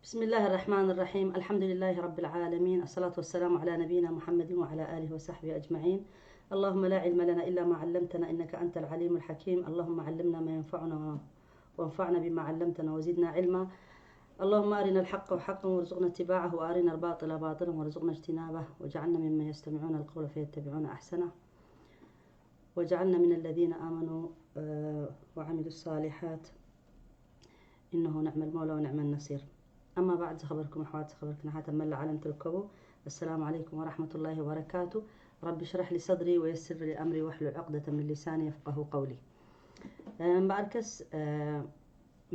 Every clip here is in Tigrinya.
بسم الله الرحمن الرحيم. الحمد لله رب العالمين. الصلاة والسلام على نبينا محمد وعلى آله وصحبه أجمعين. اللهم لا علم لنا إلا ما علمتنا إنك أنت العليم الحكيم. اللهم علمنا ما ينفعنا وانفعنا بما علمتنا وزدنا علما. اللهم أرنا الحق حقا وارزقنا اتباعه وأرنا الباطل باطلا وارزقنا اجتنابه واجعلنا ممن يستمعون القول فيتبعون أحسنه واجعلنا من الذين آمنوا، آه، وعملوا الصالحات إنه نعم المولى ونعم النصير. أما بعد، ዝኸበርኩም ኣሕዋት፣ ዝኸበርክን ኣሓት ኣብ መላእ ዓለም ትርከቡ፣ السلام عليكم ورحمة الله وبركاته. رب اشرح لي صدري ويسر لي أمري واحلل عقدة من لساني يفقهوا قولي. እምበኣርከስ፣ እ፣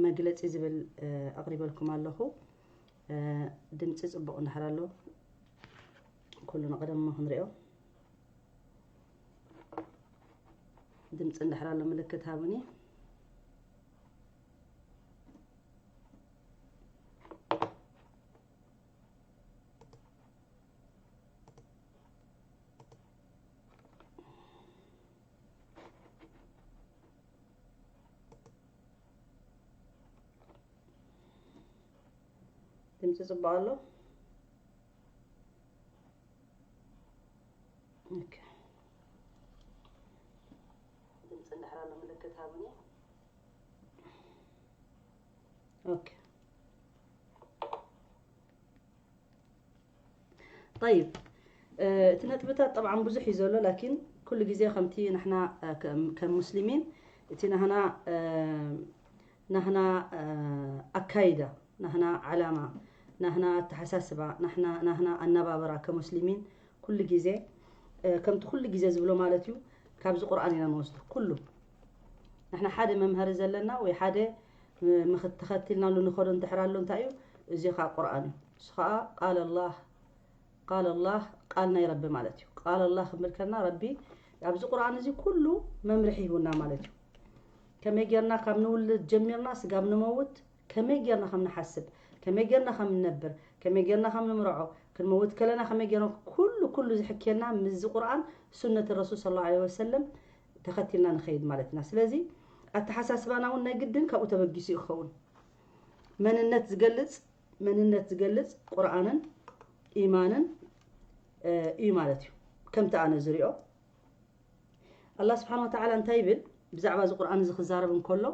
መግለጺ ዝብል፣ እ፣ ኣቕሪበልኩም ኣለኹ። እ፣ ድምጺ ጽቡቕ እንድሕር ኣሎ፣ ኩሉ ንቐደም እሞ ክንሪኦ። ድምፂ እንድሕር ኣሎ ምልክት ሃቡኒ። ድምፂ ፅቡቅ ኣሎ። ኦኬ። ድምፂ እንድሕር ኣሎ ምልክት ሃቡኒ። ኦኬ። طيب، እ፣ እቲ ነጥብታት ጠብዓን ብዙሕ እዩ ዘሎ፣ ላኪን ኩሉ ግዜ ከምቲ ንሕና፣ እ፣ ከም፣ ከም ሙስሊሚን እቲ ናህና፣ እ፣ ናህና፣ እ፣ ኣካይዳ፣ ናህና ዓላማ፣ ናህና ኣተሓሳስባ፣ ናህና፣ ናህና ኣነባብራ ከሙስሊሚን ኩሉ ግዜ፣ እ፣ ከምቲ ኩሉ ግዜ ዝብሎ ማለት እዩ፣ ካብዚ ቁርኣን ኢና ንወስዶ። ኩሉ ንሕና ሓደ መምሃሪ ዘለና ወይ ሓደ ም-፣ ምኽት-፣ ተኸቲልናሉ ንኸዶ እንድሕር ኣሎ እንታይ እዩ? እዚ ኸዓ ቁርኣን እዩ። እሱ ኸዓ ቃል ኣላህ፣ ቃል ኣላህ፣ ቃል ናይ ረቢ ማለት እዩ። ቃል ኣላህ ክንብል ከለና ረቢ ኣብዚ ቁርኣን እዚ ኩሉ መምርሒ ሂቡና ማለት እዩ። ከመይ ጌርና ካብ ንውልድ ጀሚርና ስጋብ ንመውት ከመይ ጌርና ከም ንሓስብ፣ ከመይ ጌርና ከም ንነብር፣ ከመይ ጌርና ከም ንምርዖ፣ ክንመውት ከለና ከመይ ጌርና፣ ኩሉ፣ ኩሉ ዝሕክየና ምስዚ ቁርኣን ሱነት ረሱል ሰለላሁ ዐለይሂ ወሰለም ተኸቲልና ንኸይድ ማለት ኢና። ስለዚ ኣተሓሳስባና እውን ናይ ግድን ካብኡ ተበጊሱ እዩ ክኸውን። መንነት ዝገልጽ፣ መንነት ዝገልጽ ቁርኣንን ኢማንን፣ እ፣ እዩ ማለት እዩ። ከምቲ ኣነ ዝሪኦ፣ ኣላህ ስብሓን ወተዓላ እንታይ ይብል? ብዛዕባ እዚ ቁርኣን እዚ ክዛረብ እንከሎ፣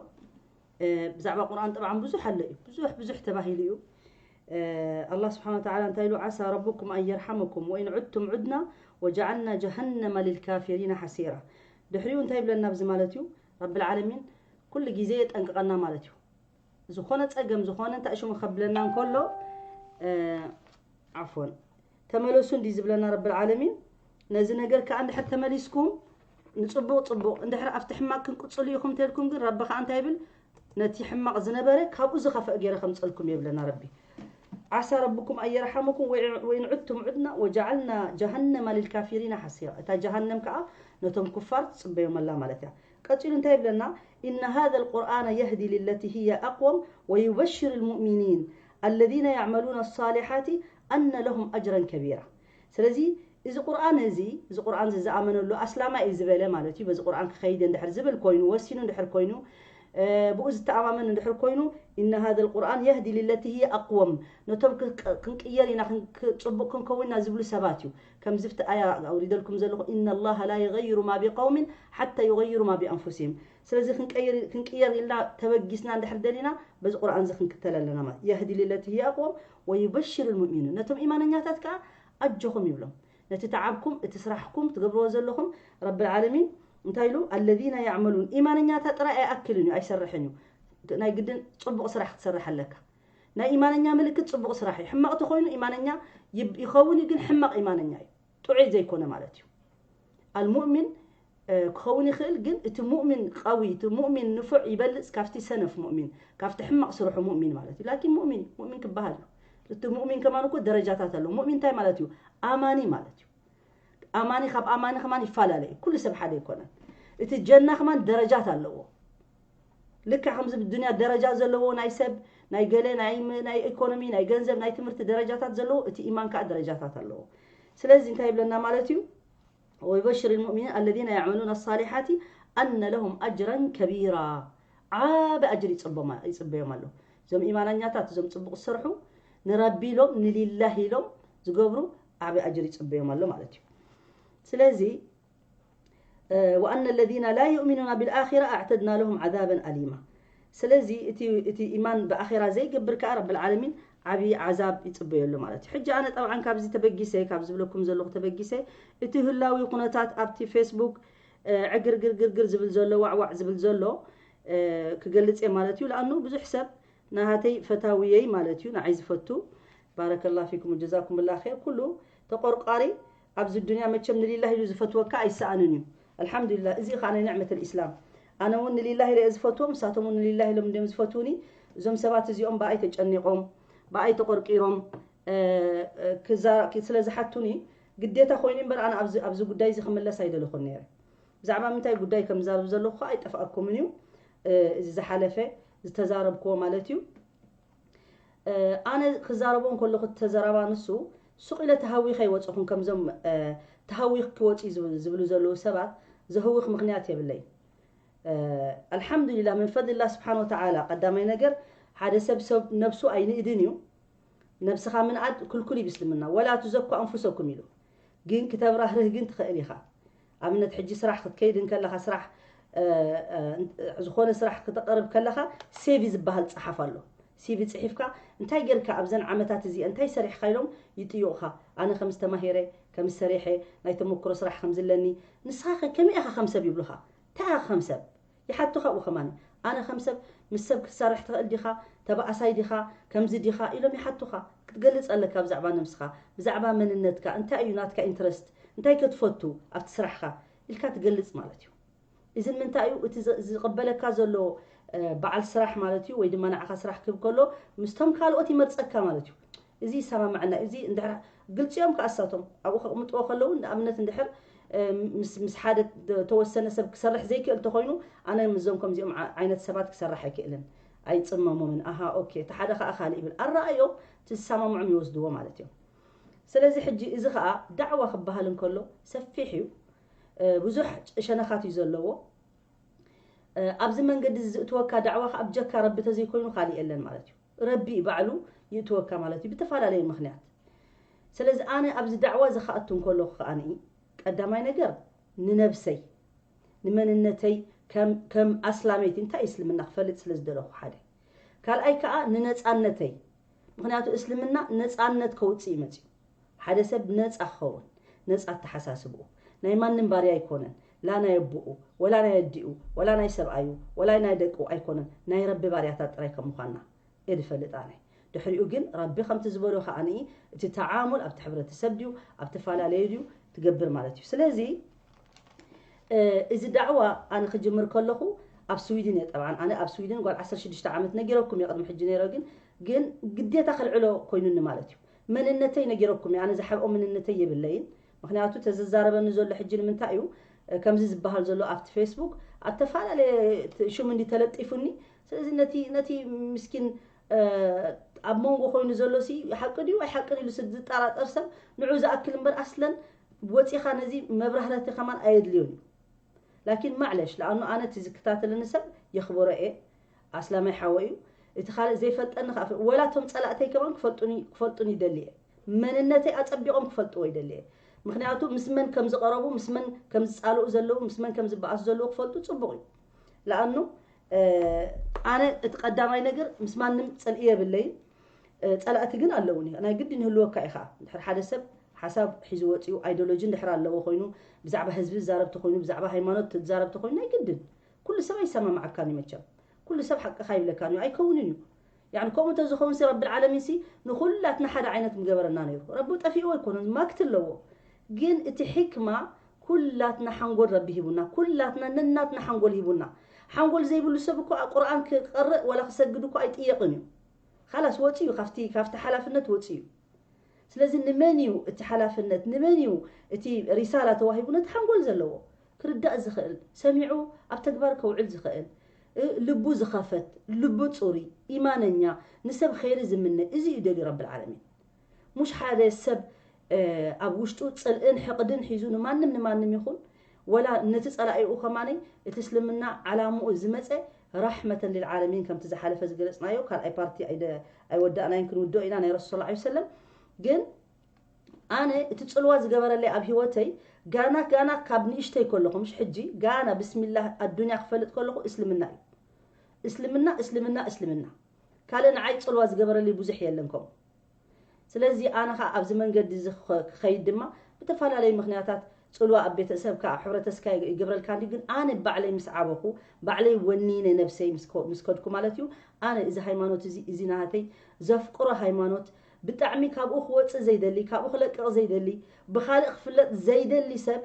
እ፣ ብዛዕባ ቁርኣን ጠብዓን ብዙሕ ኣሎ እዩ። ብዙሕ፣ ብዙሕ ተባሂሉ እዩ። እ፣ ኣላህ ስብሓን ወተዓላ እንታይ ኢሉ? ዓሳ ረቡኩም ኣን የርሓመኩም ወኢን ዑድቱም ዑድና ወጀዓልና ጀሃነመ ልልካፊሪና ሓሲራ። ድሕሪኡ እንታይ ይብለና ኣብዚ ማለት እዩ? ረብል ዓለሚን ኩሉ ግዜ የጠንቅቐና ማለት እዩ። ዝኾነ ጸገም፣ ዝኾነ እንታይ ሽሙ ከብለና እንከሎ፣ እ፣ ዓፎን፣ ተመለሱ እንዲ ዝብለና ረብል ዓለሚን። ነዚ ነገር ከኣ እንድሕር ተመሊስኩም ንጽቡቕ ጽቡቕ፣ እንድሕር ኣብቲ ሕማቕ ክንቅጽሉ ኢኹም ተልኩም ግን ረቢ ከኣ እንታይ ይብል? ነቲ ሕማቕ ዝነበረ ካብኡ ዝኸፍአ ገይረ ከምጸልኩም ይብለና ረቢ። ዓሳ ረብኩም ኣየርሓመኩም ወይ-፣ ወኢን ዑድቱም ዑድና ወጀዓልና ጀሃነመ ልልካፊሪና ሓሲራ። እታ ጀሃነም ከኣ ነቶም ኩፋር ትጽበዮም ኣላ ማለት እያ። ቀጺሉ እንታይ ይብለና? إن هذا القرآن يهدي للتي هي أقوم ويبشر المؤمنين الذين يعملون الصالحات أن لهم أجرا كبيرا. ስለዚ እዚ ቁርኣን እዚ፣ እዚ ቁርኣን እዚ ዝኣመነሉ ኣስላማይ እዩ ዝበለ ማለት እዩ። በዚ ቁርኣን ክኸይድ እንድሕር ዝብል ኮይኑ፣ ወሲኑ እንድሕር ኮይኑ፣ እ፣ ብኡ ዝተኣማመን እንድሕር ኮይኑ፣ إن هذا القرآن يهدي للتي هي أقوم፣ ነቶም ክ-፣ ክ-፣ ክንቅየር ኢና፣ ክን-፣ ክ-፣ ጽቡቕ ክንከውን ኢና ዝብሉ ሰባት እዩ። ከምዚ ብቲ ኣያ ኣውሪደልኩም ዘለኹ፣ إن الله لا يغير ما بقوم حتى يغيروا ما بأنفسهم። ስለዚ ክንቀይር፣ ክንቅየር ኢልና ተበጊስና እንድሕር ደሊና፣ በዚ ቁርኣን እዚ ክንክተል ኣለና ማለት። يهدي للتي هي أقوم ويبشر المؤمنين። ነቶም ኢማነኛታት ከኣ ኣጆኹም ይብሎም። ነቲ ተዓብኩም፣ እቲ ስራሕኩም ትገብርዎ ዘለኹም ረብል ዓለሚን እንታይ ኢሉ? الذين يعملون። ኢማነኛታ ጥራይ ኣይኣክልን እዩ፣ ኣይሰርሕን እዩ። ናይ ግድን ጽቡቕ ስራሕ ክትሰርሕ ኣለካ። ናይ ኢማነኛ ምልክት ጽቡቕ ስራሕ እዩ። ሕማቕ ተኾይኑ ኢማነኛ ይብ-፣ ይኸውን እዩ፣ ግን ሕማቕ ኢማነኛ እዩ። ጥዑይ ዘይኮነ ማለት እዩ። ኣልሙእሚን፣ እ፣ ክኸውን ይኽእል፣ ግን እቲ ሙእሚን ቀዊ፣ እቲ ሙእሚን ንፉዕ ይበልጽ ካብቲ ሰነፍ ሙእሚን፣ ካብቲ ሕማቕ ስርሑ ሙእሚን ማለት እዩ። ላኪን ሙእሚን፣ ሙእሚን ክበሃል እዩ። እቲ ሙእሚን ከማን እኮ ደረጃታት ኣለዎ። ሙእሚን እንታይ ማለት እዩ? ኣማኒ ማለት እዩ። ኣማኒ ካብ ኣማኒ ከማን ይፈላለ እዩ። ኩሉ ሰብ ሓደ ኣይኮነን። እቲ ጀና ከማን ደረጃት ኣለዎ። ልክዕ ከምዚ ብዱንያ ደረጃ ዘለዎ ናይ ሰብ፣ ናይ ገለ፣ ናይ ም-፣ ናይ ኢኮኖሚ፣ ናይ ገንዘብ፣ ናይ ትምህርቲ ደረጃታት ዘለዎ፣ እቲ ኢማን ከኣ ደረጃታት ኣለዎ። ስለዚ እንታይ ይብለና ማለት እዩ? ويبشر المؤمنين الذين يعملون الصالحات أن لهم أجرا كبيرا. ዓቢ ኣጅር ይጽበማ-፣ ይጽበዮም ኣሎ። እዞም ኢማናኛታት፣ እዞም ጽቡቕ ዝሰርሑ፣ ንረቢ ኢሎም ንሊላህ ኢሎም ዝገብሩ ዓቢ ኣጅር ይጽበዮም ኣሎ ማለት እዩ። ስለዚ وأن الذين لا يؤمنون بالآخرة أعتدنا لهم عذابا أليما። ስለዚ እቲ እቲ ኢማን ብኣኼራ ዘይገብር ከኣ ረብል ዓለሚን ዓቢ ዓዛብ ይጽበየሉ ማለት እዩ። ሕጂ ኣነ ጠብዓን ካብዚ ተበጊሰ ካብ ዝብለኩም ዘለኹ ተበጊሰ እቲ ህላዊ ኩነታት ኣብቲ ፌስቡክ ዕግርግርግርግር ዝብል ዘሎ ዋዕዋዕ ዝብል ዘሎ ክገልጽ እየ ማለት እዩ። ለኣኑ ብዙሕ ሰብ ናሃተይ ፈታውየይ ማለት እዩ ንዓይ ዝፈቱ ባረከላ ፊኩም ጀዛኩም ላ ር ኩሉ ተቆርቋሪ ኣብዚ ዱንያ መቸም ንሊላህ ኢሉ ዝፈትወካ ኣይሰኣንን እዩ። ኣልሓምዱሊላህ እዚ ኸዓ ናይ ንዕመት ልእስላም ኣነ እውን ንሊላህ ኢለ እየ ዝፈትዎም ንሳቶም እውን ንሊላህ ኢሎም እንዲም ዝፈትውኒ። እዞም ሰባት እዚኦም ብኣይ ተጨኒቖም ብኣይ ተቆርቂሮም ስለ ዝሓቱኒ ግዴታ ኮይኑ እምበር ኣነ ኣብዚ ጉዳይ እዚ ክምለስ ኣይደለኹን ነይረ። ብዛዕባ ምንታይ ጉዳይ ከም ዝዛረብ ዘለኹ ከዓ ኣይጠፍኣኩምን እዩ። እዚ ዝሓለፈ ዝተዛረብክዎ ማለት እዩ። ኣነ ክዛረቦ እንከለኹ ተዘራባ ንሱ ሱቕ ኢለ ተሃዊኸ ይወፅኹን ከምዞም ተሃዊኽ ክወፂ ዝብሉ ዘለዉ ሰባት ዘህውኽ ምክንያት የብለይ። ኣልሓምዱሊላ ምን ፈድልላ ስብሓን ወተዓላ ቀዳማይ ነገር ሓደ ሰብ ሰብ ነብሱ ኣይንእድን እዩ። ነብስኻ ምንኣድ ክልኩል እዩ ብእስልምና። ወላ ትዘኩ ኣንፉሰኩም ኢሉ። ግን ክተብራህርህ ግን ትኽእል ኢኻ። ኣብነት ሕጂ ስራሕ ክትከይድ እንከለኻ ስራሕ ዝኾነ ስራሕ ክተቐርብ ከለኻ ሴቪ ዝበሃል ፀሓፍ ኣሎ። ሲቪ ፅሒፍካ እንታይ ጌርካ ኣብዘን ዓመታት እዚአ እንታይ ሰሪሕካ ኢሎም ይጥይቑኻ። ኣነ ከም ዝተማሂረ ከም ዝሰሪሐ ናይ ተመክሮ ስራሕ ከም ዝለኒ ንስኻ ከ ከመይ ኢኻ ከም ሰብ ይብሉኻ። እንታይ ኢኻ ከም ሰብ ይሓቱኻ ብኸማኒ ኣነ ከም ሰብ ምስ ሰብ ክትሰርሕ ትኽእል ዲኻ ተባእሳይ ዲኻ ከምዚ ዲኻ ኢሎም ይሓቱኻ ክትገልፅ ኣለካ ብዛዕባ ነብስኻ ብዛዕባ መንነትካ እንታይ እዩ ናትካ ኢንትረስት እንታይ ከትፈቱ ኣብቲ ስራሕኻ ኢልካ ትገልፅ ማለት እዩ እዚ ንምንታይ እዩ እቲ ዝቕበለካ ዘሎ በዓል ስራሕ ማለት እዩ ወይ ድማ ንዓኻ ስራሕ ክህብ ከሎ ምስቶም ካልኦት ይመርፀካ ማለት እዩ እዚ ይሰማማዕና እዚ እንድሕር ግልፂ እዮም ከኣሳቶም ኣብኡ ከቕምጥዎ ከለዉ ንኣብነት እንድሕር ምስ ሓደ ተወሰነ ሰብ ክሰርሕ ዘይክእል ተኮይኑ ኣነ ምዞም ከምዚኦም ዓይነት ሰባት ክሰርሕ ኣይክእልን ኣይፅመሞምን ኣሃ ኦኬ እቲ ሓደ ከዓ ካልእ ይብል ኣረኣዮም እቲ ዝሰማምዖም ይወስድዎ ማለት እዮም ስለዚ ሕጂ እዚ ከዓ ዳዕዋ ክበሃል እንከሎ ሰፊሕ እዩ ብዙሕ ሸነኻት እዩ ዘለዎ ኣብዚ መንገዲ እዚ ዝእትወካ ዳዕዋ ከዓ ብጀካ ረቢ ተዘይኮይኑ ካሊእ የለን ማለት እዩ ረቢ ባዕሉ ይእትወካ ማለት እዩ ብተፈላለየ ምክንያት ስለዚ ኣነ ኣብዚ ዳዕዋ እዚ ክኣቱ እንከለኹ ከዓ ቀዳማይ ነገር ንነብሰይ ንመንነተይ ከም ኣስላመይቲ እንታይ እስልምና ክፈልጥ ስለ ዝደለኹ ሓደ ካልኣይ ከዓ ንነፃነተይ ምክንያቱ እስልምና ነፃነት ከውፅእ ይመፅዩ ሓደ ሰብ ነፃ ክኸውን ነፃ ኣተሓሳስብኡ ናይ ማንም ባርያ ኣይኮነን ላ ናይ ኣቦኡ ወላ ናይ ኣዲኡ ወላ ናይ ሰብኣዩ ወላ ናይ ደቁ ኣይኮነን ናይ ረቢ ባርያታት ጥራይ ከም ምኳንና እየ ዝፈልጥ ኣነ ድሕሪኡ ግን ረቢ ከምቲ ዝበሎ ከዓ እቲ ተዓሙል ኣብቲ ሕብረተሰብ ድዩ ኣብ ተፈላለዩ ድዩ ትገብር ማለት እዩ ስለዚ እዚ ዳዕዋ ኣነ ክጅምር ከለኹ ኣብ ስዊድን እየ ጠብዓን ኣነ ኣብ ስዊድን ጓል ዓሰርተ ሽዱሽተ ዓመት ነጊረኩም እየ ቅድሚ ሕጂ ነይረ ግን ግን ግዴታ ክልዕሎ ኮይኑኒ ማለት እዩ መንነተይ ነጊረኩም እየ ኣነ ዝሓብኦ መንነተይ የብለይን ምክንያቱ ተዝዛረበኒ ዘሎ ሕጂ ንምንታይ እዩ ከምዚ ዝበሃል ዘሎ ኣብቲ ፌስቡክ ኣብ ተፈላለየ ሽሙ እንዲ ተለጢፉኒ ስለዚ ነቲ ነቲ ምስኪን ኣብ መንጎ ኮይኑ ዘሎ ሲ ሓቂ ድዩ ኣይሓቅን ኢሉ ዝጠራጠር ሰብ ንዑ ዝኣክል እምበር ኣስለን ወፂኻ ነዚ መብራህረቲ ከማን ኣየድልዮን እዩ ላኪን ማዕለሽ ለኣኑ ኣነ እቲ ዝከታተለኒ ሰብ የኽብሮ እየ ኣስላማይ ሓወ እዩ እቲ ካልእ ዘይፈልጠኒ ከኣ ወላ እቶም ጸላእተይ ከማን ክፈልጡኒ ክፈልጡኒ ይደሊ እየ መንነተይ ኣጸቢቖም ክፈልጥዎ ይደሊ እየ ምክንያቱ ምስ መን ከም ዝቐረቡ ምስ መን ከም ዝጻልኡ ዘለዉ ምስ መን ከም ዝበኣሱ ዘለዉ ክፈልጡ ጽቡቕ እዩ ለኣኑ ኣነ እቲ ቀዳማይ ነገር ምስ ማንም ጽልኢ የብለይን ጸላእቲ ግን ኣለውኒ ናይ ግድን ይህልወካ ኢኻ ድሕር ሓደ ሰብ ሓሳብ ሒዙ ወፂኡ ኣይዶሎጂ እንድሕር ኣለዎ ኮይኑ ብዛዕባ ህዝቢ ዝዛረብ ተኮይኑ ብዛዕባ ሃይማኖት ዝዛረብ ተኮይኑ ናይ ግድን ኩሉ ሰብ ኣይሰማማዓካን እዩ መቸም ኩሉ ሰብ ሓቅኻ ይብለካን እዩ ኣይከውንን እዩ ያኒ ከምኡ እንተዝኸውን ሲ ረቢ ዓለሚን ሲ ንኩላትና ሓደ ዓይነት ምገበረና ነይሩ ረቢ ጠፊእዎ ኣይኮነን ማክት ኣለዎ ግን እቲ ሕክማ ኩላትና ሓንጎል ረቢ ሂቡና ኩላትና ነናትና ሓንጎል ሂቡና ሓንጎል ዘይብሉ ሰብ እኮ ቁርኣን ክቀርእ ወላ ክሰግድ እኮ ኣይጥየቅን እዩ ካላስ ወፂኡ ካብቲ ካብቲ ሓላፍነት ወፂኡ ስለዚ ንመን እዩ እቲ ሓላፍነት ንመን እዩ እቲ ሪሳላ ተዋሂቡ ነቲ ሓንጎል ዘለዎ ክርዳእ ዝኽእል ሰሚዑ ኣብ ተግባር ከውዕል ዝኽእል ልቡ ዝኸፈት ልቡ ፅሩይ ኢማነኛ ንሰብ ኸይሪ ዝምነ እዚ እዩ ደልዩ ረብል ዓለሚን ሙሽ ሓደ ሰብ ኣብ ውሽጡ ፅልእን ሕቕድን ሒዙ ንማንም ንማንም ይኹን ወላ ነቲ ፀላኢኡ ከማነይ እቲ እስልምና ዓላምኡ ዝመፀ ራሕመተን ሊልዓለሚን፣ ከምቲ ዝሓለፈ ዝገለጽናዮ ካልኣይ ፓርቲ ኣይደ ኣይወዳእናይን፣ ክንውድኦ ኢና ናይ ረሱል ሰለላሁ ዐለይሂ ወሰለም። ግን ኣነ እቲ ጽልዋ ዝገበረለይ ኣብ ህይወተይ ጋና ጋና ካብ ንእሽተይ ከለኹ፣ ምሽ ሕጂ ጋና ብስሚላህ ኣዱንያ ክፈልጥ ከለኹ እስልምና እዩ። እስልምና እስልምና እስልምና ካልእ ንዓይ ጽልዋ ዝገበረለይ ብዙሕ የለን ከምኡ። ስለዚ ኣነ ኸዓ ኣብዚ መንገዲ እዚ ክኸ- ክኸይድ ድማ ብተፈላለዩ ምኽንያታት ጽልዋ ኣብ ቤተሰብካ ኣብ ሕብረተስካ ይገብረልካ እንዲ ግን ኣነ ባዕለይ ምስ ዓበኹ ባዕለይ ወኒነ ነብሰይ ምስ ከ- ምስ ከድኩ ማለት እዩ። ኣነ እዚ ሃይማኖት እዚ እዚ ናተይ ዘፍቅሮ ሃይማኖት ብጣዕሚ ካብኡ ክወፅእ ዘይደሊ ካብኡ ክለቅቕ ዘይደሊ ብኻልእ ክፍለጥ ዘይደሊ ሰብ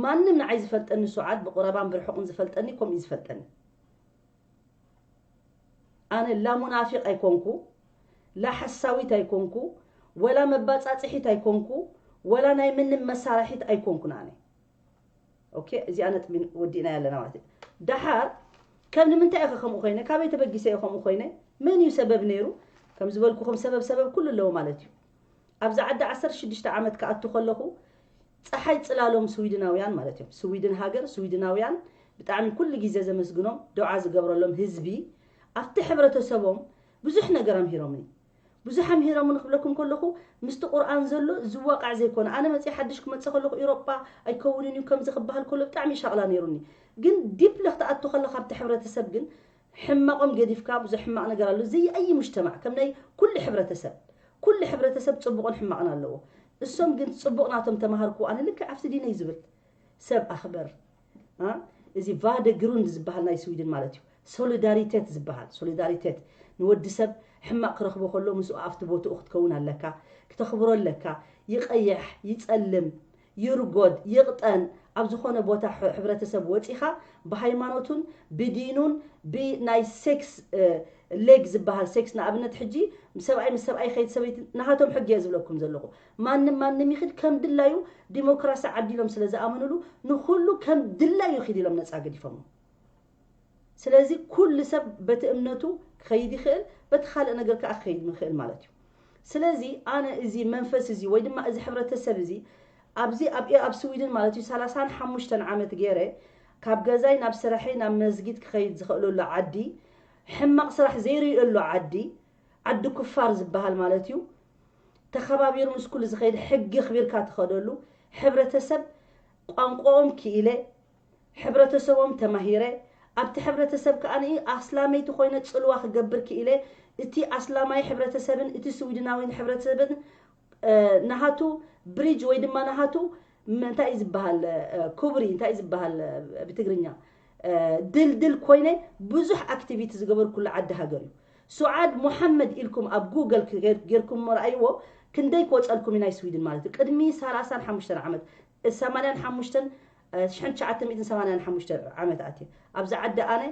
ማንም ንዓይ ዝፈልጠኒ ሱዓድ ብቁረባን ብርሑቕን ዝፈልጠኒ ከምኡ እዩ ዝፈልጠኒ። ኣነ ላ ሙናፊቕ ኣይኮንኩ፣ ላ ሓሳዊት ኣይኮንኩ፣ ወላ መባጻጽሒት ኣይኮንኩ፣ ወላ ናይ ምንም መሳርሒት ኣይኮንኩን ኣነ። ኦኬ፣ እዚኣ ነጥቢ ወዲእናያ ኣለና ማለት እዩ። ደሓር ከም ንምንታይ ኢኸ ከምኡ ኮይነ? ካበይ ተበጊሰ እየ ከምኡ ኮይነ? መን እዩ ሰበብ ነይሩ? ከም ዝበልኩኹም ሰበብ ሰበብ ኩሉ ኣለዎ ማለት እዩ። ኣብዚ ዓዲ ዓሰርተ ሽዱሽተ ዓመት ክኣቱ ከለኹ ፀሓይ ፅላሎም ስዊድናውያን ማለት እዮም። ስዊድን ሃገር ስዊድናውያን ብጣዕሚ ኩሉ ግዜ ዘመስግኖም ዶዓ ዝገብረሎም ህዝቢ ኣብቲ ሕብረተሰቦም ብዙሕ ነገር ኣምሂሮምኒ። ብዙሕ ኣምሂሮምኒ ክብለኩም ከለኹ ምስቲ ቁርኣን ዘሎ ዝዋቃዕ ዘይኮነ ኣነ መፅእ ሓድሽ ክመፅእ ከለኹ ኢሮጳ ኣይከውንን እዩ ከምዚ ክበሃል ከሎ ብጣዕሚ ሻቕላ ነይሩኒ። ግን ዲፕሊ ክትኣቱ ከለካ ኣብቲ ሕብረተሰብ ግን ሕማቖም ገዲፍካ ብዙሕ ሕማቕ ነገር ኣሎ። ዘይ ኣይ ሙጅተማዕ ከም ናይ ኩሉ ሕብረተሰብ ኩሉ ሕብረተሰብ ጽቡቕን ሕማቕን ኣለዎ። እሶም ግን ጽቡቕ ናቶም ተማሃርኩ ኣነ ልክዕ ኣብቲ ዲነይ ዝብል ሰብ ኣኽበር። ኣ? እዚ ቫደ ግሩንድ ዝበሃል ናይ ስዊድን ማለት እዩ። ሶሊዳሪቴት ዝበሃል ሶሊዳሪቴት ንወዲ ሰብ ሕማቕ ክረኽቦ ከሎ ምስኡ ኣብቲ ቦትኡ ክትከውን ኣለካ፣ ክተኽብሮ ኣለካ። ይቐይሕ ይጸልም ይርጎድ ይቕጠን ኣብ ዝኾነ ቦታ ሕ- ሕብረተሰብ ወፂኻ ብሃይማኖቱን ብዲኑን ብናይ ሴክስ እ፣ ሌግ ዝበሃል ሴክስ ንኣብነት ሕጂ ሰብኣይ ምስ ሰብኣይ ከይድ ሰበይቲ ናሃቶም ሕጊ እየ ዝብለኩም ዘለኹ። ማንም ማንም ይኽድ ከም ድላዩ ዲሞክራሲ ዓዲሎም ስለ ዝኣመኑሉ ንኹሉ ከም ድላዩ ይኽድ ኢሎም ነፃ ገዲፎሞ። ስለዚ ኩሉ ሰብ በቲ እምነቱ ክኸይድ ይኽእል፣ በቲ ካልእ ነገር ከዓ ክኸይድ ይኽእል ማለት እዩ። ስለዚ ኣነ እዚ መንፈስ እዚ ወይ ድማ እዚ ሕብረተሰብ እዚ ኣብዚ ኣብ ኣብ ስዊድን ማለት እዩ ሰላሳን ሓሙሽተን ዓመት ገይረ ካብ ገዛይ ናብ ስራሐይ ናብ መስጊድ ክኸይድ ዝኽእለሉ ዓዲ ሕማቕ ስራሕ ዘይርእየሉ ዓዲ ዓዲ ኩፋር ዝበሃል ማለት እዩ። ተኸባቢሩ ምስ ኩሉ ዝኸይድ ሕጊ ኣኽቢርካ ትኸደሉ ሕብረተሰብ ቋንቋኦም ክኢለ ሕብረተሰቦም ተማሂረ ኣብቲ ሕብረተሰብ ከዓ ኣስላመይቲ ኮይነ ፅልዋ ክገብር ክኢለ እቲ ኣስላማይ ሕብረተሰብን እቲ ስዊድናዊን ሕብረተሰብን ናሃቱ ብሪጅ ወይ ድማ ናሃቱ እንታይ እዩ ዝበሃል ኩብሪ እንታይ እዩ ዝበሃል ብትግርኛ ድልድል ኮይነ ብዙሕ ኣክቲቪቲ ዝገበርኩሉ ዓዲ ሃገር እዩ። ሱዓድ ሙሓመድ ኢልኩም ኣብ ጉገል ጌርኩም ረኣይዎ ክንደይ ክወፀልኩም እዩ ናይ ስዊድን ማለት እዩ ቅድሚ ሰላሳን ሓሙሽተን ዓመት ሰማንያን ሓሙሽተን ሽሕን ትሽዓተ ሚእትን ሰማንያን ሓሙሽተ ዓመት ኣትየ ኣብዚ ዓዲ ኣነ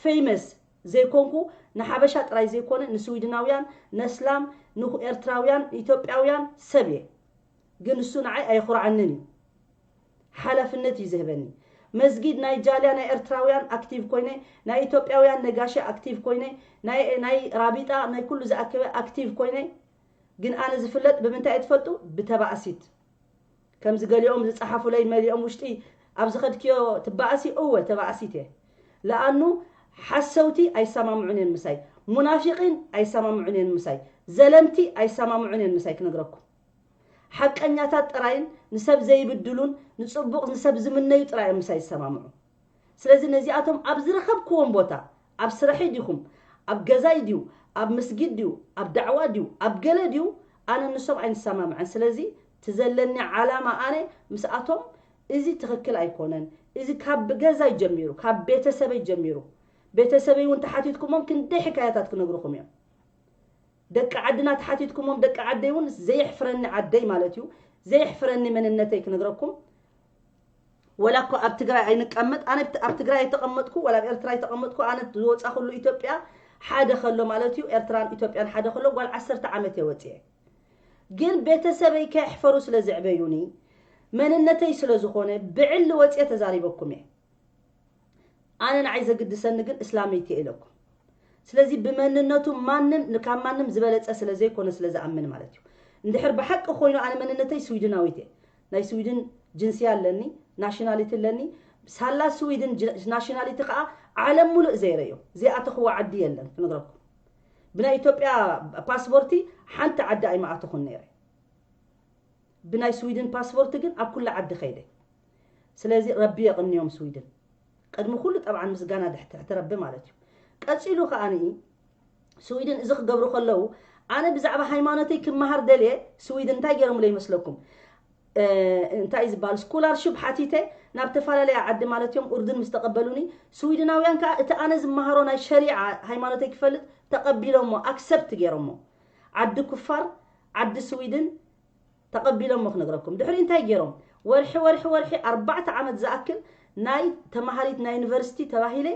ፌመስ ዘይኮንኩ ንሓበሻ ጥራይ ዘይኮነ ንስዊድናውያን ነስላም ንኤርትራውያን ኢትዮጵያውያን ሰብ እየ ግን እሱ ንዓይ ኣየኹርዓንን እዩ ሓላፍነት እዩ ዝህበኒ መስጊድ ናይ ጃልያ ናይ ኤርትራውያን ኣክቲቭ ኮይነ ናይ ኢትዮጵያውያን ነጋሽ ኣክቲቭ ኮይነ ናይ ራቢጣ ናይ ኩሉ ዝኣከበ ኣክቲቭ ኮይነ ግን ኣነ ዝፍለጥ ብምንታይ እየ ትፈልጡ ብተባእሲት ከምዚ ገሊኦም ዝፀሓፉለይ መሊኦም ውሽጢ ኣብ ዝኸድክዮ ትበኣሲ እወ ተባእሲት እየ ለኣኑ ሓሰውቲ ኣይሰማምዑን እየን ምሳይ ሙናፊቂን ኣይሰማምዑን እየን ምሳይ ዘለምቲ ኣይሰማምዑን እየን ምሳይ ክነግረኩም ሓቀኛታት ጥራይን ንሰብ ዘይብድሉን ንፅቡቕ ንሰብ ዝምነዩ ጥራይ እዮም ምሳይ ዝሰማምዑ ስለዚ ነዚኣቶም ኣብ ዝረኸብክዎም ቦታ ኣብ ስራሒ ዲኹም ኣብ ገዛይ ድዩ ኣብ መስጊድ ድዩ ኣብ ዳዕዋ ድዩ ኣብ ገለ ድዩ ኣነ ንሶም ኣይንሰማምዐን ስለዚ ትዘለኒ ዓላማ ኣነ ምስኣቶም እዚ ትኽክል ኣይኮነን እዚ ካብ ገዛይ ጀሚሩ ካብ ቤተሰበይ ጀሚሩ ቤተሰበይ እውን ተሓቲትኩሞም ክንደይ ሕካያታት ክነግርኹም እዮም ደቂ ዓድና ተሓቲትኩሞም ደቂ ዓደይ እውን ዘየሕፍረኒ ዓደይ ማለት እዩ ዘየሕፍረኒ መንነተይ ክነግረኩም ወላ እኮ ኣብ ትግራይ ኣይንቀመጥ ኣነ ኣብ ትግራይ ኣይተቐመጥኩ ወላ ኣብ ኤርትራ ኣይተቐመጥኩ ኣነ ዝወፃ ኩሉ ኢትዮጵያ ሓደ ከሎ ማለት እዩ ኤርትራን ኢትዮጵያን ሓደ ከሎ ጓል ዓሰርተ ዓመት እየ ወፅየ ግን ቤተሰበይ ከየሕፈሩ ስለ ዘዕበዩኒ መንነተይ ስለ ዝኾነ ብዕሊ ወፅየ ተዛሪበኩም እየ ኣነ ንዓይ ዘግድሰኒ ግን እስላመይቲ እየ ኢለኩም ስለዚ ብመንነቱ ማንም ካብ ማንም ዝበለፀ ስለ ዘይኮነ ስለ ዝኣምን ማለት እዩ እንድሕር ብሓቂ ኮይኑ ኣነ መንነተይ ስዊድናዊት እየ ናይ ስዊድን ጅንስያ ኣለኒ ናሽናሊቲ ኣለኒ ሳላ ስዊድን ናሽናሊቲ ከዓ ዓለም ሙሉእ ዘይረዮ ዘይኣተኽዎ ዓዲ የለን። ክነግረኩም፣ ብናይ ኢትዮጵያ ፓስፖርቲ ሓንቲ ዓዲ ኣይመኣተኹን ነይረ። ብናይ ስዊድን ፓስፖርት ግን ኣብ ኩሉ ዓዲ ከይደ። ስለዚ ረቢ የቕንዮም ስዊድን። ቅድሚ ኩሉ ጠብዓን ምስጋና ድሕቲ ሕቲ ረቢ ማለት እዩ። ቀጺሉ ከኣ ንኢ ስዊድን እዚ ክገብሩ ከለዉ፣ ኣነ ብዛዕባ ሃይማኖተይ ክመሃር ደልየ፣ ስዊድን እንታይ ገይሮምለይ ይመስለኩም? እንታይ እዩ ዝበሃል፣ ስኮላርሽፕ ሓቲተ ናብ ተፈላለያ ዓዲ ማለት እዮም። ኡርዱን ምስ ተቐበሉኒ፣ ስዊድናውያን ከኣ እቲ ኣነ ዝመሃሮ ናይ ሸሪዓ ሃይማኖተይ ክፈልጥ ተቐቢሎሞ፣ ኣክሰፕት ገይሮሞ። ዓዲ ኩፋር፣ ዓዲ ስዊድን ተቐቢሎሞ ክነግረኩም። ድሕሪ እንታይ ገይሮም? ወርሒ ወርሒ ወርሒ ኣርባዕተ ዓመት ዝኣክል ናይ ተማሃሪት ናይ ዩኒቨርሲቲ ተባሂለ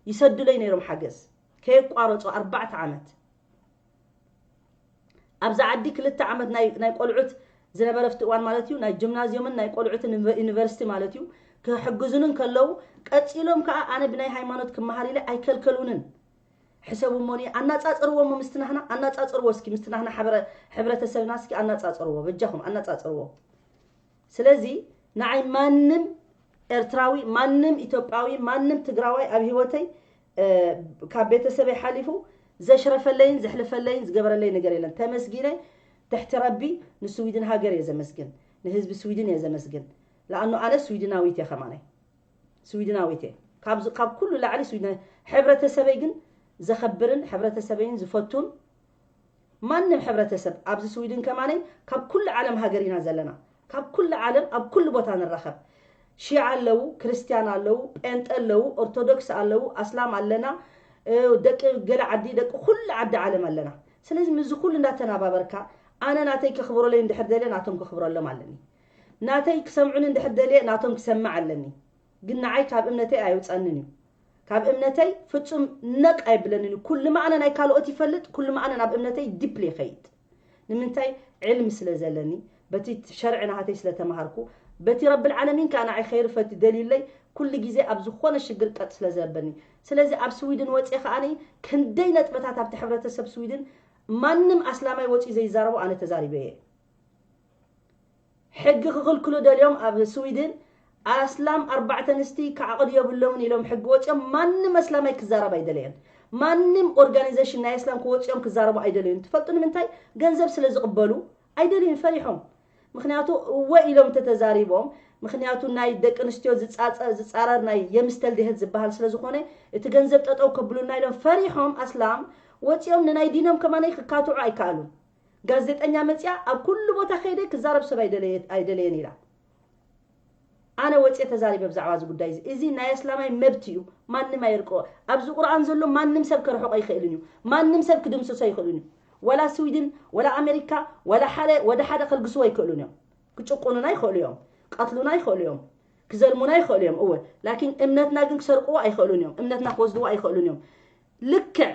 ይሰዱለይ ነይሮም ሓገዝ ከየቋረጹ ኣርባዕተ ዓመት። ኣብዛ ዓዲ ክልተ ዓመት ናይ ናይ ቆልዑት ዝነበረ ኣብቲ እዋን ማለት እዩ፣ ናይ ጅምናዝዮምን ናይ ቆልዑትን ዩኒቨ- ዩኒቨርሲቲ ማለት እዩ፣ ክሕግዙንን ከለዉ፣ ቀጺሎም ከኣ ኣነ ብናይ ሃይማኖት ክመሃር ኢለ ኣይከልከሉንን። ሕሰቡ እሞኒ፣ ኣናጻጽርዎ እሞ ምስቲ ናህና፣ ኣናጻጽርዎ እስኪ ምስቲ ናህና ሕብረ- ሕብረተሰብና እስኪ ኣናጻጽርዎ፣ በጃኹም ኣናጻጽርዎ። ስለዚ ንዓይ ማንም ኤርትራዊ፣ ማንም ኢትዮጵያዊ፣ ማንም ትግራዋይ ኣብ ህይወተይ ካብ ቤተሰበይ ሓሊፉ ዘሽረፈለይን ዘሕልፈለይን ዝገበረለይ ነገር የለን። ተመስጊነ ትሕቲ ረቢ ንስዊድን ሃገር እየ ዘመስግን፣ ንህዝቢ ስዊድን እየ ዘመስግን። ለኣኑ ኣነ ስዊድናዊት እየ ከማነይ፣ ስዊድናዊት እየ። ካብ ዝ- ካብ ኩሉ ላዕሊ ስዊድን፣ ሕብረተሰበይ ግን ዘኸብርን ሕብረተሰበይን ዝፈቱን ማንም ሕብረተሰብ ኣብዚ ስዊድን ከማነይ ካብ ኩሉ ዓለም ሃገር ኢና ዘለና። ካብ ኩሉ ዓለም ኣብ ኩሉ ቦታ ንራኸብ። ሺዓ ኣለዉ፣ ክርስትያን ኣለዉ፣ ጴንጠ ኣለዉ፣ ኦርቶዶክስ ኣለዉ፣ ኣስላም ኣለና፣ እ፣ ደቂ ገለ ዓዲ፣ ደቂ ኩሉ ዓዲ ዓለም ኣለና። ስለዚ ምስዚ ኩሉ እንዳተናባበርካ ኣነ ናተይ ከኽብረለይ እንድሕር ደልየ ናቶም ከኽብረሎም ኣለኒ። ናተይ ክሰምዑኒ እንድሕር ደልየ ናቶም ክሰምዕ ኣለኒ። ግን ንዓይ ካብ እምነተይ ኣይውፀንን እዩ። ካብ እምነተይ ፍጹም ነቕ ኣይብለንን እዩ። ኩሉ መኣነ ናይ ካልኦት ይፈልጥ፣ ኩሉ መኣነ ናብ እምነተይ ዲፕሊ ይኸይድ። ንምንታይ? ዕልሚ ስለ ዘለኒ፣ በቲ ሸርዒ ናሃተይ ስለ ተማሃርኩ፣ በቲ ረብል ዓለሚን ከኣ ንዓይ ኸይሪ ፈቲ ደልዩለይ፣ ኩሉ ግዜ ኣብ ዝኾነ ሽግር ቀጥ ስለ ዘበኒ። ስለዚ ኣብ ስዊድን ወጽየ ከኣኒ ክንደይ ነጥብታት ኣብቲ ሕብረተሰብ ስዊድን ማንም ኣስላማይ ወጽዩ ዘይዛረቦ ኣነ ተዛሪበ እየ። ሕጊ ክኽልክሉ ደልዮም ኣብ ስዊድን ኣስላም ኣርባዕተ ኣንስቲ ክዓቕዱ የብሎምን ኢሎም ሕጊ ወፂኦም። ማንም ኣስላማይ ክዛረብ ኣይደለየን። ማንም ኦርጋኒዜሽን ናይ ኣስላም ክወፅኦም ክዛረቡ ኣይደለዩን። ትፈልጡ ንምንታይ? ገንዘብ ስለ ዝቕበሉ ኣይደልዩን፣ ፈሪሖም። ምክንያቱ እወ ኢሎም እንተተዛሪቦም፣ ምክንያቱ ናይ ደቂ ኣንስትዮ ዝፃፀ- ዝፃረር ናይ የምስተል ድህት ዝበሃል ስለ ዝኾነ እቲ ገንዘብ ጠጠው ከብሉና ኢሎም ፈሪሖም ኣስላም ወፂኦም ንናይ ዲኖም ከማነይ ክካትዑ ኣይከኣሉን። ጋዜጠኛ መፅያ ኣብ ኩሉ ቦታ ከይደ ክዛረብ ሰብ ኣይደለየ- ኣይደለየን ኢላ። ኣነ ወፅየ ተዛሪበ ብዛዕባ እዚ ጉዳይ እዚ። እዚ ናይ ኣስላማይ መብት እዩ፣ ማንም ኣየርቅቆ። ኣብዚ ቁርኣን ዘሎ ማንም ሰብ ከርሕቆ ኣይኽእልን እዩ፣ ማንም ሰብ ክድምስሶ ኣይኽእልን እዩ። ወላ ስዊድን ወላ ኣሜሪካ ወላ ሓደ ወደ ሓደ ከልግስዎ ኣይክእሉን እዮም። ክጭቁኑና ይኽእሉ እዮም፣ ቀትሉና ይኽእሉ እዮም፣ ክዘልሙና ይኽእሉ እዮም። እወ፣ ላኪን እምነትና ግን ክሰርቅዎ ኣይኽእሉን እዮም፣ እምነትና ክወስድዎ ኣይኽእሉን እዮም። ልክዕ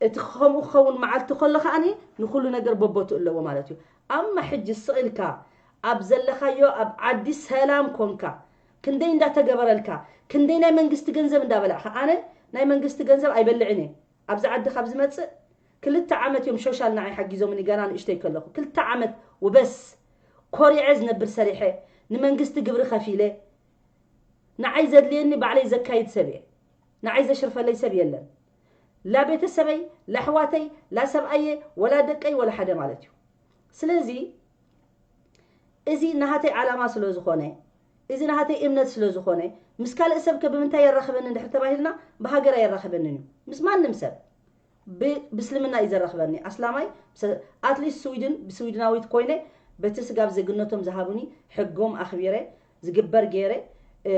እቲ ከምኡ ክኸውን መዓልቲ ከሎ ከዓኒ ንኹሉ ነገር በቦቱ ኣለዎ ማለት እዩ። ኣማ ሕጂ ስቕ ኢልካ ኣብ ዘለኻዮ ኣብ ዓዲ ሰላም ኮንካ ክንደይ እንዳተገበረልካ ክንደይ ናይ መንግስቲ ገንዘብ እንዳበላዕካ፣ ኣነ ናይ መንግስቲ ገንዘብ ኣይበልዕን እየ። ኣብዚ ዓዲ ካብ ዝመፅእ ክልተ ዓመት እዮም ሾሻል ንዓይ ሓጊዞምኒ ገና ንእሽተይ ከለኹ። ክልተ ዓመት ውበስ ኮሪዐ ዝነብር ሰሪሐ ንመንግስቲ ግብሪ ከፊለ ንዓይ ዘድልየኒ ባዕለይ ዘካይድ ሰብ እየ። ንዓይ ዘሽርፈለይ ሰብ የለን። ላ ቤተሰበይ፣ ላ ኣሕዋተይ፣ ላ ሰብኣየ፣ ወላ ደቀይ፣ ወላ ሓደ ማለት እዩ። ስለዚ እዚ ናሃተይ ዓላማ ስለ ዝኾነ፣ እዚ ናሃተይ እምነት ስለ ዝኾነ፣ ምስ ካልእ ሰብ ከ ብምንታይ የራኽበኒ እንድሕር ተባሂልና፣ ብሃገር ኣየራኽበንን እዩ። ምስ ማንም ሰብ ብ- ብእስልምና እዩ ዘራኽበኒ። ኣስላማይ፣ ኣትሊስት ስዊድን ብስዊድናዊት ኮይነ በቲ ስጋብ ዜግነቶም ዝሃቡኒ ሕጎም ኣኽቢረ ዝግበር ገይረ እ፣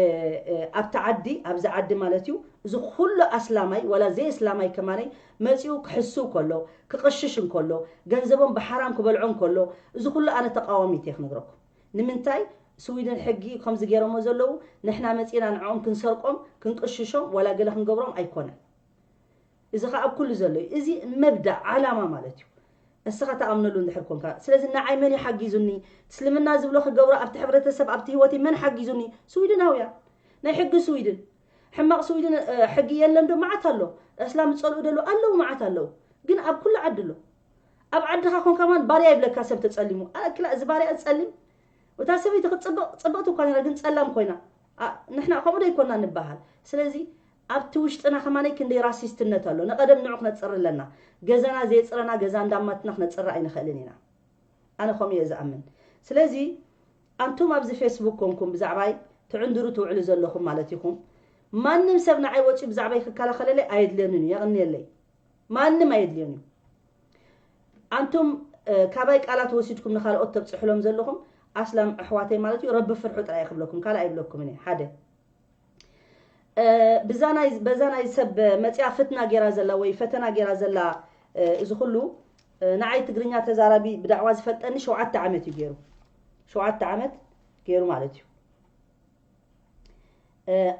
እ፣ ኣብቲ ዓዲ ኣብዚ ዓዲ ማለት እዩ። እዚ ኩሉ ኣስላማይ ዋላ ዘይ ኣስላማይ ከማነይ መፂኡ ክሕስው ከሎ ክቕሽሽ እንከሎ ገንዘቦም ብሓራም ክበልዖ እንከሎ እዚ ኩሉ ኣነ ተቃዋሚት እየ ክነግረኩም። ንምንታይ? ስዊድን ሕጊ ከምዚ ገይሮሞ ዘለዉ ንሕና መፂና ንዕኦም ክንሰርቆም ክንቅሽሾም ዋላ ገለ ክንገብሮም ኣይኮነን። እዚ ኸዓ ኣብ ኩሉ ዘሎ እዩ። እዚ መብዳእ ዓላማ ማለት እዩ። እስኻ ተኣምነሉ እንድሕር ኮንካ። ስለዚ ንዓይ መን ይሓጊዙኒ? እስልምና ዝብሎ ክገብሮ ኣብቲ ሕብረተሰብ ኣብቲ ህይወተይ መን ሓጊዙኒ? ስዊድናውያን። ናይ ሕጊ ስዊድን። ሕማቕ ስዊድን እ፣ ሕጊ የለን ዶ? መዓት ኣሎ። እስላም ዝጸልኡ ደሎ ኣለዉ መዓት ኣለዉ። ግን ኣብ ኩሉ ዓዲ ኣሎ። ኣብ ዓድኻ ኮንካ ማን ባርያ ይብለካ ሰብ ተጸሊሙ። ኣክላ እዚ ባርያ ጸሊም እታ ሰበይቲ ክትጽብቕ ጽብቕቲ እኳ ነይራ ግን ጸላም ኮይና። ንሕና ከምኡ ዶ ኣይኮና ንበሃል? ስለዚ ኣብቲ ውሽጥና ከማነይ ክንደይ ራሲስትነት ኣሎ። ንቐደም ንዑ ክነጽሪ ኣለና። ገዛና ዘየጽረና ገዛ እንዳማትና ክነጽሪ ኣይንኽእልን ኢና። ኣነ ከምኡ እየ ዝኣምን። ስለዚ ኣንቱም ኣብዚ ፌስቡክ ኮንኩም ብዛዕባይ ትዕንድሩ ትውዕሉ ዘለኹም ማለት ኢኹም፣ ማንም ሰብ ንዓይ ወፂኡ ብዛዕባይ ክከላኸለለይ ኣየድልየንን እዩ። የቕንየለይ። ማንም ኣየድልዮን እዩ። ኣንቱም ካባይ ቃላት ወሲድኩም ንካልኦት ተብፅሕሎም ዘለኹም ኣስላም ኣሕዋተይ ማለት እዩ፣ ረቢ ፍርሑ ጥራይ ክብለኩም፣ ካልእ ኣይብለኩምን እየ። ሓደ ብዛ ናይ በዛ ናይ ሰብ መፅያ ፍትና ጌራ ዘላ ወይ ፈተና ጌራ ዘላ፣ እዚ ኩሉ ንዓይ ትግርኛ ተዛራቢ ብዳዕዋ ዝፈልጠኒ ሸውዓተ ዓመት እዩ ገይሩ። ሸውዓተ ዓመት ገይሩ ማለት እዩ።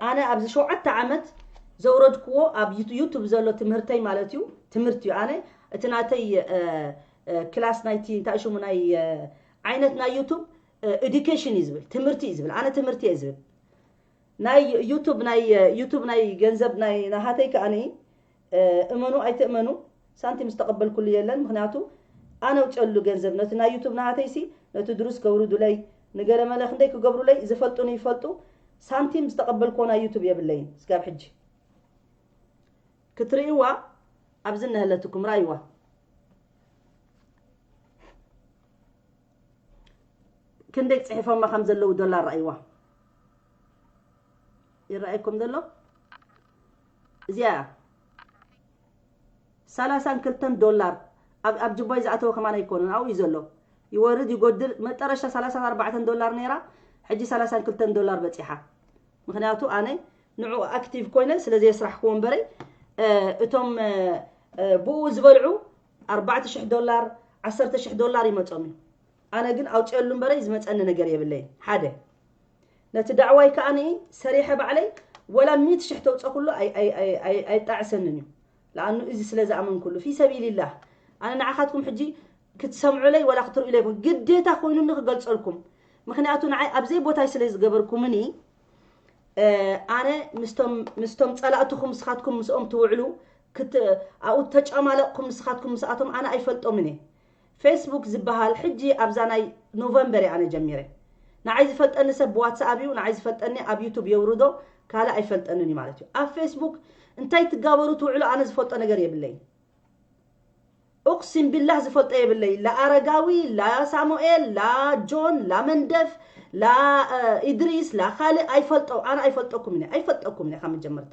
ኣነ ኣብዚ ሸውዓተ ዓመት ዘውረድክዎ ኣብ ዩቱብ ዘሎ ትምህርተይ ማለት እዩ። ትምህርቲ እዩ። ኣነ እቲ ናተይ ክላስ ናይቲ እንታይ ሽሙ ናይ ዓይነት ናይ ዩቱብ ኤዱኬሽን እዩ ዝብል፣ ትምህርቲ እዩ ዝብል። ኣነ ትምህርቲ እየ ዝብል። ናይ ዩቱብ ናይ ዩቱብ ናይ ገንዘብ ናይ ናሃተይ ከኣኒ እመኑ ኣይትእመኑ ሳንቲም ዝተቐበልኩሉ የለን። ምክንያቱ ኣነ ውፅሉ ገንዘብ ነቲ ናይ ዩቱብ ናሃተይሲ ነቲ ድሩስ ከውርዱለይ ንገለመለ ክንደይ ክገብሩለይ ዝፈልጡን ይፈልጡ። ሳንቲም ዝተቐበልኮ ናይ ዩቱብ የብለይን ስጋብ ሕጂ ክትርእይዋ ኣብዚ እነሀለትኩም ራይዋ ክንደይ ፅሒፎማ ከም ዘለዉ ዶላር ራእይዋ ይረኣየኩም ዘሎ እዚኣ ሰላሳን ክልተን ዶላር ኣብ ጅቦይ ዝኣተወ ከማን ኣይኮነን ኣብኡ እዩ ዘሎ። ይወርድ ይጎድል መጠረሻ ሰላሳን ኣርባዕተን ዶላር ነይራ፣ ሕጂ ሰላሳን ክልተን ዶላር በፂሓ። ምክንያቱ ኣነ ንዑ ኣክቲቭ ኮይነ ስለ ዘየስራሕክዎ እምበረይ እቶም ብኡ ዝበልዑ ኣርባዕተ ሽሕ ዶላር ዓሰርተ ሽሕ ዶላር ይመፆም እዩ። ኣነ ግን ኣውፅኦሉ እምበረይ ዝመፀኒ ነገር የብለይን። ሓደ ነቲ ዳዕዋይ ከዓኒ ሰሪሐ ባዕለይ ወላ ሚእቲ ሽሕ ተውፀ ኩሉ ኣይጣዕሰንን እዩ። ለኣኑ እዚ ስለ ዝኣመንኩሉ ፊ ሰቢልላህ ኣነ ንዓኻትኩም ሕጂ ክትሰምዑለይ ወላ ክትርእዩለይ ይኹን ግዴታ ኮይኑኒ ክገልፀልኩም። ምክንያቱ ንዓይ ኣብዘይ ቦታይ ስለ ዝገበርኩምኒ ኣነ ምስቶም ጸላእትኹም ንስኻትኩም ምስኦም ትውዕሉ ኣብኡ ተጨማለቕኩም ንስኻትኩም ምስኣቶም ኣነ ኣይፈልጦምን እየ። ፌስቡክ ዝበሃል ሕጂ ኣብዛ ናይ ኖቨምበር እየ ኣነ ጀሚረ። ንዓይ ዝፈልጠኒ ሰብ ብዋትስኣፕ እዩ፣ ንዓይ ዝፈልጠኒ ኣብ ዩቱብ የውርዶ፣ ካልእ ኣይፈልጠንን እዩ ማለት እዩ። ኣብ ፌስቡክ እንታይ ትጋበሩ ትውዕሉ ኣነ ዝፈልጦ ነገር የብለይን። ኡቅሲም ቢላህ ዝፈልጦ የብለይ። ላኣረጋዊ፣ ላሳሙኤል፣ ላጆን፣ ላመንደፍ፣ ላኢድሪስ፣ ላካልእ ኣይፈልጦ ኣነ ኣይፈልጠኩም እየ ኣይፈልጠኩም እየ ካብ መጀመርታ።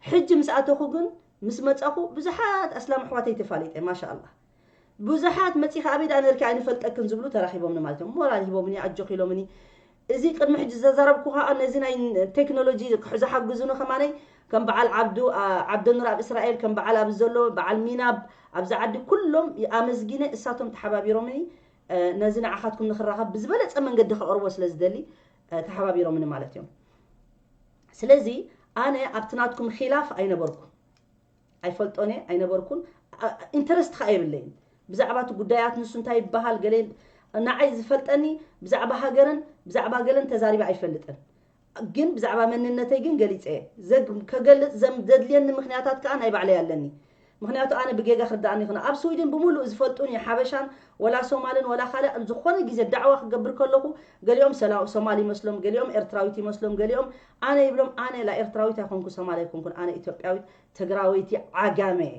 ሕጂ ምስ ኣተኹ ግን ምስ መጻኹ ብዙሓት ኣስላም ኣሕዋተይ ተፋሊጠ ማሻኣላህ። ብዙሓት መጺኻ ኣበይ ደኣ ነርኪ ኣይንፈልጠክን ዝብሉ ተራኺቦምኒ ማለት እዮም። ሞራል ሂቦምኒ ኣጆኺ ኢሎምኒ። እዚ ቅድሚ ሕጂ ዘዛረብኩ ከዓ ነዚ ናይ ቴክኖሎጂ ዝሓግዙኒ ከማነይ ከም በዓል ዓብዱ ዓብደኑር ኣብ እስራኤል ከም በዓል ኣብ ዘሎ በዓል ሚናብ ኣብዚ ዓዲ ኩሎም ኣመስጊነ እሳቶም ተሓባቢሮምኒ ነዚ ንዓኻትኩም ንክራኸብ ብዝበለፀ መንገዲ ከቕርቦ ስለ ዝደሊ ተሓባቢሮምኒ ማለት እዮም። ስለዚ ኣነ ኣብቲ ናትኩም ኺላፍ ኣይነበርኩ ኣይፈልጦን እየ ኣይነበርኩን። ኢንተረስት ከዓ የብለይን ብዛዕባ እቲ ጉዳያት ንሱ እንታይ ይበሃል ገለ ንዓይ ዝፈልጠኒ ብዛዕባ ሃገርን ብዛዕባ ገለን ተዛሪበ ኣይፈልጥን። ግን ብዛዕባ መንነተይ ግን ገሊፀ እየ። ከገልፅ ዘድልየኒ ምክንያታት ከዓ ናይ ባዕለይ ኣለኒ። ምክንያቱ ኣነ ብጌጋ ክርዳእኒ ይኽነ ኣብ ስዊድን ብምሉእ ዝፈልጡን እዩ ሓበሻን ወላ ሶማልን ወላ ካልእ ዝኾነ ግዜ ዳዕዋ ክገብር ከለኹ ገሊኦም ሶማል ይመስሎም ገሊኦም ኤርትራዊት ይመስሎም ገሊኦም ኣነ ይብሎም ኣነ ላ ኤርትራዊት ኣይኮንኩ ሶማል ኣይኮንኩን ኣነ ኢትዮጵያዊት ትግራወይቲ ዓጋመ እየ።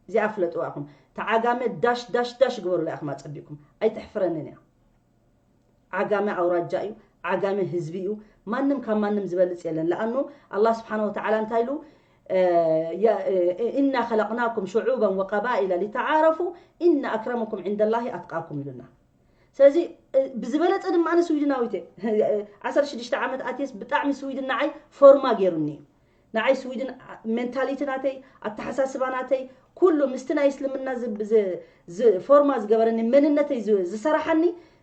እዚኣ ፍለጥዋ ኢኹም። ተዓጋመ ዳሽ ዳሽ ዳሽ ግበሩላ ኢኹም ኣጸቢቕኩም። ኣይተሕፍረንን እያ። ዓጋመ ኣውራጃ እዩ። ዓጋመ ህዝቢ እዩ። ማንም ካብ ማንም ዝበልጽ የለን። ለኣኑ ኣላህ ስብሓነ ወተዓላ እንታይ ኢሉ ኢና ኸለቅናኩም ሽዑበን ወቀባኢለ ሊተዓረፉ ኢና ኣክረመኩም ዕንደላሂ ኣትቃኩም ኢሉና። ስለዚ ብዝበለፀ ድማ ኣነ ስዊድናዊት እየ። ዓሰርተ ሽዱሽተ ዓመት ኣትየስ ብጣዕሚ ስዊድን ንዓይ ፎርማ ገይሩኒ እዩ። ንዓይ ስዊድን ሜንታሊቲ ናተይ ኣተሓሳስባ ናተይ ኩሉ ምስቲ ናይ እስልምና ፎርማ ዝገበረኒ መንነተይ ዝሰራሓኒ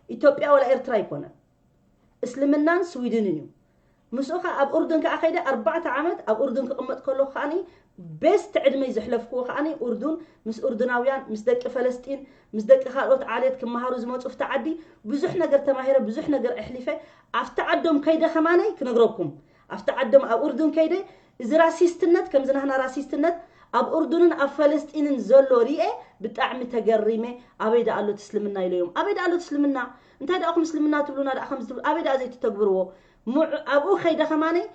ኢትዮጵያ ወላ ኤርትራ ኣይኮነን። እስልምናን ስዊድንን እዩ። ምስኡ ከዓ ኣብ ኡርዱን ከዓ ከይደ ኣርባዕተ ዓመት ኣብ ኡርዱን ክቕመጥ ከለኹ ከዓኒ ቤስት ዕድመይ ዘሕለፍክዎ ከዓኒ ኡርዱን ምስ ኡርዱናውያን ምስ ደቂ ፈለስጢን ምስ ደቂ ካልኦት ዓሌት ክመሃሩ ዝመፁ ፍቲ ዓዲ ብዙሕ ነገር ተማሂረ ብዙሕ ነገር ኣሕሊፈ ኣብቲ ዓዶም ከይደ ከማነይ ክነግረኩም ኣብቲ ዓዶም ኣብ ኡርዱን ከይደ እዚ ራሲስትነት ከምዚ ናህና ራሲስትነት ኣብ ኡርዱንን ኣብ ፈለስጢንን ዘሎ ሪኤ ብጣዕሚ ተገሪመ ኣበይ ደኣ ኣሎ እቲ እስልምና ኢለዮም ኣበይ ደኣ ኣሎ እቲ እስልምና እንታይ ደኣ ኹም እስልምና ትብሉና ደኣ ከምዚ ትብሉ ኣበይ ደኣ ዘይትተግብርዎ ኣብኡ ከይደ ከማነይ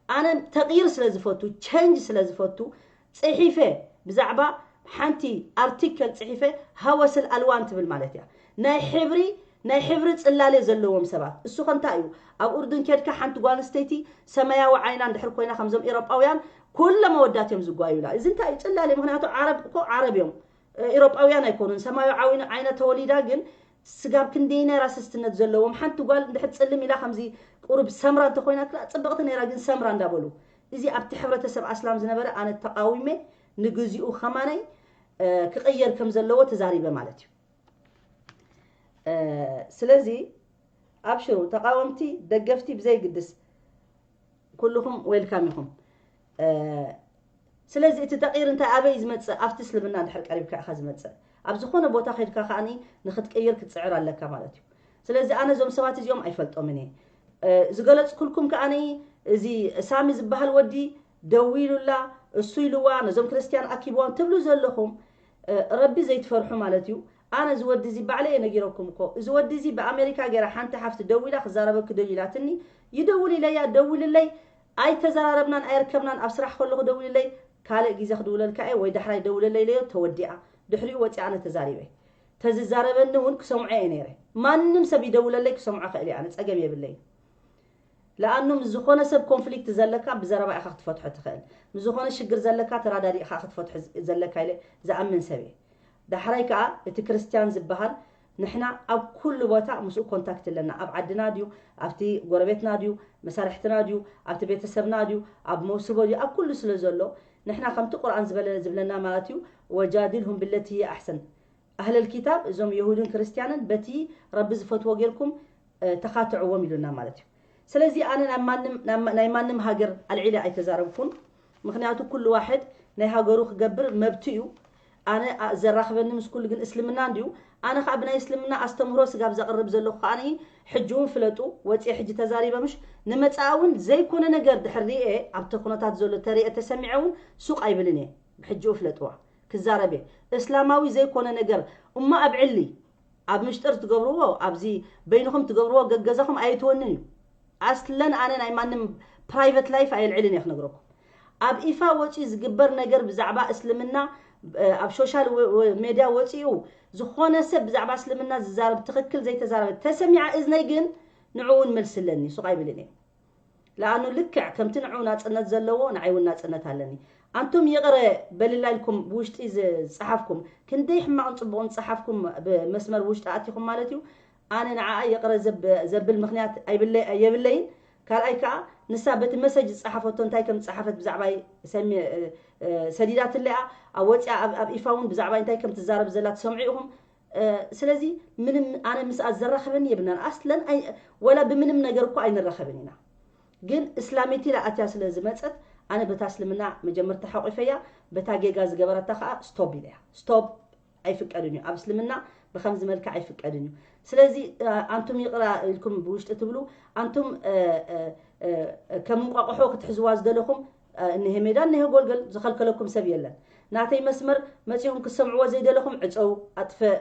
ኣነ ተቕይር ስለ ዝፈቱ፣ ቸንጅ ስለ ዝፈቱ፣ ጽሒፈ ብዛዕባ ሓንቲ ኣርቲክል ጽሒፈ ሃወስል ኣልዋን ትብል ማለት እያ። ናይ ሕብሪ ናይ ሕብሪ ጽላለ ዘለዎም ሰባት። እሱ ከ እንታይ እዩ? ኣብ ኡርዱን ኬድካ ሓንቲ ጓል ኣንስተይቲ ሰማያዊ ዓይና እንድሕር ኮይና፣ ከምዞም ኤሮጳውያን ኩሎም ኣወዳት እዮም ዝጓዩላ። እዚ እንታይ እዩ? ጽላለ። ምክንያቱ ዓረብ እኮ ዓረብ እዮም፣ ኤሮጳውያን ኣይኮኑን። ሰማያዊ ዓይነ ተወሊዳ ግን ስጋብ ክንደይናይ ራስስትነት ዘለዎም። ሓንቲ ጓል እንድሕር ጽልም ኢላ ከምዚ ቁሩብ ሰምራ እንተኮይና ክላ ጽብቕቲ ነይራ፣ ግን ሰምራ እንዳበሉ። እዚ ኣብቲ ሕብረተሰብ ኣስላም ዝነበረ ኣነ ተቃዊመ፣ ንግዚኡ ከማነይ ክቕየር ከም ዘለዎ ተዛሪበ ማለት እዩ። ስለዚ ኣብሽሩ ተቃወምቲ ደገፍቲ ብዘይግድስ ኩልኹም ዌልካም ኢኹም። ስለዚ እቲ ተቕይር እንታይ ኣበይ ዝመጽእ? ኣብቲ እስልምና ድሕር ቀሪብካ ኢኻ ዝመጽእ። ኣብ ዝኾነ ቦታ ከድካ ከኣኒ ንኽትቅይር ክትጽዕር ኣለካ ማለት እዩ። ስለዚ ኣነ እዞም ሰባት እዚኦም ኣይፈልጦምን እየ። ዝገለጽኩልኩም ከኣኒ እዚ ሳሚ ዝበሃል ወዲ ደዊሉላ፣ እሱ ኢልዋ፣ ነዞም ክርስትያን ኣኪብዋም ትብሉ ዘለኹም፣ ረቢ ዘይትፈርሑ ማለት እዩ። ኣነ እዚ ወዲ እዚ ባዕለ እየ ነጊረኩም እኮ። እዚ ወዲ እዚ ብኣሜሪካ ገይራ ሓንቲ ሓፍቲ ደዊላ ክዛረበኪ ደልዩ ኢላትኒ። ይደውል ኢለያ፣ ደውልለይ። ኣይተዘራረብናን ኣይርከብናን። ኣብ ስራሕ ከለኹ ደውልለይ፣ ካልእ ግዜ ክድውለልካ እየ ወይ ዳሕራይ ደውለለይ ኢለዮ፣ ተወዲኣ። ድሕሪኡ ወፂኣ ኣነ ተዛሪበ። ተዝዛረበኒ እውን ክሰምዖ እየ ነይረ። ማንም ሰብ ይደውለለይ ክሰምዖ ክእል እየ፣ ኣነ ፀገም የብለይን። ለኣኑ ምስ ዝኾነ ሰብ ኮንፍሊክት ዘለካ ብዘረባ ኢኻ ክትፈትሖ ትኽእል። ምስ ዝኾነ ሽግር ዘለካ ተራዳዲ ኢኻ ክትፈትሖ ዘለካ ኢለ ዝኣምን ሰብ እየ። ዳሕራይ ከኣ እቲ ክርስትያን ዝበሃል ንሕና ኣብ ኩሉ ቦታ ምስኡ ኮንታክት ኣለና። ኣብ ዓድና ድዩ፣ ኣብቲ ጎረቤትና ድዩ፣ መሳርሕትና ድዩ፣ ኣብቲ ቤተሰብና ድዩ፣ ኣብ መውስቦ ድዩ፣ ኣብ ኩሉ ስለ ዘሎ ንሕና ከምቲ ቁርኣን ዝበለ ዝብለና ማለት እዩ፣ ወጃዲልሁም ብለቲ ሂየ ኣሕሰን። ኣህለል ኪታብ እዞም የሁድን ክርስትያንን በቲ ረቢ ዝፈትዎ ጌርኩም ተኻትዕዎም ኢሉና ማለት እዩ። ስለዚ ኣነ ናይ ማንም ናይ ማንም ሃገር ኣልዒለ ኣይተዛረብኩን። ምክንያቱ ኩሉ ዋሕድ ናይ ሃገሩ ክገብር መብቱ እዩ። ኣነ ዘራኽበኒ ምስ ኩሉ ግን እስልምና እንድዩ። ኣነ ከዓ ብናይ እስልምና ኣስተምህሮ ስጋብ ዘቕርብ ዘለኹ ከዓ ሕጂ እውን ፍለጡ። ወፅየ ሕጂ ተዛሪበ ምሽ ንመፃኢ እውን ዘይኮነ ነገር ድሕር ርኤ ኣብቲ ኩነታት ዘሎ ተሪኤ ተሰሚዐ እውን ሱቕ ኣይብልን እየ። ሕጂ ፍለጥዋ ክዛረብ እየ። እስላማዊ ዘይኮነ ነገር እሞ ኣብ ዕሊ ኣብ ምሽጥር ትገብርዎ ኣብዚ በይንኹም ትገብርዎ ገገዛኹም ኣይትወንን እዩ። ኣስለን ኣነ ናይ ማንም ፕራይቨት ላይፍ ኣየልዕልን እየ ክነግረኩም። ኣብ ኢፋ ወፂኡ ዝግበር ነገር ብዛዕባ እስልምና ኣብ ሶሻል ሜድያ ወፂኡ ዝኾነ ሰብ ብዛዕባ እስልምና ዝዛረብ ትኽክል ዘይተዛረበ ተሰሚዓ እዝነይ ግን ንዕኡ እውን መልሲ ኣለኒ ሱቕ ኣይብልን እየ። ለኣኑ ልክዕ ከምቲ ንዑ ናጽነት ዘለዎ ንዓይ እውን ናጽነት ኣለኒ። ኣንቱም ይቕረ በልላ ኢልኩም ብውሽጢ ዝጸሓፍኩም ክንደይ ሕማቕን ጽቡቕን ዝጸሓፍኩም ብመስመር ውሽጢ ኣቲኹም ማለት እዩ። ኣነ ንዓኣ ይቕረ ዘብል ምኽንያት የብለይን። ካልኣይ ከኣ ንሳ በቲ መሰጅ ዝጸሓፈቶ እንታይ ከም ዝጸሓፈት ብዛዕባይ ሰዲዳትለይ እያ። ኣብ ወጺኣ ኣብ ኢፋ እውን ብዛዕባይ እንታይ ከም ትዛረብ ዘላ ትሰምዑ ኢኹም። ስለዚ ምንም ኣነ ምስኣ ዘራኸበኒ የብልናን ኣስለን። ወላ ብምንም ነገር እኮ ኣይንራኸብን ኢና። ግን እስላሜቲ ኢላ ኣትያ ስለ ዝመፀት ኣነ በታ እስልምና መጀመርታ ሓቂፈያ፣ በታ ጌጋ ዝገበረታ ከዓ ስቶፕ ኢለያ። ስቶፕ ኣይፍቀድን እዩ ኣብ እስልምና። ብከምዚ መልክዕ ኣይፍቀድን እዩ። ስለዚ ኣንቱም ይቕራ ኢልኩም ብውሽጢ ትብሉ ኣንቱም ከም እንቋቑሖ ክትሕዝዋ ዝደለኹም እኒሄ ሜዳ እኒሄ ጎልገል ዝኸልከለኩም ሰብ የለን። ናተይ መስመር መፂኹም ክትሰምዕዎ ዘይደለኹም ዕፀው ኣጥፈእ።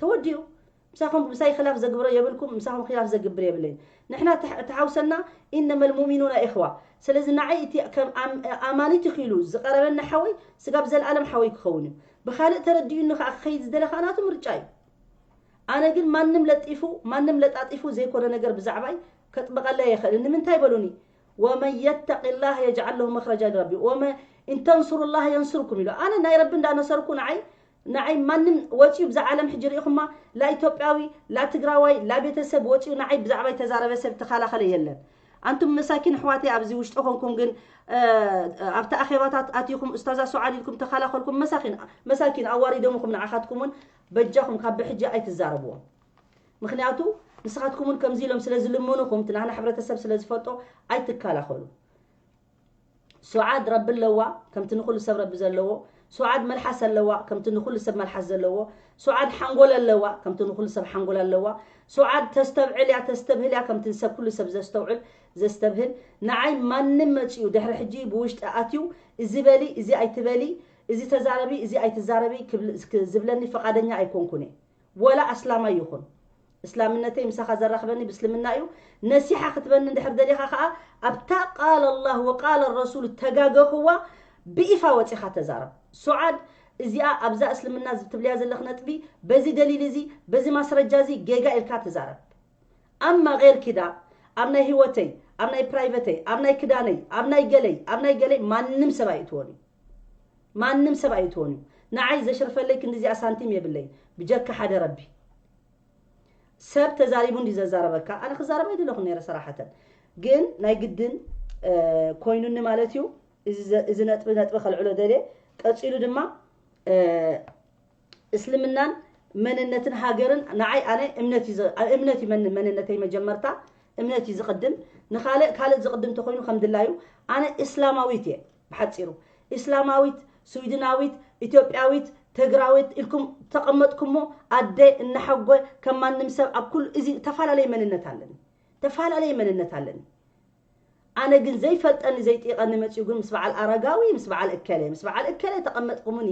ተወዲኡ። ምሳኹም ምሳይ ክላፍ ዘግብሮ የብልኩም፣ ምሳኹም ክላፍ ዘግብር የብለይን። ንሕና ተሓውሰና ኢነመል ሙእሚኑና ኢኽዋ። ስለዚ ንዓይ እቲ ከም ኣማኒት ኢኺሉ ዝቐረበኒ ሓወይ ስጋብ ዘለኣለም ሓወይ ክኸውን እዩ። ብኻልእ ተረዲኡኒ ከዓ ክኸይድ ዝደለ ከዓ ናቱ ምርጫ እዩ። ኣነ ግን ማንም ለጢፉ ማንም ለጣጢፉ ዘይኮነ ነገር ብዛዕባይ ከጥበቐለይ ኣይኽእልን። ንምንታይ በሉኒ? ወመን የተቂ ላህ የጅዓል ለሁ መኽረጃ ኢሉ ረቢ። ወመ እንተንሱሩ ላህ የንሱርኩም ኢሉ። ኣነ ናይ ረቢ እንዳነሰርኩ ንዓይ ንዓይ ማንም ወፂኡ ብዛ ዓለም ሕጂ ርኢኹማ ላ ኢትዮጵያዊ ላ ትግራዋይ ላ ቤተሰብ ወፂኡ ንዓይ ብዛዕባይ ተዛረበ ሰብ ተኸላኸለ የለን። ኣንቱም መሳኪን ኣሕዋተይ ኣብዚ ውሽጢ ኮንኩም ግን ኣብቲ ኣኼባታት ኣቲኹም እስታዛ ሱዓድ ኢልኩም ተኸላኸልኩም መሳኪን መሳኪን ኣዋሪዶምኹም ንዓኻትኩም እውን በጃኹም ካብ ብሕጂ ኣይትዛረብዎም። ምክንያቱ ንስኻትኩም እውን ከምዚ ኢሎም ስለ ዝልምኑኹም እቲ ናህና ሕብረተሰብ ስለ ዝፈልጦ ኣይትከላኸሉ። ሱዓድ ረቢ ኣለዋ ከምቲ ንኹሉ ሰብ ረቢ ዘለዎ። ሱዓድ መልሓስ ኣለዋ ከምቲ ንኹሉ ሰብ መልሓስ ዘለዎ። ሱዓድ ሓንጎል ኣለዋ ከምቲ ንኹሉ ሰብ ሓንጎል ኣለዋ። ሱዓድ ተስተብዕል እያ ተስተብህል እያ ከምቲ ሰብ ኩሉ ሰብ ዘስተውዕል ዘስተብህል። ንዓይ ማንም መፂኡ ድሕሪ ሕጂ ብውሽጢ ኣትዩ እዚ በሊ እዚ ኣይትበሊ እዚ ተዛረቢ እዚ ኣይትዛረቢ ዝብለኒ ፈቓደኛ ኣይኮንኩን እየ። ወላ ኣስላማይ ይኹን እስላምነተይ ምሳኻ ዘራኽበኒ ብእስልምና እዩ። ነሲሓ ክትበኒ እንድሕር ደሊኻ ከዓ ኣብታ ቃል ኣላህ ወቃል ረሱል ተጋገኽዋ ብኢፋ ወፂኻ ተዛረብ። ሱዓድ፣ እዚኣ ኣብዛ እስልምና ዝትብልያ ዘለኽ ነጥቢ በዚ ደሊል እዚ በዚ ማስረጃ እዚ ጌጋ ኢልካ ተዛረብ። ኣማ ገይር ኪዳ ኣብ ናይ ህይወተይ፣ ኣብ ናይ ፕራይቨተይ፣ ኣብ ናይ ክዳነይ፣ ኣብ ናይ ገለይ፣ ኣብ ናይ ገለይ ማንም ሰብ ኣይእትወን እዩ። ማንም ሰብ ኣይእትወን እዩ። ንዓይ ዘሽርፈለይ ክንዲ እዚኣ ሳንቲም የብለይ ብጀካ ሓደ ረቢ። ሰብ ተዛሪቡ እንዲ ዘዛረበካ ኣነ ክዛረብ ኣይደለኹ ነይረ ሰራሕተን። ግን ናይ ግድን ኮይኑኒ ማለት እዩ። እዚ ነጥቢ ነጥቢ ከልዕሎ ደልየ። ቀፂሉ ድማ እስልምናን መንነትን ሃገርን ንዓይ ኣነ እምነት እዩ እምነት እዩ መንነተይ መጀመርታ እምነት እዩ ዝቕድም። ንኻልእ ካልእ ዝቕድም ተኾይኑ ከም ድላዩ። ኣነ እስላማዊት እየ። ብሓፂሩ እስላማዊት፣ ስዊድናዊት፣ ኢትዮጵያዊት፣ ትግራዊት ኢልኩም ተቐመጥኩሞ ኣደ እናሓጎ ከም ማንም ሰብ ኣብ ኩሉ እዚ ተፈላለየ መንነት ኣለኒ። ተፈላለየ መንነት ኣለኒ። ኣነ ግን ዘይፈልጠኒ ዘይጢቐኒ መፅኡ ግን ምስ በዓል ኣረጋዊ ምስ በዓል እከለ ምስ በዓል እከለ ተቐመጥኩምኒ።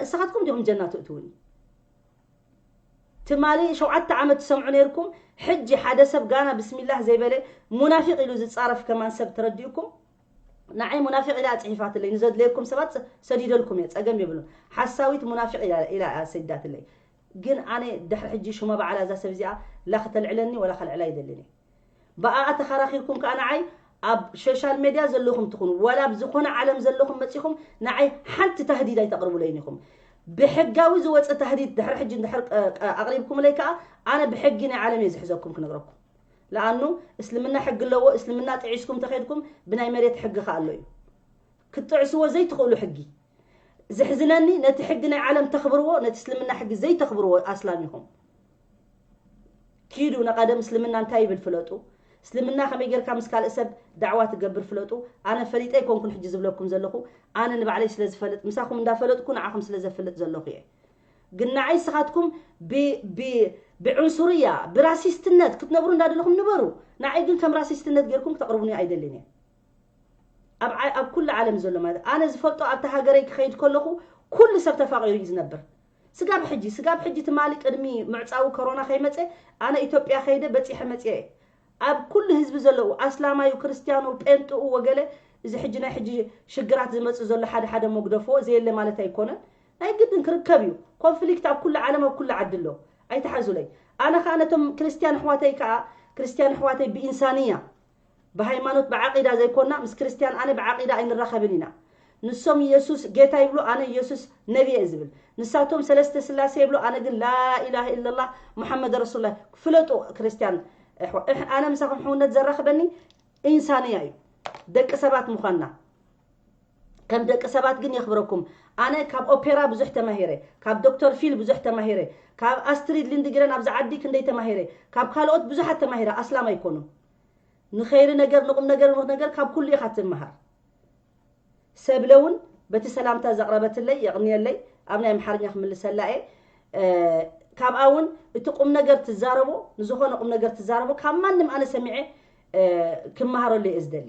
እስኻትኩም ዲኹም ጀና ትእትውኒ? ትማሊ ሸውዓተ ዓመት ትሰምዑ ነይርኩም። ሕጂ ሓደ ሰብ ጋና ብስሚላህ ዘይበለ ሙናፊቕ ኢሉ ዝፃረፍ ከማን ሰብ ትረዲእኩም። ንዓይ ሙናፊቕ ኢላ ኣፅሒፋትለይ። ንዘድለየኩም ሰባት ሰዲደልኩም እየ፣ ፀገም የብሉን። ሓሳዊት ሙናፊቕ ኢላ ኢላ ሰዲዳትለይ። ግን ኣነ ድሕሪ ሕጂ ሽመ በዓላ እዛ ሰብ እዚኣ ላ ከተልዕለኒ ወላ ከልዕላ ኣይደልን እየ። ብኣኣ ተኸራኺርኩም ከዓ ንዓይ ኣብ ሶሻል ሜድያ ዘለኹም ትኹኑ ዋላ ኣብ ዝኾነ ዓለም ዘለኹም መፂኹም ንዓይ ሓንቲ ታህዲድ ኣይተቕርቡለይን ኢኹም። ብሕጋዊ ዝወፀ ታህዲድ ድሕሪ ሕጂ እንድሕር ኣቕሪብኩምለይ ከዓ ኣነ ብሕጊ ናይ ዓለም እየ ዝሕዘኩም ክነግረኩም። ለኣኑ እስልምና ሕጊ ኣለዎ። እስልምና ጥዒስኩም ተኸድኩም ብናይ መሬት ሕጊ ከዓ ኣሎ እዩ። ክትጥዕስዎ ዘይትኽእሉ ሕጊ። ዝሕዝነኒ ነቲ ሕጊ ናይ ዓለም ተኽብርዎ፣ ነቲ እስልምና ሕጊ ዘይተኽብርዎ ኣስላም ኢኹም። ኪዱ ንቐደም እስልምና እንታይ ይብል ፍለጡ። እስልምና ከመይ ጌርካ ምስ ካልእ ሰብ ዳዕዋ ትገብር ፍለጡ። ኣነ ፈሊጠ ኣይኮንኩን ሕጂ ዝብለኩም ዘለኹ። ኣነ ንባዕለይ ስለ ዝፈልጥ ምሳኹም እንዳፈለጥኩ ንዓኹም ስለ ዘፍልጥ ዘለኹ እየ። ግን ንዓይ ንስኻትኩም ብዕንሱርያ ብራሲስትነት ክትነብሩ እንዳደለኹም ንበሩ። ንዓይ ግን ከም ራሲስትነት ጌርኩም ክተቕርቡኒ ኣይደልን እየ። ኣብ ኩሉ ዓለም ዘሎ ማለት ኣነ ዝፈልጦ ኣብቲ ሃገረይ ክኸይድ ከለኹ ኩሉ ሰብ ተፋቒሩ እዩ ዝነብር። ስጋብ ሕጂ ስጋብ ሕጂ ትማሊ ቅድሚ ምዕፃዊ ኮሮና ከይመፀ ኣነ ኢትዮጵያ ከይደ በፂሐ መፅአ እየ። ኣብ ኩሉ ህዝቢ ዘለዉ ኣስላማዩ ክርስትያኑ ጴንጥኡ ወገለ እዚ ሕጂ ናይ ሕጂ ሽግራት ዝመፅእ ዘሎ ሓደ ሓደ መጉደፍዎ ዘየለ ማለት ኣይኮነን። ናይ ግድን ክርከብ እዩ። ኮንፍሊክት ኣብ ኩሉ ዓለም ኣብ ኩሉ ዓዲ ኣሎ። ኣይትሓዙለይ። ኣነ ከዓ ነቶም ክርስትያን ኣሕዋተይ ከዓ ክርስትያን ኣሕዋተይ ብኢንሳንያ ብሃይማኖት ብዓቂዳ ዘይኮና ምስ ክርስትያን ኣነ ብዓቂዳ ኣይንራኸብን ኢና። ንሶም ኢየሱስ ጌታ ይብሉ ኣነ ኢየሱስ ነቢ እየ ዝብል። ንሳቶም ሰለስተ ስላሴ ይብሉ ኣነ ግን ላኢላሃ ኢለላህ ሙሐመድ ረሱሉላህ። ፍለጡ ክርስትያን ኣነ ምሳኹም ሕውነት ዘራኽበኒ ኢንሳንያ እዩ። ደቂ ሰባት ምዃንና ከም ደቂ ሰባት ግን የኽብረኩም። ኣነ ካብ ኦፔራ ብዙሕ ተማሂረ፣ ካብ ዶክተር ፊል ብዙሕ ተማሂረ፣ ካብ ኣስትሪድ ሊንድግረን ኣብዚ ዓዲ ክንደይ ተማሂረ፣ ካብ ካልኦት ብዙሓት ተማሂረ። ኣስላም ኣይኮኑን። ንኸይሪ ነገር ንቁም ነገር ነገር ካብ ኩሉ ኢኻ ትመሃር። ሰብለ እውን በቲ ሰላምታ ዘቕረበትለይ የቕንየለይ። ኣብ ናይ ኣምሓርኛ ክምልሰላ እየ። ካብኣ እውን እቲ ቁም ነገር ትዛረቦ ንዝኾነ ቁም ነገር ትዛረቦ ካብ ማንም ኣነ ሰሚዐ ክመሃረሉ እየ ዝደሊ።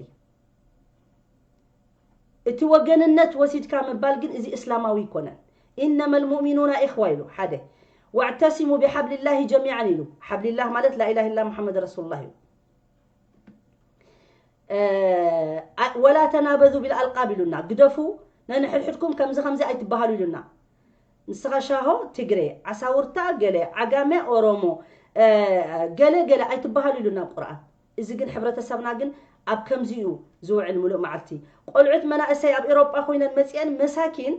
እቲ ወገንነት ወሲድካ ምባል ግን እዚ እስላማዊ ኣይኮነን። ኢነመ ልሙእሚኑና ኢኽዋ ኢሉ ሓደ። ወዕተሲሙ ብሓብሊላሂ ጀሚዓን ኢሉ። ሓብሊላህ ማለት ላኢላህ ኢላ ሙሓመድ ረሱሉላህ እዩ። ወላ ተናበዙ ቢልኣልቃብ ኢሉና። ግደፉ ነንሕድሕድኩም ከምዚ ከምዚ ኣይትበሃሉ ኢሉና። ንስኻ ሻሆ ትግሬ፣ ዓሳውርታ ገለ፣ ዓጋመ ኦሮሞ፣ ገለ ገለ ኣይትበሃሉ ኢሉና ቁርኣን። እዚ ግን ሕብረተሰብና ግን ኣብ ከምዚ እዩ ዝውዕል ምሉእ መዓልቲ። ቆልዑት መናእሰይ ኣብ ኤሮጳ ኮይነን መፅአን መሳኪን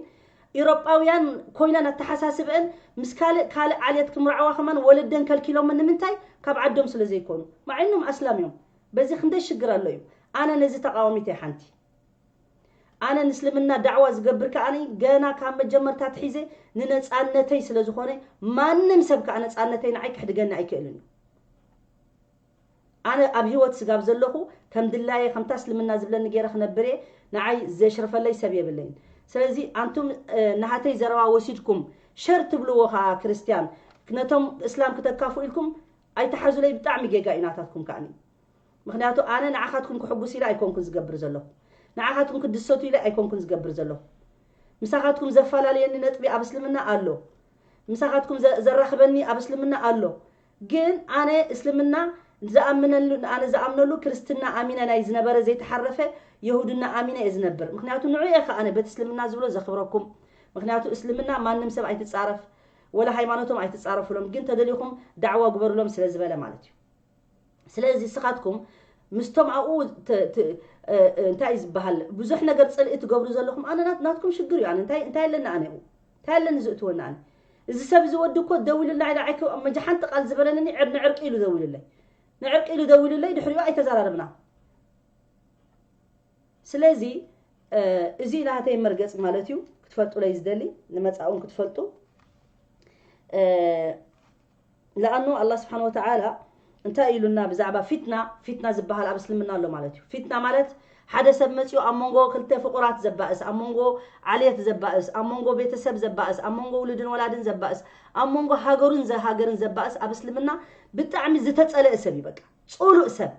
ኢሮጳውያን ኮይነን ኣተሓሳስበአን ምስ ካልእ ካልእ ዓልየት ክምርዓዋ ከማን ወለደን ከልኪሎምን ንምንታይ? ካብ ዓዶም ስለ ዘይኮኑ። ማዕኖም ኣስላም እዮም። በዚ ክንደይ ሽግር ኣሎ እዩ። ኣነ ነዚ ተቃዋሚት እየ ሓንቲ። ኣነ ንእስልምና ዳዕዋ ዝገብር ከኣኒ ገና ካብ መጀመርታ ትሒዘ ንነፃነተይ ስለ ዝኾነ ማንም ሰብ ከኣ ነፃነተይ ንዓይ ክሕድገኒ ኣይክእልን እዩ። ኣነ ኣብ ህይወት ስጋብ ዘለኹ ከም ድላየ ከምታ እስልምና ዝብለኒ ገይረ ክነብር እየ። ንዓይ ዘሽርፈለይ ሰብ የብለይን። ስለዚ ኣንቱም ናሃተይ ዘረባ ወሲድኩም ሸር ትብልዎ ከዓ ክርስትያን ነቶም እስላም ክተካፉ ኢልኩም ኣይትሓዙለይ። ብጣዕሚ ጌጋ እዩ ናታትኩም ከኣኒ። ምክንያቱ ኣነ ንዓኻትኩም ክሕጉስ ኢለ ኣይኮንኩን ዝገብር ዘለኹ። ንዓኻትኩም ክድሰቱ ኢለ ኣይኮንኩን ዝገብር ዘለኹ። ምሳኻትኩም ዘፈላለየኒ ነጥቢ ኣብ እስልምና ኣሎ። ምሳኻትኩም ዘራኽበኒ ኣብ እስልምና ኣሎ። ግን ኣነ እስልምና ዝኣምነሉ ኣነ ዝኣምነሉ ክርስትና ኣሚነ ናይ ዝነበረ ዘይተሓረፈ የሁድና ኣሚነ እየ ዝነብር። ምክንያቱ ንዑ እየ ከኣ ኣነ በቲ እስልምና ዝብሎ ዘኽብረኩም። ምክንያቱ እስልምና ማንም ሰብ ኣይትጻረፍ ወላ ሃይማኖቶም ኣይትጻረፉሎም፣ ግን ተደሊኹም ዳዕዋ ግበሩሎም ስለ ዝበለ ማለት እዩ። ስለዚ ንስኻትኩም ምስቶም ኣብኡ ተ- ተ- እ- እ- እንታይ እዩ ዝበሃል ብዙሕ ነገር ጽልኢ ትገብሩ ዘለኹም ኣነ ናት- ናትኩም ሽግር እዩ። ኣነ እንታይ እንታይ ኣለኒ ኣነ እንታይ ኣለኒ ዝእትወኒ ኣነ እዚ ሰብ እዚ ወዲ እኮ ደዊሉላ ኢላ ዓይከ መጃ ሓንቲ ቃል ዝበለኒ ዕር- ንዕርቂ ኢሉ ደዊሉለይ ንዕርቂ ኢሉ ደዊሉለይ ድሕሪኡ ኣይተዘራረብና። ስለዚ እዚ ናተይ መርገፂ ማለት እዩ ክትፈልጡ ለይ ዝደሊ ንመፃእውን ክትፈልጡ ለኣኑ ኣላ ስብሓን ወተዓላ እንታይ ኢሉና ብዛዕባ ፊትና ፊትና ዝበሃል ኣብ እስልምና ኣሎ ማለት እዩ። ፊትና ማለት ሓደ ሰብ መፂኡ ኣብ መንጎ ክልተ ፍቁራት ዘባእስ ኣብ መንጎ ዓልየት ዘባእስ ኣብ መንጎ ቤተሰብ ዘባእስ ኣብ መንጎ ውሉድን ወላድን ዘባእስ ኣብ መንጎ ሃገሩን ዘሃገርን ዘባእስ ኣብ እስልምና ብጣዕሚ ዝተፀለአ ሰብ እዩ። በቃ ፅሉእ ሰብ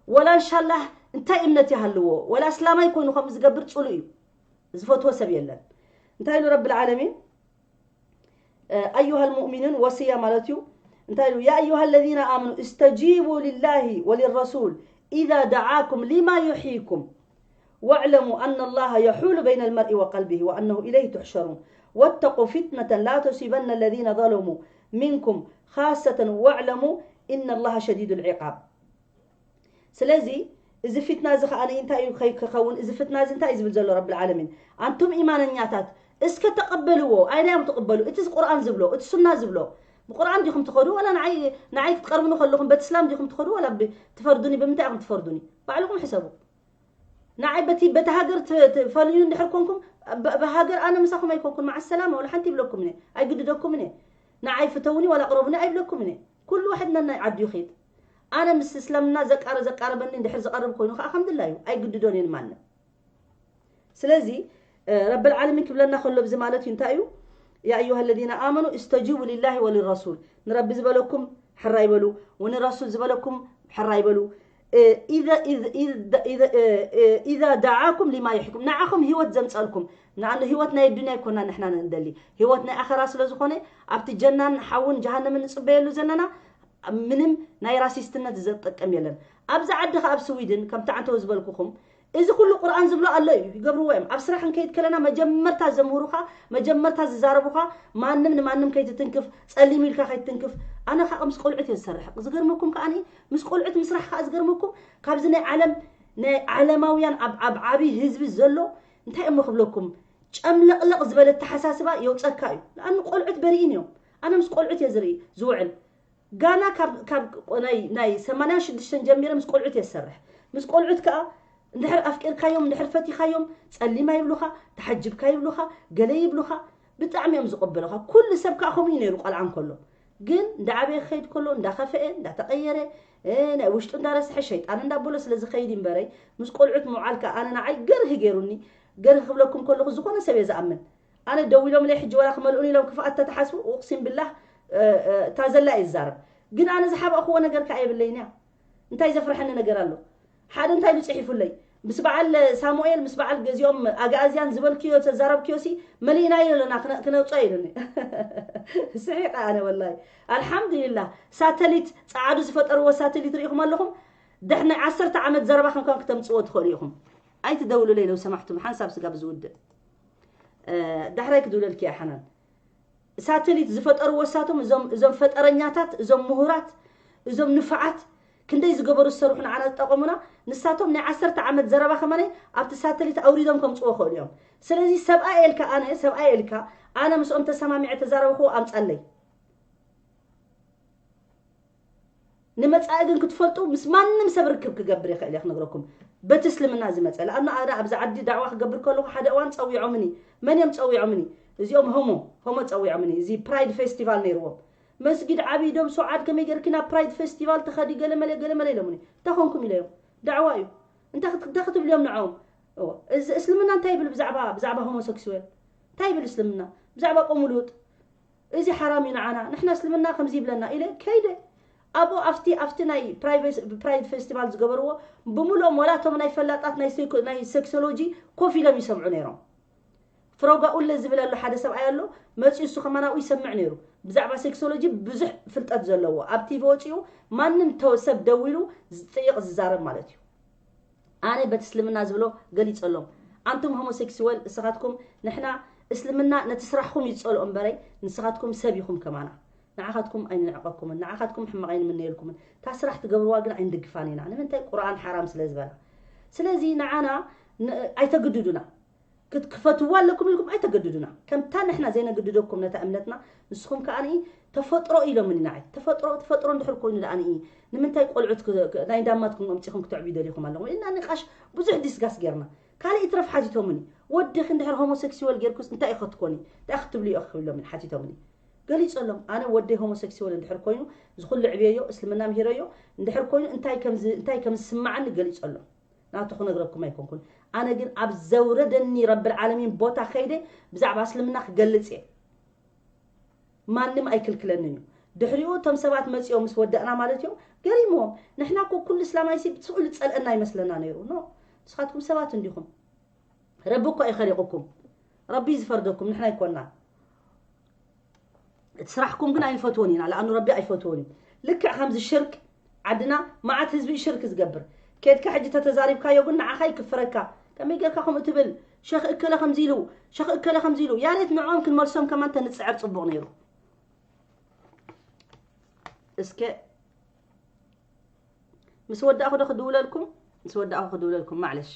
ወላ እንሻላህ እንታይ እምነት ይሃልዎ ወላ እስላማይ ኮይኑ ከም ዝገብር ፅሉእ እዩ። ዝፈትዎ ሰብ የለን። እንታይ ኢሉ ረብል ዓለሚን ኣዩሃ ልሙእሚኑን ወስያ ማለት እዩ። እንታይ ኢሉ ያ ኣዩሃ ለዚነ ኣመኑ እስተጂቡ ልላሂ ወልረሱል ኢዛ ደዓኩም ሊማ ዩሕይኩም ወዕለሙ ኣነ ላሃ የሑሉ በይነ ልመርኢ ወቀልቢሂ ወኣነሁ ኢለይሂ ትሕሸሩን ወተቁ ፊትነተን ላ ቱሲበነ ለዚነ ዘለሙ ሚንኩም ካሰተን ወዕለሙ ኢነ ላሃ ሸዲዱ ልዒቃብ። ስለዚ እዚ ፊትና እዚ ከኣ እንታይ እዩ ከይ- ክኸውን? እዚ ፍትና እዚ እንታይ እዩ ዝብል ዘሎ ረብል ዓለሚን? ኣንቱም ኢማነኛታት እስከ ተቐበልዎ። ኣይናዮም ትቕበሉ? እቲ ቁርኣን ዝብሎ፣ እቲ ሱና ዝብሎ። ብቁርኣን ዲኹም ትኸዱ ወላ ንዓይ ንዓይ ክትቀርብኒ ከለኹም በቲ እስላም ዲኹም ትኸዱ ወላ ብ- ትፈርዱኒ? ብምንታይ ኢኹም ትፈርዱኒ? ባዕልኹም ሕሰቡ። ንዓይ በቲ በቲ ሃገር ት- ትፈልዩኒ እንድሕር ኮንኩም ብ- ብሃገር ኣነ ምሳኹም ኣይኮንኩን። መዓ ሰላማ ወላ ሓንቲ ይብለኩም እየ። ኣይግድደኩም እየ። ንዓይ ፍተውኒ ወላ ቅረቡኒ ኣይብለኩም እየ። ኩሉ ዋሕድ ነናይ ዓዱ ይኸይድ። ኣነ ምስ እስልምና ዘቃረ ዘቃረበኒ እንድሕር ዝቐርብ ኮይኑ ከዓ ከም ድላዩ ኣይግድዶን እየ ንማንም። ስለዚ ረብል ዓለሚን ክብለና ከሎ ብዚ ማለት እዩ እንታይ እዩ? ያ ኣዩሃ ለዚነ ኣመኑ እስተጂቡ ሊላሂ ወሊረሱል ንረቢ ዝበለኩም ሕራይ በሉ ወንረሱል ዝበለኩም ሕራይ በሉ ኢዛ ደዓኩም ሊማ ይሕኩም ንዓኹም ህይወት ዘምፀልኩም ንኣነ ህይወት ናይ ዱንያ ይኮና ንሕና ንደሊ ህይወት ናይ ኣኸራ ስለ ዝኾነ ኣብቲ ጀናን ሓውን ጀሃነምን ንፅበየሉ ዘለና ምንም ናይ ራሲስትነት ዘጠቀም የለን። ኣብዚ ዓዲ ከ ኣብ ስዊድን ከምቲ ዓንተው ዝበልኩኹም እዚ ኩሉ ቁርኣን ዝብሎ ኣሎ እዩ ይገብርዎ እዮም። ኣብ ስራሕ እንከይድ ከለና መጀመርታ ዘምህሩኻ መጀመርታ ዝዛረቡኻ ማንም ንማንም ከይትትንክፍ ጸሊም ኢልካ ከይትትንክፍ ኣነ ከዓ ምስ ቆልዑት እየ ዝሰርሕ ዝገርመኩም ከዓ ምስ ቆልዑት ምስራሕ ከዓ ዝገርመኩም ካብዚ ናይ ዓለም ናይ ዓለማውያን ኣብ ኣብ ዓብይ ህዝቢ ዘሎ እንታይ እሞ ክብለኩም ጨምለቕለቕ ዝበለ ተሓሳስባ የውፀካ እዩ። ንኣኑ ቆልዑት በሪእን እዮም። ኣነ ምስ ቆልዑት እየ ዝርኢ ዝውዕል ጋና ካብ ናይ ሰማንያን ሽዱሽተን ጀሚረ ምስ ቆልዑት እየ ዝሰርሕ። ምስ ቆልዑት ከዓ እንድሕር ኣፍቂርካዮም እንድሕር ፈቲኻዮም ፀሊም ኣይብሉኻ፣ ተሓጅብካ ይብሉኻ፣ ገለ ይብሉኻ፣ ብጣዕሚ እዮም ዝቕበሉኻ። ኩሉ ሰብ ከዓ ከምኡ እዩ ነይሩ ቆልዓ እንከሎ። ግን እንዳዓበየ ክኸይድ ከሎ እንዳኸፈኤ እንዳተቐየረ ናይ ውሽጡ እንዳረስሐ ሸይጣን እንዳበሎ ስለ ዝኸይድ እምበረይ ምስ ቆልዑት ምውዓል ከዓ ኣነ ንዓይ ገርሂ ገይሩኒ። ገርሂ ክብለኩም ከለኹ ዝኾነ ሰብ እየ ዝኣምን። ኣነ ደው ኢሎምለይ ሕጂ ዋላ ክመልኡኒ ኢሎም ክፍኣት ተተሓስቡ ኡቅሲም ብላህ እታ ዘላ እየ ዝዛረብ። ግን ኣነ ዝሓበእክዎ ነገር ከዓ የብለይን እያ። እንታይ ዘፍርሐኒ ነገር ኣሎ? ሓደ እንታይ ኢሉ ፅሒፉለይ ምስ በዓል ሳሙኤል ምስ በዓል ገዚኦም ኣግኣዝያን ዝበልክዮ ተዛረብክዮ ሲ መሊእናዮ ኣለና ክነውፅኦ ኢሉኒ። ስሒቀ ኣነ ወላሂ። ኣልሓምዱሊላህ ሳተሊት ፀዓዱ ዝፈጠርዎ ሳተሊት ርኢኹም ኣለኹም። ድሕሪ ናይ ዓሰርተ ዓመት ዘረባ ከምካም ክተምፅዎ ትኽእሉ ኢኹም። ኣይትደውሉለይ ለው ሰማሕቱም ሓንሳብ ስጋብ ዝውድእ ዳሕራይ ክድውለልኪ እያ ሓናን። ሳተሊት ዝፈጠርዎ እሳቶም እዞም እዞም ፈጠረኛታት እዞም ምሁራት እዞም ንፉዓት ክንደይ ዝገበሩ ዝሰርሑ ንዓና ዝጠቐሙና ንሳቶም ናይ ዓሰርተ ዓመት ዘረባ ከማነይ ኣብቲ ሳተሊት ኣውሪዶም ከምፅዎ ክእሉ እዮም። ስለዚ ሰብኣይ ኤልካ ኣነ ሰብኣይ ኤልካ ኣነ ምስኦም ተሰማሚዐ ተዛረብክዎ ኣምፀለይ። ንመፃኢ ግን ክትፈልጡ ምስ ማንም ሰብ ርክብ ክገብር ይኽእል እየ ክነግረኩም በቲ እስልምና ዝመፀ ለኣና ኣነ ኣብዚ ዓዲ ዳዕዋ ክገብር ከለኹ ሓደ እዋን ፀዊዖምኒ መን እዮም ፀዊዖምኒ እዚኦም ሆሞ ሆሞ ፀዊዖምኒ እዚ ፕራይድ ፌስቲቫል ነይርዎም መስጊድ ዓብይዶም ሶዓድ ከመይ ገርኪ ናብ ፕራይድ ፌስቲቫል ትኸዲ ገለመለ ገለመለ ኢሎምኒ እንታይ ኮንኩም ኢለዮም ዳዕዋ እዩ እንታይ ክትብልዮም ንዖም እዚ እስልምና እንታይ ይብል ብዛዕባ ብዛዕባ ሆሞሰክስዌል እንታይ ይብል እስልምና ብዛዕባ ቆሙሉጥ እዚ ሓራም እዩ ንዓና ንሕና እስልምና ከምዚ ይብለና ኢለ ከይደ ኣብኡ ኣብቲ ኣብቲ ናይ ፕራይድ ፌስቲቫል ዝገበርዎ ብምሉኦም ወላ እቶም ናይ ፈላጣት ናይ ሴክሶሎጂ ኮፍ ኢሎም ይሰምዑ ነይሮም ፍሮጋ ኡለ ዝብል ኣሎ ሓደ ሰብኣይ ኣሎ መፅኡ እሱ ከማን ኣብኡ ይሰምዕ ነይሩ ብዛዕባ ሴክሶሎጂ ብዙሕ ፍልጠት ዘለዎ ኣብ ቲቪ ወፂኡ ማንም ተወ- ሰብ ደዊሉ ዝጥይቕ ዝዛረብ ማለት እዩ። ኣነ በቲ እስልምና ዝብሎ ገሊፀሎም። ኣንቱም ሆሞሴክስዋል እስኻትኩም ንሕና እስልምና ነቲ ስራሕኹም ይፀልኦ እምበረይ ንስኻትኩም ሰብ ኢኹም ከማና። ንዓኻትኩም ኣይንንዕቐኩምን፣ ንዓኻትኩም ሕማቕ ኣይንምነየልኩምን። እታ ስራሕ ትገብርዋ ግን ኣይንድግፋን ኢና። ንምንታይ? ቁርኣን ሓራም ስለ ዝበላ። ስለዚ ንዓና ን- ኣይተግድዱና። ክት- ክፈትዋ ኣለኩም ኢልኩም ኣይተገድዱና። ከምታ ንሕና ዘይነግድደኩም ነታ እምነትና፣ ንስኹም ከኣ ንኢ ተፈጥሮ ኢሎምኒ ንዓይ። ተፈጥሮ ተፈጥሮ እንድሕር ኮይኑ ደኣ ንኢ ንምንታይ ቆልዑት ክ- ክ- ናይ ዳማትኩም ኣምጺኹም ክተዕብዩ ደሊኹም ኣለኹም? ኢልና ንቃሽ ብዙሕ ዲስጋስ ጌርና። ካልእ ይትረፍ ሓቲቶምኒ፣ ወድኺ እንድሕር ሆሞሴክስዋል ጌርኩስ እንታይ ኢኺ ክትኮኒ? እንታይ ኢኺ ክትብሊ ኢኺ ኢሎምኒ ሓቲቶምኒ። ገሊጸሎም፣ ኣነ ወደይ ሆሞሴክስዋል እንድሕር ኮይኑ ዝኹሉ ዕብየዮ እስልምና ምሂረዮ እንድሕር ኮይኑ እንታይ ከም ዝ- እንታይ ከም ዝስማዓኒ ገሊጸሎም። ናቱ ክነግረኩም ኣይኮንኩን። ኣነ ግን ኣብ ዘውረደኒ ረብል ዓለሚን ቦታ ከይደ ብዛዕባ እስልምና ክገልጽ እየ። ማንም ኣይክልክለንን እዩ። ድሕሪኡ እቶም ሰባት መጺኦም ምስ ወደእና ማለት እዮም ገሪምዎም። ንሕና እኮ ኩሉ እስላማይ ሲ ብስኡ ዝጸልአና ይመስለና ነይሩ። ኖ፣ ንስኻትኩም ሰባት እንዲኹም። ረቢ እኮ እዩ ኸሊቑኩም። ረቢ እዩ ዝፈርደኩም፣ ንሕና ኣይኮንና። እቲ ስራሕኩም ግን ኣይንፈትዎን ኢና፣ ለኣኑ ረቢ ኣይፈትዎን እዩ። ልክዕ ከምዚ ሽርክ ዓድና መዓት ህዝቢ እዩ ሽርክ ዝገብር። ኬድካ ሕጂ ተተዛሪብካዮ ግን ንዓኻ ይክፍረካ። ከመይ ጌርካ ከምኡ ትብል? ሸኽ እከለ ከምዚ ኢሉ፣ ሸኽ እከለ ከምዚ ኢሉ። ያሬት ንዕኦም ክንመልሶም ከማን ተንጽዕር ጽቡቕ ነይሩ። እስከ ምስ ወዳእኹ ዶ ክድውለልኩም? ምስ ወዳእኹ ክድውለልኩም ማዕለሽ።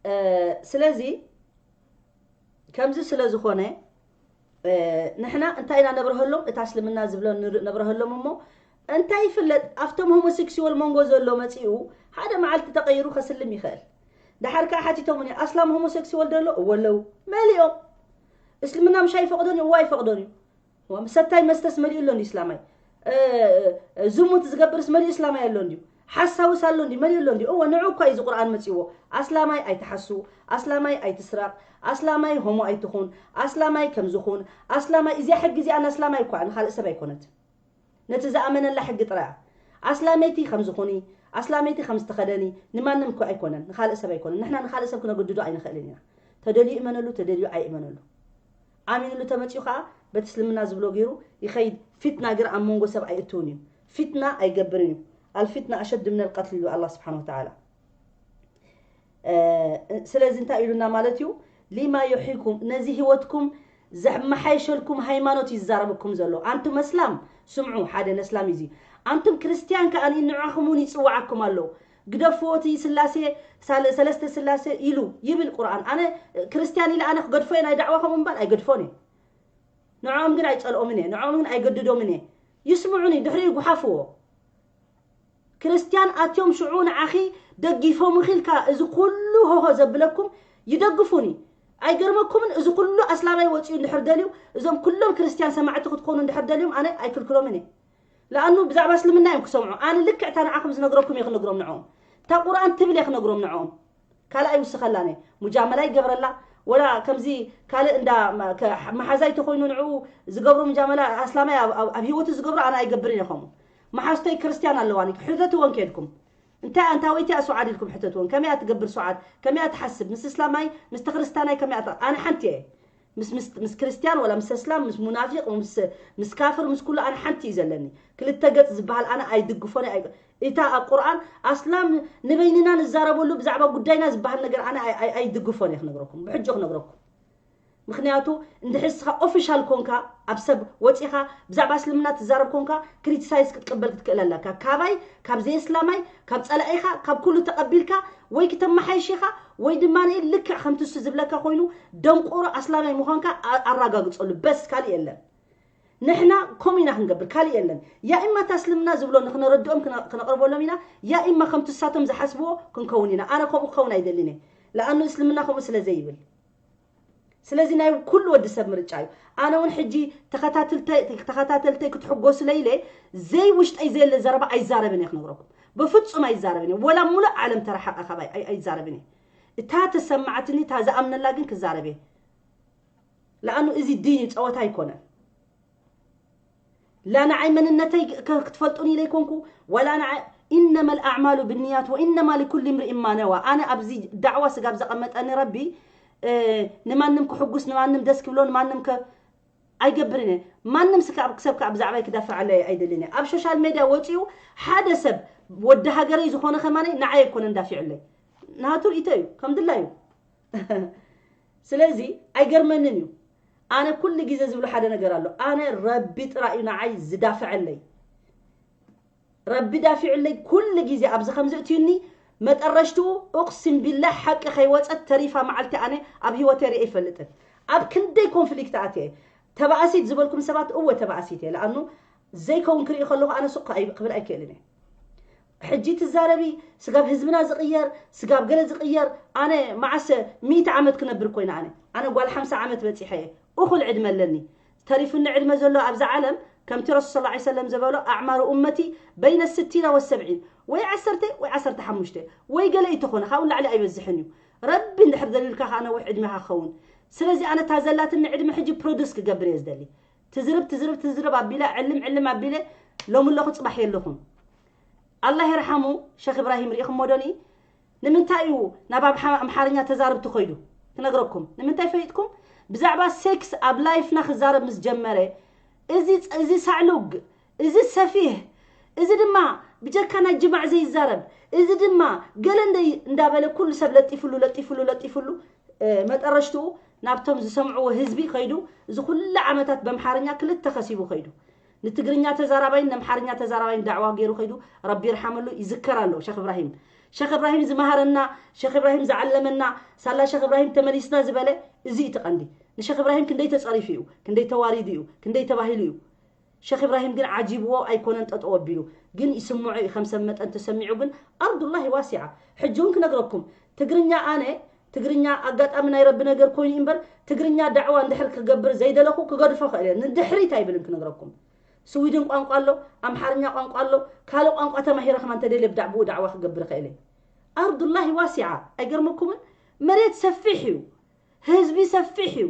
እ፣ ስለዚ ከምዚ ስለ ዝኾነ እ፣ ንሕና እንታይ ኢና ነብረሀሎም? እታ እስልምና ዝብሎ ንር- ነብረሀሎም እሞ እንታይ ይፍለጥ? ኣብቶም ሆሞሴክስዋል መንጎ ዘሎ መጺኡ ሓደ መዓልቲ ተቐይሩ ከስልም ይኽእል። ደሓር ከኣ ሓቲቶምኒ ኣስላም ሆሞሴክስዋል ዶ ኣሎ? እወ ኣለዉ። መሊኦም። እስልምና ምሽ ኣይፈቕዶን እዩ? እወ ኣይፈቕዶን እዩ። እዋ፣ ሰታይ መስተስ መሊኡ ኣሎ እንዲ እስላማይ? እ፣ እ፣ ዝሙት ዝገብርስ መሊኡ እስላማይ ኣሎ እንዲዩ? ሓሳውስ ኣሎ እንዲ መሊኡ ኣሎ እንዲ? እወ ንዑ እኳ እዩ እዚ ቁርኣን መጺዎ። ኣስላማይ ኣይትሓሱ፣ ኣስላማይ ኣይትስረቕ፣ ኣስላማይ ሆሞ ኣይትኹን፣ ኣስላማይ ከምዝኹን፣ ኣስላማይ እዚኣ ሕጊ እዚኣ ንኣስላማይ እኳ ንኻልእ ሰብ ኣይኮነትን። ነቲ ዝኣመነላ ሕጊ ጥራያ። ኣስላመይቲ ከምዝኹኒ፣ ኣስላመይቲ ከምዝተኸደኒ ንማንም እኮ ኣይኮነን፣ ንኻልእ ሰብ ኣይኮነን። ንሕና ንኻልእ ሰብ ክነግድዶ ኣይንኽእልን ኢና። ተደልዩ ይእመነሉ፣ ተደልዩ ኣይእመነሉ። ኣሚንሉ ተመጺኡ ኸዓ በቲ እስልምና ዝብሎ ገይሩ ይኸይድ። ፊትና ግን ኣብ መንጎ ሰብ ኣይእትውን እዩ። ፊትና ኣይገብርን እዩ። ኣልፊትና ኣሸድ ምነል ቀትል ይብሉ ኣላህ ስብሓን ወተዓላ። እ፣ ስለዚ እንታይ ኢሉና ማለት እዩ? ሊማ ዩሒኩም፣ ነዚ ህይወትኩም ዘመሓየሸልኩም ሃይማኖት እዩ ዝዛረበኩም ዘሎ። ኣንቱም ኣስላም ስምዑ፣ ሓደ ነስላም እዩ እዚ። ኣንቱም ክርስትያን ከኣ ንዓኹም እውን ይጽውዓኩም ኣሎ። ግደፍዎ እቲ ስላሴ፣ ሳለ- ሰለስተ ስላሴ ኢሉ ይብል ቁርኣን። ኣነ ክርስትያን ኢለ ኣነ ክገድፎ እየ ናይ ዳዕዋ ከምኡ እምበር ኣይገድፎን እየ። ንዕኦም ግን ኣይጸልኦምን እየ፣ ንዕኦም ግን ኣይገድዶምን እየ። ይስምዑኒ፣ ድሕሪኡ ይጉሓፍዎ። ክርስትያን ኣትዮም ሽዑ ንዓኺ ደጊፎምኺ ኢልካ እዚ ኩሉ ሆሆ ዘብለኩም ይደግፉኒ። ኣይገርመኩምን? እዚ ኩሉ ኣስላማይ ወፂኡ እንድሕር ደልዩ፣ እዞም ኩሎም ክርስትያን ሰማዕቲ ክትኮኑ እንድሕር ደልዮም ኣነ ኣይክልክሎምን እየ። ለኣኑ ብዛዕባ እስልምና እዮም ክሰምዑ። ኣነ ልክዕ እታ ንዓኹም ዝነግረኩም እየ ክነግሮም ንዕኦም። እታ ቁርኣን ትብል እየ ክነግሮም ንዕኦም። ካልእ ኣይውስኸላን እየ። ሙጃመላ ይገብረላ፣ ወላ ከምዚ ካልእ እንዳ መ- ከ- መሓዛይ ተኾይኑ ንዕኡ ዝገብሮ ሙጃመላ ኣስላማይ ኣብ- ኣብ ኣብ ህይወቱ ዝገብሮ ኣነ ኣይገብርን እየ ከምኡ። መሓዝተይ ክርስትያን ኣለዋኒ፣ ሕተትወን ከይድኩም። እንታይ ኣንታ ወይቲ እያ ሱዓድ ኢልኩም ሕተትወን። ከመይ እያ ትገብር ሱዓድ? ከመይ እያ ትሓስብ? ምስ እስላማይ፣ ምስ ክርስታናይ ከመይ እያ ት- ኣነ ሓንቲ እየ። ምስ ምስ ምስ ክርስትያን ወላ ምስ እስላም፣ ምስ ሙናፊቕ፣ ምስ ምስ ካፍር፣ ምስ ኩሉ ኣነ ሓንቲ እዩ ዘለኒ። ክልተ ገጽ ዝበሃል ኣነ ኣይድግፎን እየ። ኣይ- እታ ኣብ ቁርኣን ኣስላም ንበይንና ንዛረበሉ ብዛዕባ ጉዳይና ዝበሃል ነገር ኣነ ኣይ- ኣይ- ኣይድግፎን እየ ክነግረኩም። ብሕጂ ክነግረኩም። ምኽንያቱ እንድሕር ንስኻ ኦፊሻል ኮንካ ኣብ ሰብ ወፂኻ ብዛዕባ እስልምና ትዛረብ ኮንካ ክሪቲሳይዝ ክትቅበል ክትክእል ኣለካ። ካባይ፣ ካብ ዘይእስላማይ፣ ካብ ፀላኢኻ፣ ካብ ኩሉ ተቐቢልካ ወይ ክተመሓይሽ ኢኻ ወይ ድማ ልክዕ ከምቲ እሱ ዝብለካ ኮይኑ ደንቆሮ ኣስላማይ ምዃንካ ኣ- ኣረጋግፀሉ። በስ ካልእ የለን። ንሕና ከምኡ ኢና ክንገብር፣ ካልእ የለን። ያ ኢማ እታ እስልምና ዝብሎ ንክነረድኦም ክነ- ክነቕርበሎም ኢና። ያ ኢማ ከምቲ እሳቶም ዝሓስብዎ ክንከውን ኢና። ኣነ ከምኡ ክኸውን ኣይደልን እየ። ለኣኑ እስልምና ከምኡ ስለ ዘይብል። ስለዚ ናይ ኩሉ ወዲ ሰብ ምርጫ እዩ። ኣነ እውን ሕጂ ተኸታትልተ- ተኸታተልተይ ክትሕጎስለ ኢለ ዘይውሽጠይ ዘየለ ዘረባ ኣይዛረብን እየ ክነግረኩም። በፍጹም ኣይዛረብን እየ። ወላ ሙሉእ ዓለም ተረሓቐ ካባይ ኣይ- ኣይዛረብን እየ። እታ ተሰማዕትኒ እታ ዝኣምነላ ግን ክዛረብ እየ። ለኣኑ እዚ ዲን እዩ፣ ጸወታ ኣይኮነን። ላ ንዓይ መንነተይ ከ- ክትፈልጡን ኢለ ኣይኮንኩ፣ ወላ ንዓይ ኢነማ ኣልኣዕማሉ ብንያት ወኢነማ ሊኩል እምሪእ ማ ነዋ። ኣነ ኣብዚ ዳዕዋ ስጋብ ዘቐመጠኒ ረቢ እ፣ ንማንም ክሕጉስ፣ ንማንም ደስ ክብሎ፣ ንማንም ከ- ኣይገብርን እየ። ማንም ስካ- ሰብ ከዓ ብዛዕባይ ክዳፍዓለይ ኣይደልን እየ። ኣብ ሶሻል ሜድያ ወፂኡ ሓደ ሰብ ወዲ ሃገረይ ዝኾነ ከማነይ ንዓይ ኣይኮነን ዳፊዕለይ። ናቱ ርእይቶ እዩ፣ ከም ድላዩ። ስለዚ ኣይገርመንን እዩ። ኣነ ኩሉ ግዜ ዝብሎ ሓደ ነገር ኣሎ። ኣነ ረቢ ጥራይ እዩ ንዓይ ዝዳፍዐለይ። ረቢ ዳፊዑለይ ኩሉ ግዜ ኣብዚ ከም ዘእትዩኒ መጠረሽትኡ እቕሲም ቢላህ ሓቂ ከይወፀት ተሪፋ መዓልቲ ኣነ ኣብ ህይወተይ ርእየ ኣይፈልጥን። ኣብ ክንደይ ኮንፍሊክት ኣትየ ተባእሲት ዝበልኩም ሰባት እወ ተባእሲት እየ። ለኣኑ ዘይከውን ክርኢ ከለኹ ኣነ ስቕ ኣይ- ክብል ኣይክእልን እየ። ሕጂ ትዛረቢ ስጋብ ህዝብና ዝቕየር ስጋብ ገለ ዝቕየር ኣነ መዓሰ ሚእቲ ዓመት ክነብር ኮይነ ኣነ ኣነ ጓል ሓምሳ ዓመት በፂሐ እየ። እኹል ዕድመ ኣለኒ። ተሪፉኒ ዕድመ ዘሎ ኣብዛ ዓለም ከምቲ ረሱል ሰለላሁ ዐለይሂ ወሰለም ዝበሎ ኣዕማሩ ኡመቲ በይነ ስቲና ወሰብዒን ወይ ዓሰርተ ወይ ዓሰርተ ሓሙሽተ ወይ ገለ እዩ ተኾነ ካብኡ ንላዕሊ ኣይበዝሕን እዩ። ረቢ እንድሕር ደሊልካ ከዓ ነዊሕ ዕድሜኻ ክኸውን። ስለዚ ኣነ እታ ዘላትኒ ዕድመ ሕጂ ፕሮዱስ ክገብር እየ ዝደሊ። ትዝርብ ትዝርብ ትዝርብ ኣቢለ ዕልም ዕልም ኣቢለ ሎሚ ኣለኹ ፅባሕ የለኹን። ኣላህ ይርሓሙ ሸኽ እብራሂም ርኢኹሞ ዶኒ? ንምንታይ እዩ ናብ ኣብ ሓ- ኣምሓርኛ ተዛረብቲ ኮይዱ? ክነግረኩም ንምንታይ ፈሊጥኩም? ብዛዕባ ሴክስ ኣብ ላይፍና ክዛረብ ምስ ጀመረ እዚ እዚ ሳዕሉግ እዚ ሰፊህ እዚ ድማ ብጀካ ናይ ጅማዕ ዘይዛረብ እዚ ድማ ገለ እንደ እንዳበለ ኩሉ ሰብ ለጢፍሉ ለጢፍሉ ለጢፍሉ መጠረሽትኡ ናብቶም ዝሰምዕዎ ህዝቢ ከይዱ እዚ ኩሉ ዓመታት በምሓርኛ ክልተ ከሲቡ ከይዱ ንትግርኛ ተዛራባይን ነምሓርኛ ተዛራባይን ዳዕዋ ገይሩ ከይዱ ረቢ ይርሓመሉ ይዝከር ኣሎ ሸኽ እብራሂም ሸኽ እብራሂም ዝመሃረና ሸኽ እብራሂም ዝዓለመና ሳላ ሸኽ እብራሂም ተመሊስና ዝበለ እዚ እዩ ትቐንዲ ንሸኽ እብራሂም ክንደይ ተፀሪፉ እዩ ክንደይ ተዋሪዱ እዩ ክንደይ ተባሂሉ እዩ ሸኽ እብራሂም ግን ዓጂብዎ ኣይኮነን ጠጠው ኣቢሉ ግን ይስምዖ እዩ ከም ሰብ መጠን ተሰሚዑ ግን ኣርዱላሂ ዋሲዓ ሕጂ እውን ክነግረኩም ትግርኛ ኣነ ትግርኛ ኣጋጣሚ ናይ ረቢ ነገር ኮይኑ እምበር ትግርኛ ዳዕዋ እንድሕር ክገብር ዘይደለኹ ክገድፎ ክእል እየ ንድሕሪት ኣይብልን ክነግረኩም ስዊድን ቋንቋ ኣሎ ኣምሓርኛ ቋንቋ ኣሎ ካልእ ቋንቋ ተማሂረ ከማ እንተደልየ ብዳዕብኡ ዳዕዋ ክገብር ክእል እየ ኣርዱላሂ ዋሲዓ ኣይገርመኩምን መሬት ሰፊሕ እዩ ህዝቢ ሰፊሕ እዩ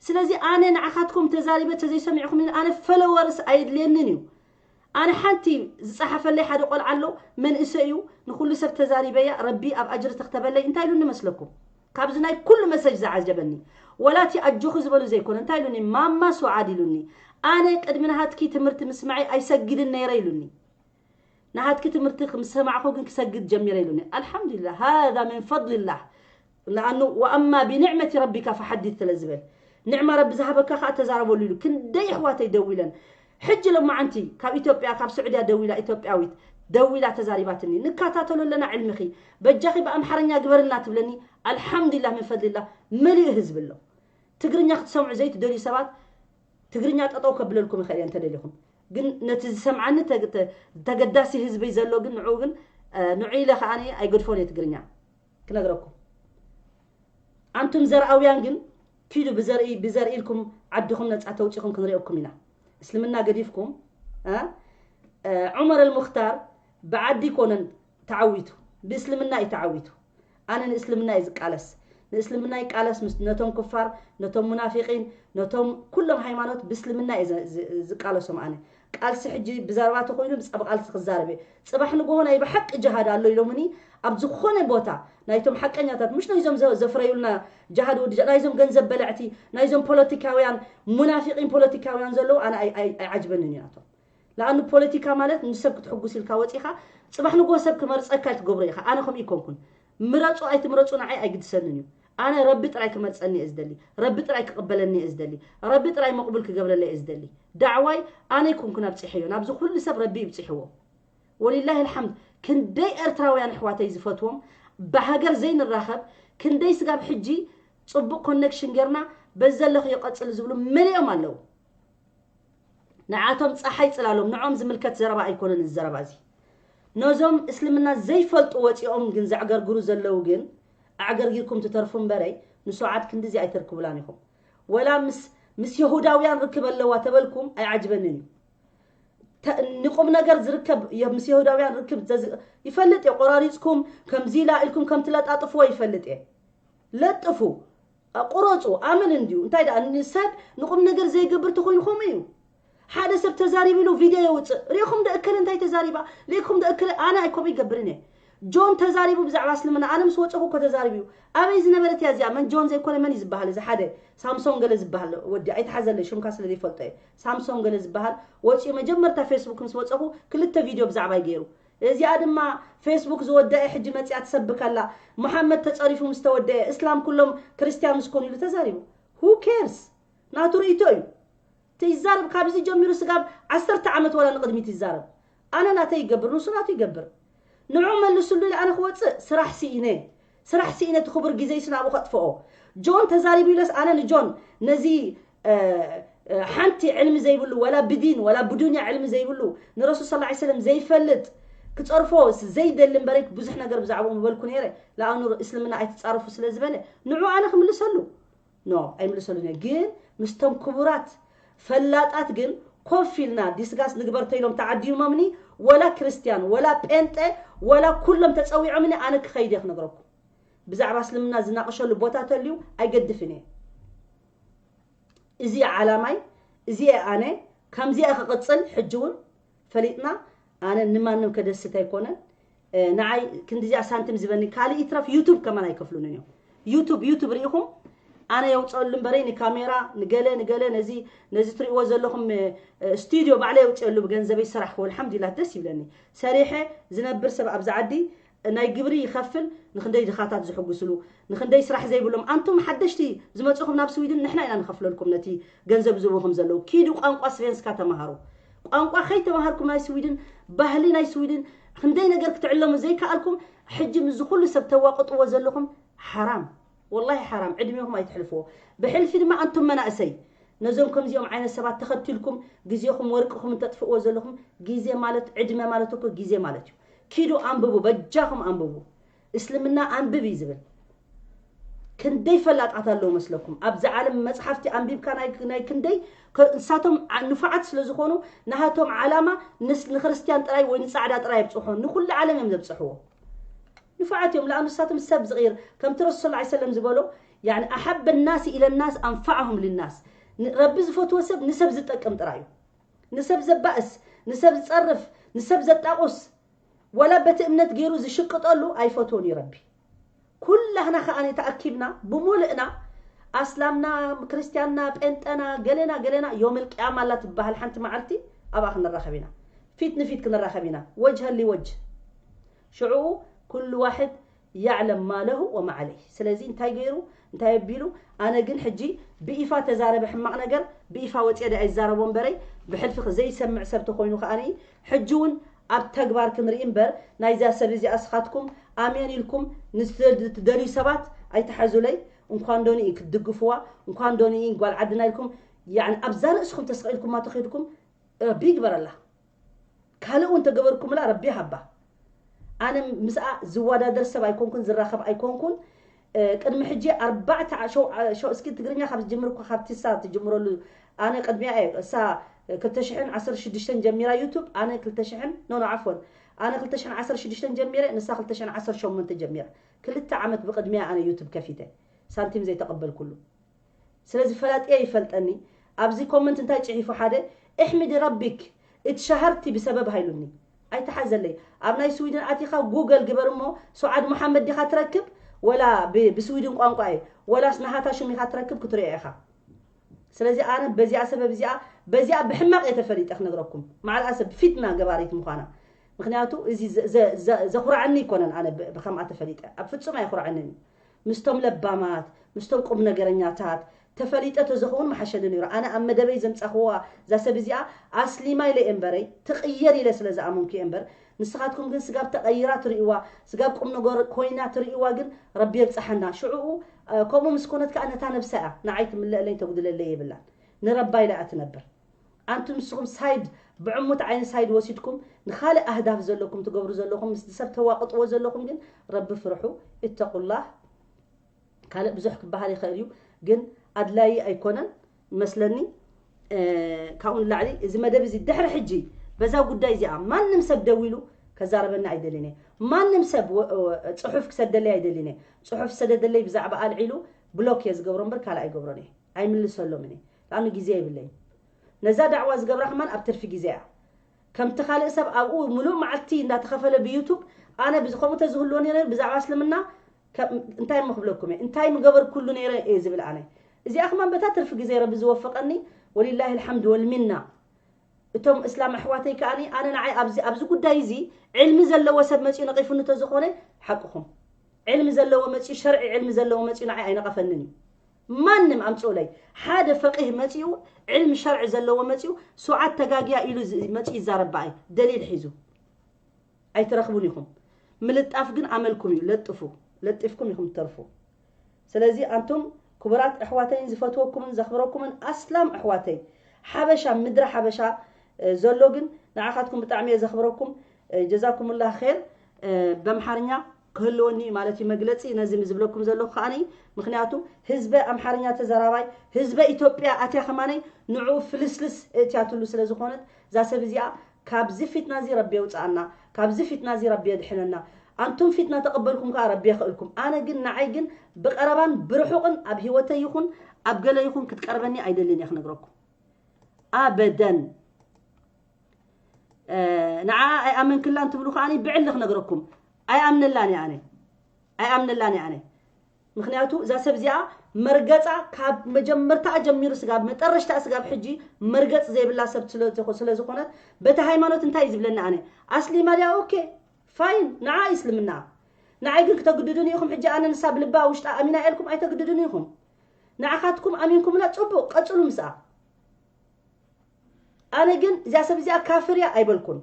ስለዚ ኣነ ንዓኻትኩም ተዛሪበ ተዘይሰሚዕኹም ኣነ ፈለወርስ ኣየድልየንን እዩ ኣነ ሓንቲ ዝፀሓፈለይ ሓደ ቆልዓ ኣሎ መንእሰ እዩ ንኩሉ ሰብ ተዛሪበያ ረቢ ኣብ ኣጅሪ ተክተበለይ እንታይ ኢሉኒ መስለኩም ካብዚ ናይ ኩሉ መሰጅ ዝዓጀበኒ ወላቲ ኣጆኺ ዝበሉ ዘይኮነ እንታይ ኢሉኒ ማማ ሱዓድ ኢሉኒ ኣነ ቅድሚ ናሃትኪ ትምህርቲ ምስማዐይ ኣይሰግድን ነይረ ኢሉኒ ናሃትኪ ትምህርቲ ምስ ሰማዕኹ ግን ክሰግድ ጀሚረ ኢሉኒ ኣልሓምዱሊላህ ሃዛ ምን ፈድሊላህ ለኣኑ ወኣማ ቢንዕመቲ ረቢካ ፈሓዲት ስለ ዝበል ንዕማ ረቢ ዝሃበካ ከዓ ተዛረበሉ ኢሉ ክንደይ ኣሕዋተይ ደዊለን ሕጂ ሎማዓንቲ ካብ ኢትዮጵያ ካብ ስዑድያ ደዊላ ኢትዮጵያዊት ደዊላ ተዛሪባትኒ ንከታተሎ ኣለና ዕልምኺ በጃኺ ብኣምሓርኛ ግበርልና ትብለኒ ኣልሓምዱሊላህ ምን ፈድሊላህ መሊኡ ህዝቢ ኣሎ ትግርኛ ክትሰምዑ ዘይትደልዩ ሰባት ትግርኛ ጠጠው ከብለልኩም ይኽእል እየ እንተደሊኹም ግን ነቲ ዝሰምዓኒ ተገዳሲ ህዝቢ ዘሎ ግን ንዑ ግን ንዑ ኢለ ከዓ ኣይገድፎን እየ ትግርኛ ክነግረኩም ኣንቱም ዘርኣውያን ግን ኪዱ ብዘርኢ ብዘርኢ ኢልኩም ዓድኹም ነፃ ተውፂኹም ክንሪኦኩም ኢና እስልምና ገዲፍኩም ዑመር ኣልሙክታር ብዓዲ ይኮነን ተዓዊቱ ብእስልምና እዩ ተዓዊቱ ኣነ ንእስልምና እየ ዝቃለስ ንእስልምና ይቃለስ ምስ ነቶም ኩፋር ነቶም ሙናፊቂን ነቶም ኩሎም ሃይማኖት ብእስልምና እየ ዝቃለሶም ኣነ ቃልሲ ሕጂ ብዘረባ ተኮይኑ ብፀብ ቃልሲ ክዛረብ እየ ፅባሕ ንጎሆ ናይ ብሓቂ ጅሃድ ኣሎ ኢሎምኒ ኣብ ዝኾነ ቦታ ናይቶም ሓቀኛታት ምሽ ናይዞም ዘፍረዩልና ጅሃድ ወዲ ናይዞም ገንዘብ በለዕቲ ናይዞም ፖለቲካውያን ሙናፊቂን ፖለቲካውያን ዘለዉ ኣነ ኣይዓጅበንን እዩ ናቶም ለኣኑ ፖለቲካ ማለት ንሰብ ክትሕጉስ ኢልካ ወፂኻ ፅባሕ ንጎ ሰብ ክመርፀካ ኣይትገብሮ ኢኻ ኣነ ከምኡ ይኮንኩን ምረፁ ኣይትምረፁ ንዓይ ኣይግድሰንን እዩ ኣነ ረቢ ጥራይ ክመርፀኒ እየ ዝደሊ ረቢ ጥራይ ክቕበለኒ እየ ዝደሊ ረቢ ጥራይ መቕቡል ክገብረለ እየ ዝደሊ ዳዕዋይ ኣነ ይኮንኩን ኣብፅሐዮ ናብዚ ኩሉ ሰብ ረቢ ይብፅሕዎ ወሊላሂ ልሓምድ ክንደይ ኤርትራውያን ኣሕዋተይ ዝፈትዎም ብሃገር ዘይንራኸብ ክንደይ ስጋብ ሕጂ ፅቡቕ ኮኔክሽን ጌርና በዚ ዘለኽዮ ቀፅሊ ዝብሉ መሊኦም ኣለዉ ንዓቶም ፀሓይ ፅላሎም ንዖም ዝምልከት ዘረባ ኣይኮነን እዚ ዘረባ እዚ ነዞም እስልምና ዘይፈልጡ ወፂኦም ግን ዘዕገርግሩ ዘለዉ ግን ኣዕገርጊርኩም ትተርፉ እምበረይ ንሱዓት ክንድዚ ኣይተርክቡላን ኢኹም ወላ ምስ ምስ የሁዳውያን ርክብ ኣለዋ ተበልኩም ኣይዓጅበንን እዩ ንቁም ነገር ዝርከብ ምስ የሁዳውያን ርክብ ይፈልጥ እየ ቆራሪፅኩም ከምዚ ኢላ ኢልኩም ከም ትለጣጥፍዎ ይፈልጥ እየ ለጥፉ ቁረፁ ኣመል እንድዩ እንታይ ደኣ ንሰብ ንቁም ነገር ዘይገብር ተኮይኑ ከምኡ እዩ ሓደ ሰብ ተዛሪቡ ኢሉ ቪድዮ የውፅእ ሪኢኹም ዶ እከለ እንታይ ተዛሪባ ሪኢኹም ዶ እከለ ኣነ ኣይከምኡ ይገብርን እየ ጆን ተዛሪቡ ብዛዕባ እስልምና፣ ኣነ ምስ ወፀኹ እኮ ተዛሪቡ እዩ። ኣበይ ዝነበረት እያ እዚኣ? መን ጆን ዘይኮነ መን እዩ ዝበሃል? እዚ ሓደ ሳምሶን ገለ ዝበሃል ወዲ ኣይተሓዘለይ፣ ሽምካ ስለ ዘይፈልጦ እየ። ሳምሶን ገለ ዝበሃል ወፂኡ መጀመርታ ፌስቡክ ምስ ወፀኹ ክልተ ቪድዮ ብዛዕባይ ገይሩ። እዚኣ ድማ ፌስቡክ ዝወደአ ሕጂ መፅያ ትሰብክ ኣላ። መሓመድ ተፀሪፉ ምስ ተወደአ እስላም ኩሎም ክርስትያን ምስ ኮኑ ኢሉ ተዛሪቡ። Who cares? ናቱ ርእይቶ እዩ። ትይዛረብ ካብዚ ጀሚሩ ስጋብ ዓሰርተ ዓመት ዋላ ንቕድሚት ይዛረብ። ኣነ ናተይ ይገብር፣ ንሱ ናቱ ይገብር። ንዑ መልሱሉ ኢለ ኣነ ክወፅእ ስራሕ ስኢነ። ስራሕ ስኢነ እቲ ክቡር ግዜይስ ናብኡ ከጥፍኦ። ጆን ተዛሪቡ ኢለስ ኣነ ንጆን ነዚ ሓንቲ ዕልሚ ዘይብሉ ወላ ብዲን ወላ ብዱንያ ዕልሚ ዘይብሉ ንረሱል ስ ሰለም ዘይፈልጥ ክፀርፎ ዘይደሊ እምበረይ ብዙሕ ነገር ብዛዕባኡ ምበልኩ ነይረ። ለኣኑ እስልምና ኣይትፃረፉ ስለ ዝበለ ንዑ ኣነ ክምልሰሉ ኖ ኣይምልሰሉን እየ። ግን ምስቶም ክቡራት ፈላጣት ግን ኮፍ ኢልና ዲስጋስ ንግበር ተይሎም ተዓዲሞምኒ ወላ ክርስትያን ወላ ጴንጠ ወላ ኩሎም ተፀዊዖምኒ ኣነ ክኸይድ እየ ክነግረኩም። ብዛዕባ እስልምና ዝናቕሸሉ ቦታ ተልዩ ኣይገድፍን እየ። እዚ ዓላማይ፣ እዚ ኣነ ከምዚኣ ክቕፅል ሕጂ እውን ፈሊጥና። ኣነ ንማንም ከደስት ኣይኮነን። ንዓይ ክንዲዚኣ ሳንቲም ዝበኒ ካልእ ይትረፍ ዩቱብ ከማን ኣይከፍሉንን እዮም። ዩቱብ ዩቱብ ርኢኹም ኣነ የውፀሉ እምበረይ ንካሜራ ንገለ ንገለ ነዚ ነዚ ትሪእዎ ዘለኹም ስቱዲዮ ባዕለ የውፅየሉ ብገንዘበይ ስራሕ ክብል ሓምዲላ ደስ ይብለኒ። ሰሪሐ ዝነብር ሰብ ኣብዚ ዓዲ ናይ ግብሪ ይኸፍል። ንክንደይ ድኻታት ዝሕጉስሉ ንክንደይ ስራሕ ዘይብሎም ኣንቱም ሓደሽቲ ዝመፅኹም ናብ ስዊድን ንሕና ኢና ንኸፍለልኩም ነቲ ገንዘብ ዝህቡኹም ዘለዉ። ኪዱ ቋንቋ ስቬንስካ ተምሃሩ። ቋንቋ ከይተምሃርኩም ናይ ስዊድን ባህሊ ናይ ስዊድን ክንደይ ነገር ክትዕለሙ ዘይከኣልኩም ሕጂ ምስ ኩሉ ሰብ ተዋቅጥዎ ዘለኹም ሓራም ወላሂ ሓራም ዕድሜኹም ኣይትሕልፍዎ። ብሕልፊ ድማ ኣንቱም መናእሰይ ነዞም ከምዚኦም ዓይነት ሰባት ተኸትልኩም ግዜኹም ወርቅኹም እንተጥፍእዎ ዘለኹም ግዜ ማለት ዕድመ ማለት እኮ ግዜ ማለት እዩ። ኪዱ ኣንብቡ፣ በጃኹም ኣንብቡ። እስልምና ኣንብብ እዩ ዝብል። ክንደይ ፈላጣት ኣለዉ መስለኩም? ኣብዚ ዓለም መጽሓፍቲ ኣንቢብካ ናይ ክንደይ ንሳቶም ንፉዓት ስለ ዝኾኑ ናሃቶም ዓላማ ንክርስትያን ጥራይ ወይ ንጻዕዳ ጥራይ ኣብጽሖ ንኩሉ ዓለም እዮም ዘብጽሕዎ። ንፉዓት እዮም። ለኣኑ ንሳቶም ሰብ ዝቕይር ከምቲ ረሱል ስ ሰለም ዝበሎ ኣሓበ ናስ ኢለ ናስ ኣንፋዓሁም ልናስ። ረቢ ዝፈትዎ ሰብ ንሰብ ዝጠቅም ጥራይ እዩ። ንሰብ ዘባእስ፣ ንሰብ ዝጸርፍ፣ ንሰብ ዘጣቑስ፣ ወላ በቲ እምነት ገይሩ ዝሽቅጠሉ ኣይፈትዎን እዩ ረቢ። ኩላህና ከኣ ተኣኪብና ብሙልእና ኣስላምና፣ ክርስትያንና፣ ጴንጠና፣ ገሌና ገሌና ዮመል ቅያማ ኣላ ትበሃል ሓንቲ መዓልቲ ኣብኣ ክንራኸብ ኢና። ፊት ንፊት ክንራኸብ ኢና። ወጅሀ ሊወጅ ሽዑኡ ኩሉ ዋሕድ ያዕለም ማ ለሁ ወማ ዓለይህ። ስለዚ እንታይ ገይሩ እንታይ ኣቢሉ ኣነ ግን ሕጂ ብኢፋ ተዛረበ ሕማቕ ነገር ብኢፋ ወፅየ ደ ኣይዛረቦ እምበረይ ብሕልፊ ዘይሰምዕ ሰብ ተኮይኑ ከዓኒ ሕጂ እውን ኣብ ተግባር ክንርኢ እምበር ናይዛ ሰብ እዚኣ ስኻትኩም ኣሜን ኢልኩም ንትደልዩ ሰባት ኣይትሓዙለይ። እንኳን ዶ ንኢ ክትድግፍዋ እንኳን ዶ ንኢ ጓል ዓድና ኢልኩም ያኒ ኣብዛ ርእስኹም ተስቒልኩማ ተኸይድኩም ረቢ ይግበረላ። ካልእ እውን ተገበርኩምላ ረቢ ሃባ። ኣነ ምስኣ ዝወዳደር ሰብ ኣይኮንኩን ዝራኸብ ኣይኮንኩን። ቅድሚ ሕጂ ኣርባዕተ እስኪ ትግርኛ ካብ ዝጅምር እኳ ካብ ቲሳ ትጅምረሉ ኣነ ቅድሚያ እየ እሳ ክልተ ሽሕን ዓሰርተ ሽዱሽተን ጀሚራ ዩቱብ ኣነ ክልተ ሽሕን ኖ ኖ ዓፎን ኣነ ክልተ ሽሕን ዓሰርተ ሽዱሽተን ጀሚረ ንሳ ክልተ ሽሕን ዓሰርተ ሸሞንተ ጀሚራ ክልተ ዓመት ብቅድሚያ ኣነ ዩቱብ ከፊተ ሳንቲም ዘይተቀበልኩሉ ስለዚ ፈላጥየ ይፈልጠኒ ኣብዚ ኮመንት እንታይ ጽሒፉ ሓደ እሕምድ ረቢክ እትሻሃርቲ ብሰበብ ሃይሉኒ ኣይትሓዘለይ ኣብ ናይ ስዊድን ኣቲኻ ጉገል ግበር እሞ ሱዓድ መሓመድ ዲኻ ትረክብ ወላ ብስዊድን ቋንቋ እየ ወላስ ናሃታ ሽም ኢኻ ትረክብ ክትሪኦ ኢኻ ስለዚ ኣነ በዚኣ ሰበብ እዚኣ በዚኣ ብሕማቕ እየ ተፈሊጠ ክነግረኩም ማዕላ ሰብ ፊትና ገባሪት ምዃና ምክንያቱ እዚ ዘኹርዓኒ ይኮነን ኣነ ብከምኣ ተፈሊጠ ኣብ ፍጹም ኣይኹርዓንን እዩ ምስቶም ለባማት ምስቶም ቁም ነገረኛታት ተፈሊጠ ተዝኸውን ምሓሸኒ ነይሩ ኣነ ኣብ መደበይ ዘምጻኽዋ እዛ ሰብ እዚኣ ኣስሊማ ኢለ እየ እምበረይ ትቕየር ኢለ ስለ ዝኣመንኩ እየ እምበር ንስኻትኩም ግን ስጋብ ተቐይራ ትርእይዋ ስጋብ ቁም ነገር ኮይና ትርእይዋ ግን ረቢ የብጽሓና ሽዑኡ ከምኡ ምስ ኮነት ከኣ ነታ ነብሳ እያ ንዓይ ትምለእለይ ተጉድለለይ የብላን ንረባ ኢላ እያ ትነብር ኣንቱም ንስኹም ሳይድ ብዕሙት ዓይኒ ሳይድ ወሲድኩም ንኻልእ ኣህዳፍ ዘለኩም ትገብሩ ዘለኹም ምስ ሰብ ተዋቅጥዎ ዘለኹም ግን ረቢ ፍርሑ እተቁላህ ካልእ ብዙሕ ክበሃል ይኽእል እዩ ግን ኣድላዪ ኣይኮነን መስለኒ ካብኡ ንላዕሊ እዚ መደብ እዚ ድሕሪ ሕጂ በዛ ጉዳይ እዚኣ ማንም ሰብ ደዊሉ ከዛረበኒ ኣይደልን እየ ማንም ሰብ ፅሑፍ ክሰደለይ ኣይደልን እየ ፅሑፍ ሰደደለይ ብዛዕባ ኣልዒሉ ብሎክ እየ ዝገብሮ እምበር ካልእ ኣይገብሮን እየ ኣይምልሰሎምን እየ ላኣኑ ግዜ የብለይ ነዛ ዳዕዋ ዝገብራ ከማን ኣብ ትርፊ ግዜ እያ ከምቲ ካልእ ሰብ ኣብኡ ሙሉእ መዓልቲ እንዳተኸፈለ ብዩቱብ ኣነ ብዝኸምኡ ተዝህልዎ ነይረ ብዛዕባ እስልምና እንታይ እሞ ክብለኩም እየ? እንታይ ምገበርኩሉ ነይረ እየ ዝብል ኣነ። እዚኣ ከማን በታ ትርፊ ግዜ ረቢ ዝወፈቐኒ ወሊላሂ ልሓምድ ወልሚና። እቶም እስላም ኣሕዋተይ ከኣኒ ኣነ ንዓይ ኣብዚ ኣብዚ ጉዳይ እዚ ዕልሚ ዘለዎ ሰብ መፂኡ ነቒፉኒ ተዝኾነ ሓቅኹም። ዕልሚ ዘለዎ መፂኡ ሸርዒ ዕልሚ ዘለዎ መፂኡ ንዓይ ኣይነቐፈንን እዩ። ማንም ኣምፅኡለይ ሓደ ፈቂህ መፂኡ ዕልሚ ሸርዒ ዘለዎ መፂኡ ሱዓት ተጋግያ ኢሉ መፂኡ ይዛረብ በኣይ ደሊል ሒዙ። ኣይትረኽቡን ኢኹም። ምልጣፍ ግን ኣመልኩም እዩ። ለጥፉ፣ ለጢፍኩም ኢኹም ትተርፉ። ስለዚ ኣንቱም ክቡራት ኣሕዋተይን ዝፈትወኩምን ዘኽብረኩምን ኣስላም ኣሕዋተይ፣ ሓበሻ፣ ምድሪ ሓበሻ ዘሎ ግን ንዓኻትኩም ብጣዕሚ እየ ዘኽብረኩም። ጀዛኩምላ ኸይር። በምሓርኛ ክህልወኒ እዩ ማለት እዩ መግለፂ ነዚ ዝብለኩም ዘለኹ ከዓኒ። ምክንያቱ ህዝበ ኣምሓርኛ ተዘራባይ ህዝበ ኢትዮጵያ ኣትያ ከማነይ ንዕኡ ፍልስልስ እትያትሉ ስለ ዝኾነት እዛ ሰብ እዚኣ ካብዚ ፊትና እዚ ረቢ የውፅኣና፣ ካብዚ ፊትና እዚ ረቢ የድሕነና። ኣንቱም ፊትና ተቐበልኩም ከዓ ረቢ የኽእልኩም። ኣነ ግን ንዓይ ግን ብቐረባን ብርሑቕን ኣብ ህይወተይ ይኹን ኣብ ገለ ይኹን ክትቀርበኒ ኣይደልን እየ ክነግረኩም። ኣበደን። ንዓ ኣይኣመንክላን ትብሉ ከዓኒ ብዕሊ ክነግረኩም ኣይኣምነላን እየ ኣነ። ኣይኣምነላን እየ ኣነ። ምክንያቱ እዛ ሰብ እዚኣ መርገፃ ካብ መጀመርታኣ ጀሚሩ ስጋብ መጠረሽታኣ ስጋብ ሕጂ መርገፅ ዘይብላ ሰብ ስለ ዝኾነት በቲ ሃይማኖት እንታይ እዩ ዝብለኒ ኣነ ኣስሊማ ድያ ኦኬ ፋይን ንዓ እስልምና ንዓይ ግን ክተግድዱን ኢኹም ሕጂ ኣነ ንሳ ብልባ ውሽጣ ኣሚና ኢልኩም ኣይተግድዱን ኢኹም ንዓኻትኩም ኣሚንኩምላ ፅቡቅ ቀፅሉ ምስኣ ኣነ ግን እዚኣ ሰብ እዚኣ ካፍር እያ ኣይበልኩን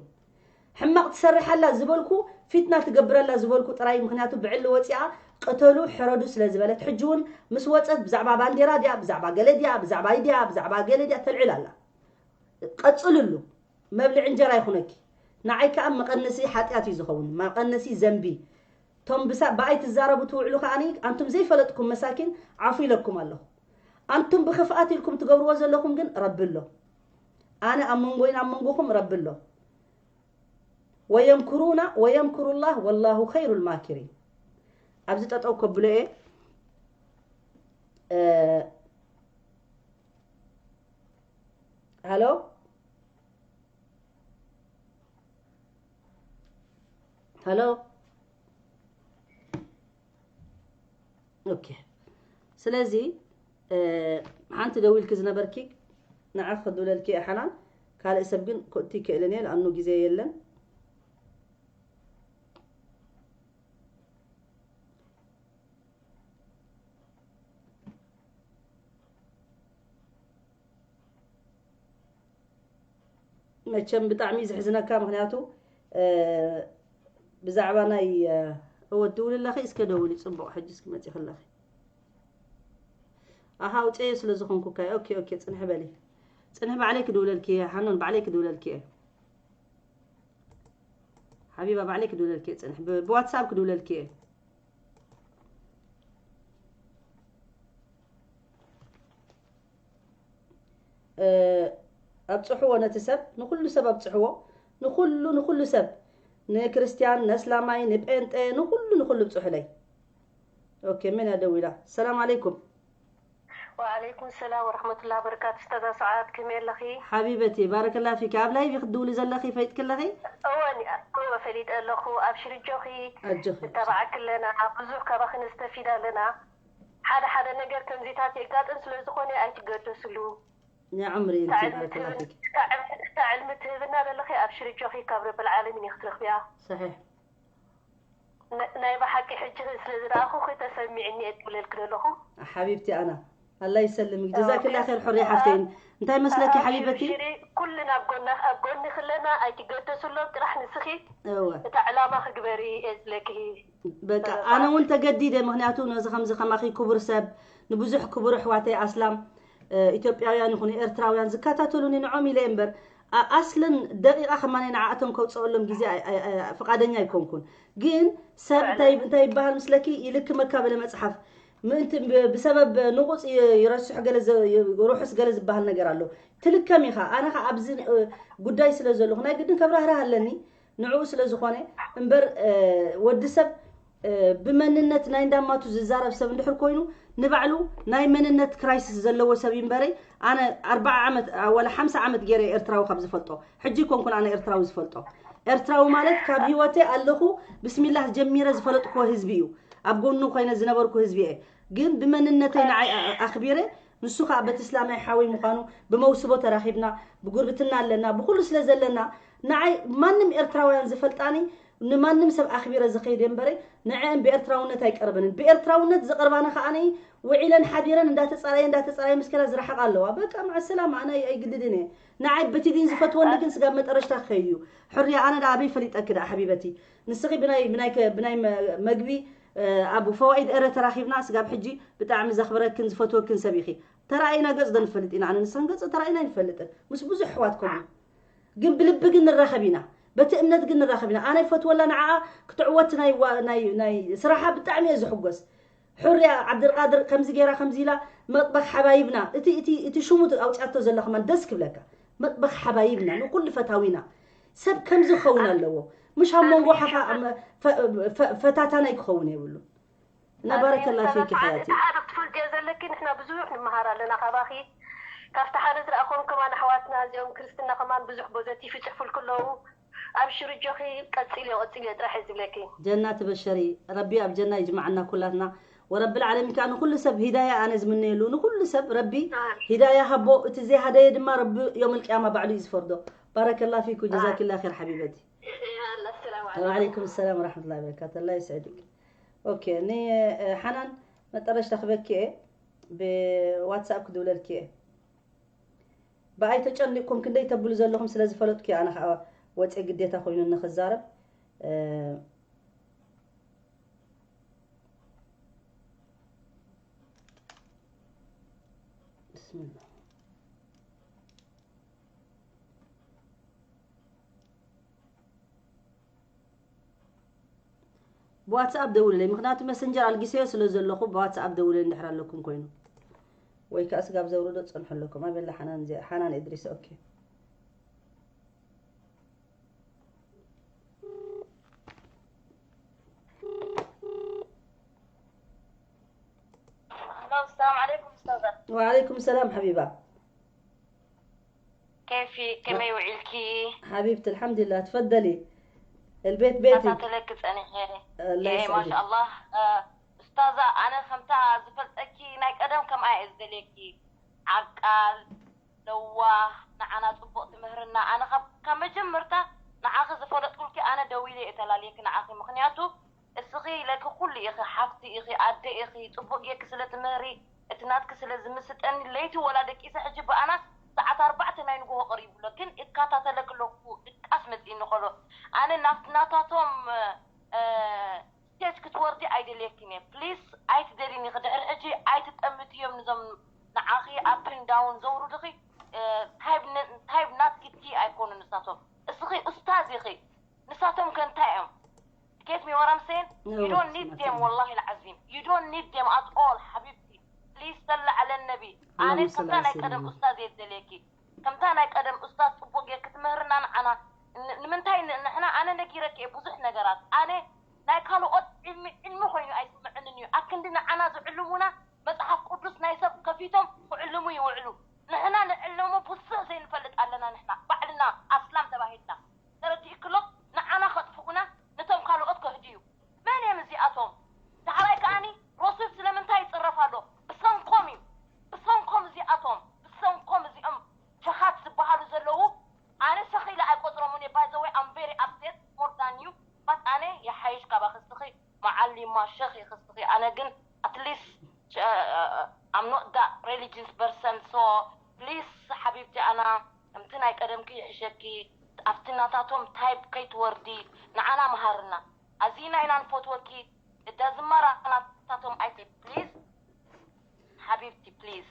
ሕማቕ ትሰርሕ ኣላ ዝበልኩ ፊትና ትገብር ኣላ ዝበልኩ ጥራይ ምክንያቱ ብዕሊ ወፂኣ ቅተሉ ሕረዱ ስለ ዝበለት ሕጂ እውን ምስ ወፀት ብዛዕባ ባንዴራ ድያ ብዛዕባ ገለ ድያ ብዛዕባ ድያ ብዛዕባ ገለ ድያ ተልዕል ኣላ ቀፅልሉ መብልዒ እንጀራ ይኹነኪ ንዓይ ከዓ መቐነሲ ሓጢኣት እዩ ዝኸውን መቐነሲ ዘንቢ ቶም ብኣይ ትዛረቡ ትውዕሉ ከዓኒ ኣንቱም ዘይፈለጥኩም መሳኪን ዓፉ ኢለኩም ኣለኹ ኣንቱም ብኽፍኣት ኢልኩም ትገብርዎ ዘለኹም ግን ረቢ ኣሎ ኣነ ኣብ መንጎይን ኣብ መንጎኹም ረቢ ኣሎ ወየምክሩና ወየምክሩ ላህ ወላሁ ኸይሩ ልማኪሪን ኣብዚ ጠጠው ከብሎ እየ ሃሎ ሃሎ ኦኬ ስለዚ ሓንቲ ደዊልኪ ዝነበርኪ ንዓ ክድውለልኪ እየ ሓናን ካልእ ሰብ ግን ክእቲ ይክእልን እየ ለኣኑ ግዜ የለን መቸም ብጣዕሚ እዩ ዘሕዝነካ ምክንያቱ ብዛዕባ ናይ እወ ትድውሊ ኣለኺ እስከ ደውሊ ፅቡቕ ሕጂ እስኪ መፂኺ ኣለኺ ኣሃ ውፅኤ ስለ ዝኾንኩ ካይ ኦኬ ኦኬ ፅንሒ በሊ ፅንሒ ባዕለይ ክድውለልኪ እየ ሓኖን ባዕለይ ክድውለልኪ እየ ሓቢባ ባዕለይ ክድውለልኪ እየ ፅንሒ ብዋትሳፕ ክድውለልኪ እየ ኣብፅሕዎ ነቲ ሰብ ንኩሉ ሰብ ኣብፅሕዎ ንኩሉ ንኩሉ ሰብ ንክርስትያን ነስላማይ ንጴንጤ ንኩሉ ንኩሉ ብፅሑለይ ኦኬ መን እያ ደዊላ ሰላም ኣለይኩም ወዓለይኩም ሰላም ወረሕመቱላ በረካቱ ስተዛ ሰዓት ከመይ ኣለኺ ሓቢበቲ ባረከላ ፊኪ ኣብ ላይቭ ክትድውሊ ዘለኺ ፈይጥኪ ኣለኺ እወ ፈሊጠ ኣለኹ ኣብ ሽርጆኺ ኣጆኺ ንተባዓኪ ኣለና ብዙሕ ካባኺ ነስተፊድ ኣለና ሓደ ሓደ ነገር ከምዚታት የጋጥም ስለ ዝኾነ ኣይትገደስሉ ንዕምሪ እታ ዕልሚ ትህብና ዘለኺ ኣብ ሽርጆኺ ካብ ረብል ዓለሚን ኢኺ ትረኽብያ ናይ ብሓቂ ሕጂ ስለ ዝረኣኹኺ ተሰሚዕኒ እየ ዝብለልኪ ዘለኹ ሓቢብቲ ኣና ኣላ ይሰልምክ ጀዛክላ ኸይር ሕሩይ ሓፍተይ እንታይ መስለኪ ሓቢበቲ ኩልና ኣብ ጎና ኣብ ጎኒ ክለና ኣይትገደስሎም ጥራሕ ንስኺ እወ እታ ዕላማ ክግበሪ እየ ዝብለኪ በቃ ኣነ እውን ተገዲደ ምክንያቱ ነዚ ከምዚ ከማኺ ክቡር ሰብ ንብዙሕ ክቡር ኣሕዋተይ ኣስላም ኢትዮጵያውያን ይኹኑ ኤርትራውያን ዝከታተሉኒ ንዖም ኢለ እምበር ኣስለን ደቂቃ ከማነ ንዓኣቶም ከውፀአሎም ግዜ ፍቃደኛ ኣይኮንኩን ግን ሰብ እንታይ ይበሃል ምስለኪ ይልክመካ በለ መፅሓፍ ምእንቲ ብሰበብ ንቁፅ ይረስሑ ገለ ርሑስ ገለ ዝበሃል ነገር ኣሎ ትልከም ኢኻ ኣነ ኸ ኣብዚ ጉዳይ ስለ ዘለኹ ናይ ግድን ከብራህርህ ኣለኒ ንዕኡ ስለ ዝኾነ እምበር ወዲ ሰብ ብመንነት ናይ እንዳማቱ ዝዛረብ ሰብ እንድሕር ኮይኑ ንባዕሉ ናይ መንነት ክራይስስ ዘለዎ ሰብ እዩ እምበረይ ኣነ ኣርባዓ ዓመት ወላ ሓምሳ ዓመት ገይረ ኤርትራዊ ካብ ዝፈልጦ ሕጂ ይኮንኩን ኣነ ኤርትራዊ ዝፈልጦ ኤርትራዊ ማለት ካብ ህይወተይ ኣለኹ ብስሚላህ ጀሚረ ዝፈለጥኩዎ ህዝቢ እዩ። ኣብ ጎኑ ኮይነ ዝነበርኩ ህዝቢ እየ። ግን ብመንነተይ ንዓይ ኣ- ኣኽቢረ፣ ንሱ ከዓ በቲ እስላማይ ሓወይ ምዃኑ፣ ብመውስቦ ተራኺብና፣ ብጉርብትና ኣለና፣ ብኩሉ ስለ ዘለና፣ ንዓይ ማንም ኤርትራውያን ዝፈልጣኒ ንማንም ሰብ ኣኽቢረ ዝኸይድ እየ እምበረ፣ ንዕአን ብኤርትራውነት ኣይቀርበንን። ብኤርትራውነት ዝቐርባኒ ከዓኒ ውዒለን ሓዲረን እንዳተጻረየ እንዳተጻረየ ምስከላ ዝረሓቃ ኣለዋ። በቃ መዓ ሰላማ ኣነ ኣይ- ኣይግድድን እየ። ንዓይ በቲ ዲን ዝፈትወኒ ግን ስጋብ መጠረሽታ ክኸይድ እዩ። ሕርያ ኣነ ደኣ ኣበይ ፈሊጠኪ ደኣ ሓቢበቲ። ንስኺ ብናይ ብናይ ከ- ብናይ መ- መግቢ ኣብ ፈዋኢድ ኤረ ተራኺብና ስጋብ ሕጂ ብጣዕሚ ዘኽብረክን ዝፈትወክን ሰብ ኢኺ። ተራኢና ገጽ ዶ ንፈልጥ ኢና ኣነ ንስኽን ገጽ ተራኢና ኣይንፈልጥን ምስ ብዙሕ ኣሕዋት ከምኡ። ግን ብልቢ ግን ንራኸብ ኢና። በቲ እምነት ግን ንራኸብ ኢና። ኣነ ይፈትወላ ንዓኣ ክትዕወት ናይ ዋ- ናይ ናይ ስራሓ ብጣዕሚ እየ ዝሕጎስ። ሕርያ ዓብደልቃድር ከምዚ ገይራ ከምዚ ኢላ መጥበኽ ሓባይብና እቲ እቲ እቲ ሽሙ ኣውፅኣቶ ዘላ ከማን ደስ ክብለካ። መጥበኽ ሓባይብና ንኩሉ ፈታዊና ሰብ ከምዚ ክኸውን ኣለዎ። ምሽ ኣብ መንጎ ሓፋ ፈታታናይ ክኸውን የብሉ። እና ባረከላ ፊኪ ሓያቲ። ሓደ ትፈልጥዮ ዘለኪ ንሕና ብዙሕ ንመሃር ኣለና ካባኺ። ካብቲ ሓደ ዝረኣኹም ከማን ኣሕዋትና እዚኦም ክርስትና ከማን ብዙሕ ቦዘቲፍ ይፅሕፉልኪ ኣለዉ። ኣብሽሪ ኣጆኺ ቀፂልዮ ቀፂልዮ ጥራሕ እየ ዝብለኪ። ጀና ትበሸሪ ረቢ ኣብ ጀና ይጅማዓና ኩላትና። ወረቢ ልዓለሚን ከዓ ንኩሉ ሰብ ሂዳያ ኣነ ዝምነየሉ ንኩሉ ሰብ ረቢ ሂዳያ ሃቦ እቲ ዘይሃደየ ድማ ረቢ ዮም ልቅያማ ባዕሉ እዩ ዝፈርዶ። ባረከላ ፊኩ ጀዛኪላ ር ሓቢበቲ። ወዓለይኩም ሰላም ወረሕመቱላ በረካቱ ኣላ ይስዕድክ። ኦኬ ኒ ሓናን መጠረሽታ ክበኪ እየ ብዋትሳፕ ክድውለልኪ እየ። ብኣይ ተጨኒቅኩም ክንደይ ተብሉ ዘለኹም ስለ ዝፈለጥኩ ኣነ ከዓ ወፂ ግዴታ ኮይኑ ንክዛረብ። ብስሚላ ብዋትስኣፕ ደውልለይ ምክንያቱ መሰንጀር ኣልጊሰዮ ስለ ዘለኹ ብዋትስኣፕ ደውልለይ እንድሕር ኣለኩም ኮይኑ ወይ ከዓ ስጋብ ዘውርዶ ትፀንሑ ኣለኩም ኣበላ ሓናን እዚኣ ሓናን እድሪስ ኦኬ ሰላም ዓለይኩም ኡስታዛ። ወዓለይኩም ሰላም ሓቢባ። كيفك كمي وعيلكي حبيبتي الحمد لله تفضلي البيت بيتك تلك ጸኒሐ الله يسعدك ما شاء الله استاذة انا ከምታ ዝፈልጠኪ ናይ ቀደም ከምኣ እየ ዝደልየኪ ዓቃል ለዋህ ንዓና ጽቡቕ ትምህርና ኣነ ካብ መጀመርታ ንዓኺ ዝፈለጥኩልኪ ኣነ ደዊለ እየ ተላልየኪ ንዓኺ ምኽንያቱ እስኺ ለኪ ኩሉ ኢኺ ሓፍቲ ኢኺ ኣደ ኢኺ ጽቡቅ ጌርኪ ስለ ትምህሪ እቲ ናትኪ ስለ ዝምስጠኒ ለይቲ ወላ ደቂሰ ሕጂ ብኣና ሰዓት ኣርባዕተ ናይ ንግሆ ቀሪቡ ኣሎ ግን እካታተለኪ ኣለኩ ድቃስ መጺኒ ከሎ ኣነ ናብቲ ናታቶም stage ክትወርዲ ኣይደልየኪን እየ please ኣይትደልይኒ ኢኺ ድሕሪ ሕጂ ኣይትጠምትዮም ንዞም ንዓኺ up and down ዘውርዱኺ type ናትኪ ኣይኮኑን ንሳቶም እስኺ ኡስታዝ ኢኺ ንሳቶም ከ እንታይ እዮም get me what I'm saying you don't need them والله العظيم you don't need them at all ሓቢብቲ please صل على النبي ኣነ ከምታ ናይ ቀደም ኡስታዝ እየ ዝደልየኪ ከምታ ናይ ቀደም ኡስታዝ ፅቡቅ ጌርኪ ትምህርና ንዓና ንምንታይ ንሕና ኣነ ነጊረኪ እየ ብዙሕ ነገራት ኣነ ናይ ካልኦት ዕልሚ ዕልሚ ኮይኑ ኣይስምዕንን እዩ ኣክንዲ ንዓና ዝዕልሙና መፅሓፍ ቅዱስ ናይ ሰብ ከፊቶም ክዕልሙ ይውዕሉ ንሕና ንዕለሙ ብዙሕ ዘይንፈልጥ ኣለና ንሕና ባዕልና ኣስላም ተባሂልና ተረዲእክሎ ንዓና ከጥፍኡና ነቶም ካልኦት ከህድዩ መን እዮም እዚኣቶም ዳሕራይ ከዓኒ ረሱል ስለምንታይ ይፅረፍ ኣሎ ብሰንኮም እዩ ብሰንኮም እዚኣቶም ብሰንኮም እዚኦም ጀሃድ ዝበሃሉ ዘለዉ ኣነ ሰኺለ ኣይቆፅሮምን እየ by the way I'm very upset more than you but ኣነ ይሓይሽ ካባኺ እስኺ መዓሊማ ሸኽ ኢኺ እስኺ ኣነ ግን at least I'm not that religious person so please ሓቢብቲ ኣና ከምቲ ናይ ቀደምኪ ይሕሸኪ ኣብቲ ናታቶም type ከይትወርዲ ንዓና መሃርና ኣዚና ኢና ንፈትወኪ እዳ ዝማራ ናታቶም ኣይትይ please ሓቢብቲ please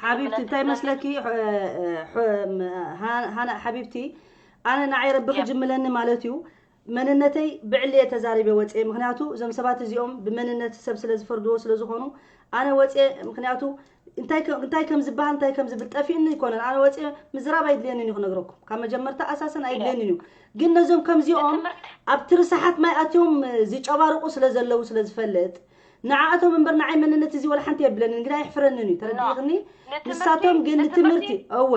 ሓቢብቲ እንታይ መስለኪ ሓቢብቲ ኣነ ንዓይ ረቢ ክጅምለኒ ማለት እዩ መንነተይ ብዕሊ እየ ተዛሪበ ወፅየ ምክንያቱ እዞም ሰባት እዚኦም ብመንነት ሰብ ስለ ዝፈርድዎ ስለ ዝኾኑ ኣነ ወፅየ ምክንያቱ እንታይ ከም ዝበሃል እንታይ ከም ዝብል ጠፊእኒ ኣይኮነን ኣነ ወፅየ ምዝራብ ኣይድልየንን እዩ ክነግረኩም ካብ መጀመርታ ኣሳሰን ኣይድልየንን እዩ ግን ነዞም ከምዚኦም ኣብ ትርሳሓት ማይ ኣትዮም ዝጨባርቁ ስለ ዘለዉ ስለ ዝፈልጥ ንዓኣቶም እምበር ንዓይ መንነት እዚ ወላ ሓንቲ የብለንን ግን ኣይሕፍረንን እዩ ተረዲእኽኒ ንሳቶም ግን ንትምህርቲ እወ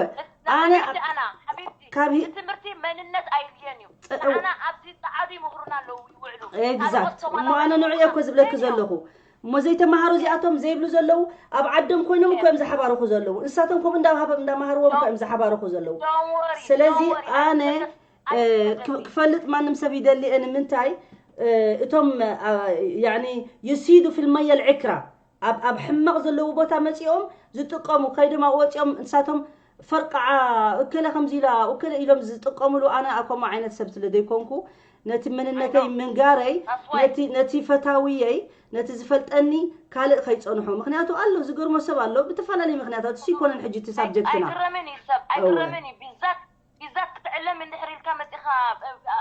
ኣነ ካብ ትምህርቲ መንነት ኣይድልየን እዩ ንዓና ኣብዚ ጸዓዱ ይምህሩና ኣለዉ ይውዕሉ። ኤግዛክት። እሞ ኣነ ንዑ እየ እኮ ዝብለኪ ዘለኹ። እሞ ዘይተማሃሩ እዚኣቶም ዘይብሉ ዘለዉ ኣብ ዓዶም ኮይኖም እኮ እዮም ዝሓባርኹ ዘለዉ። ንሳቶም ከምኡ እንዳሃበ እንዳማሃርዎም እኮ እዮም ዝሓባርኹ ዘለዉ። ስለዚ ኣነ ክፈልጥ ማንም ሰብ ይደሊ እየ ንምንታይ እቶም ያኒ يصيدوا في المية العكرة ኣብ ኣብ ሕማቕ ዘለዉ ቦታ መጺኦም ዝጥቀሙ ከይዶም ኣብኡ ወጺኦም ንሳቶም ፈርቃዓ እከለ ከምዚ ኢላ እከለ ኢሎም ዝጥቀምሉ ኣነ ኣኮማ ዓይነት ሰብ ስለ ዘይኮንኩ ነቲ መንነተይ ምንጋረይ ነቲ ነቲ ፈታውየይ ነቲ ዝፈልጠኒ ካልእ ከይጸንሖ ምክንያቱ ኣሎ ዝገርሞ ሰብ ኣሎ ብተፈላለዩ ምክንያታት እሱ ይኮነን ሕጂ እቲ ሳብጀክትና ኣይግረምን እዩ ሰብ ኣይግረምን እዩ ቢዛት ቢዛት ክትዕለም እንድሕር ኢልካ መጺኻ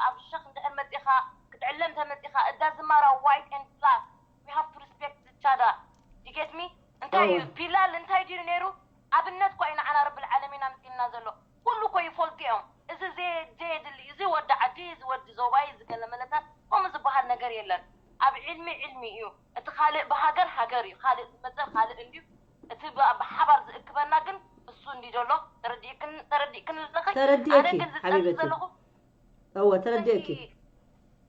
ኣብ ሸክ እንድሕር መጺኻ ክትዕለም ተመጺኻ እዳ ዝማራ white and black we have to respect each other you get me እንታይ እዩ ቢላል እንታይ ድዩ ነይሩ ኣብነት ኮይ ንዓና ረብል ዓለሚን ኣምጺልና ዘሎ ኩሉ ኮ ይፈልጡ እዮም እዚ ዘየድሊ እዚ ወዲ ዓዲ እዚ ወዲ ዞባይ ዝገለመለታት ከምኡ ዝበሃል ነገር የለን ኣብ ዕልሚ ዕልሚ እዩ እቲ ካልእ ብሃገር ሃገር እዩ ካልእ ዝመፀ ካልእ እንድዩ እቲ ብሓባር ዝእክበና ግን እሱ እንዲ ዘሎ ተረዲእክን ኣለኺ ኣነ ግን ዝፀሊ ዘለኹ እወ ተረዲእኪ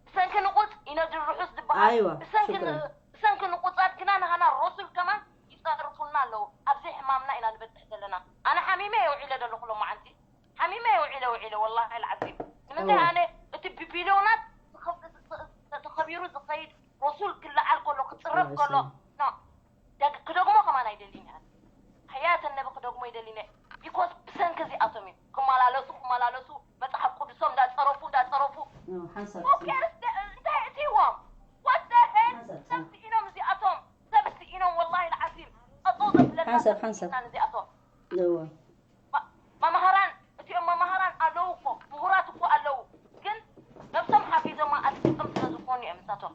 ብሰንኪ ንቁፅ ይነድር ርሑስ ዝበሃል ኣይዋ ብሰንኪ ሽክረን ብሰንኪ ንቁፃት ግና ንሃና ረሱል ከማን ይፀርፉልና ኣለዉ ኣብዚ ሕማምና ኢና ንበፅሕ ዘለና ኣነ ሓሚመ እየ ውዒለ ዘለኹ ሎማዓንቲ ሓሚመ እየ ውዒለ ውዒለ ወላሂ ልዓዚም ንምንታይ ኣነ እቲ ብቢልዮናት ተኸቢሩ ዝኸይድ ረሱል ክለዓል ከሎ ክፅረፍ ከሎ ክደግሞ ከማን ኣይደልን እየ ኣሕያተን ነቢ ክደግሞ ይደሊነ because ብሰንኪ እዚኣቶም እዩ ክመላለሱ ክመላለሱ መፅሓፍ ቅዱሶም እንዳፀረፉ እንዳፀረፉ ሓንሳብ እንታይ እትይዎም ወደሀል ሰብ ስኢኖም እዚኣቶም ሰብ ስኢኖም ወላሂ ልዓዚም ጠጠው ዘብለና ሓንሳብ ሓንሳብ እዚኣቶም መማህራን እቲኦም መማህራን ኣለዉ እኮ ምሁራት እኮ ኣለዉ ግን ነብሶም ሓፊዞም ኣጥቂጦም ስለ ዝኾኑ እዮም ንሳቶም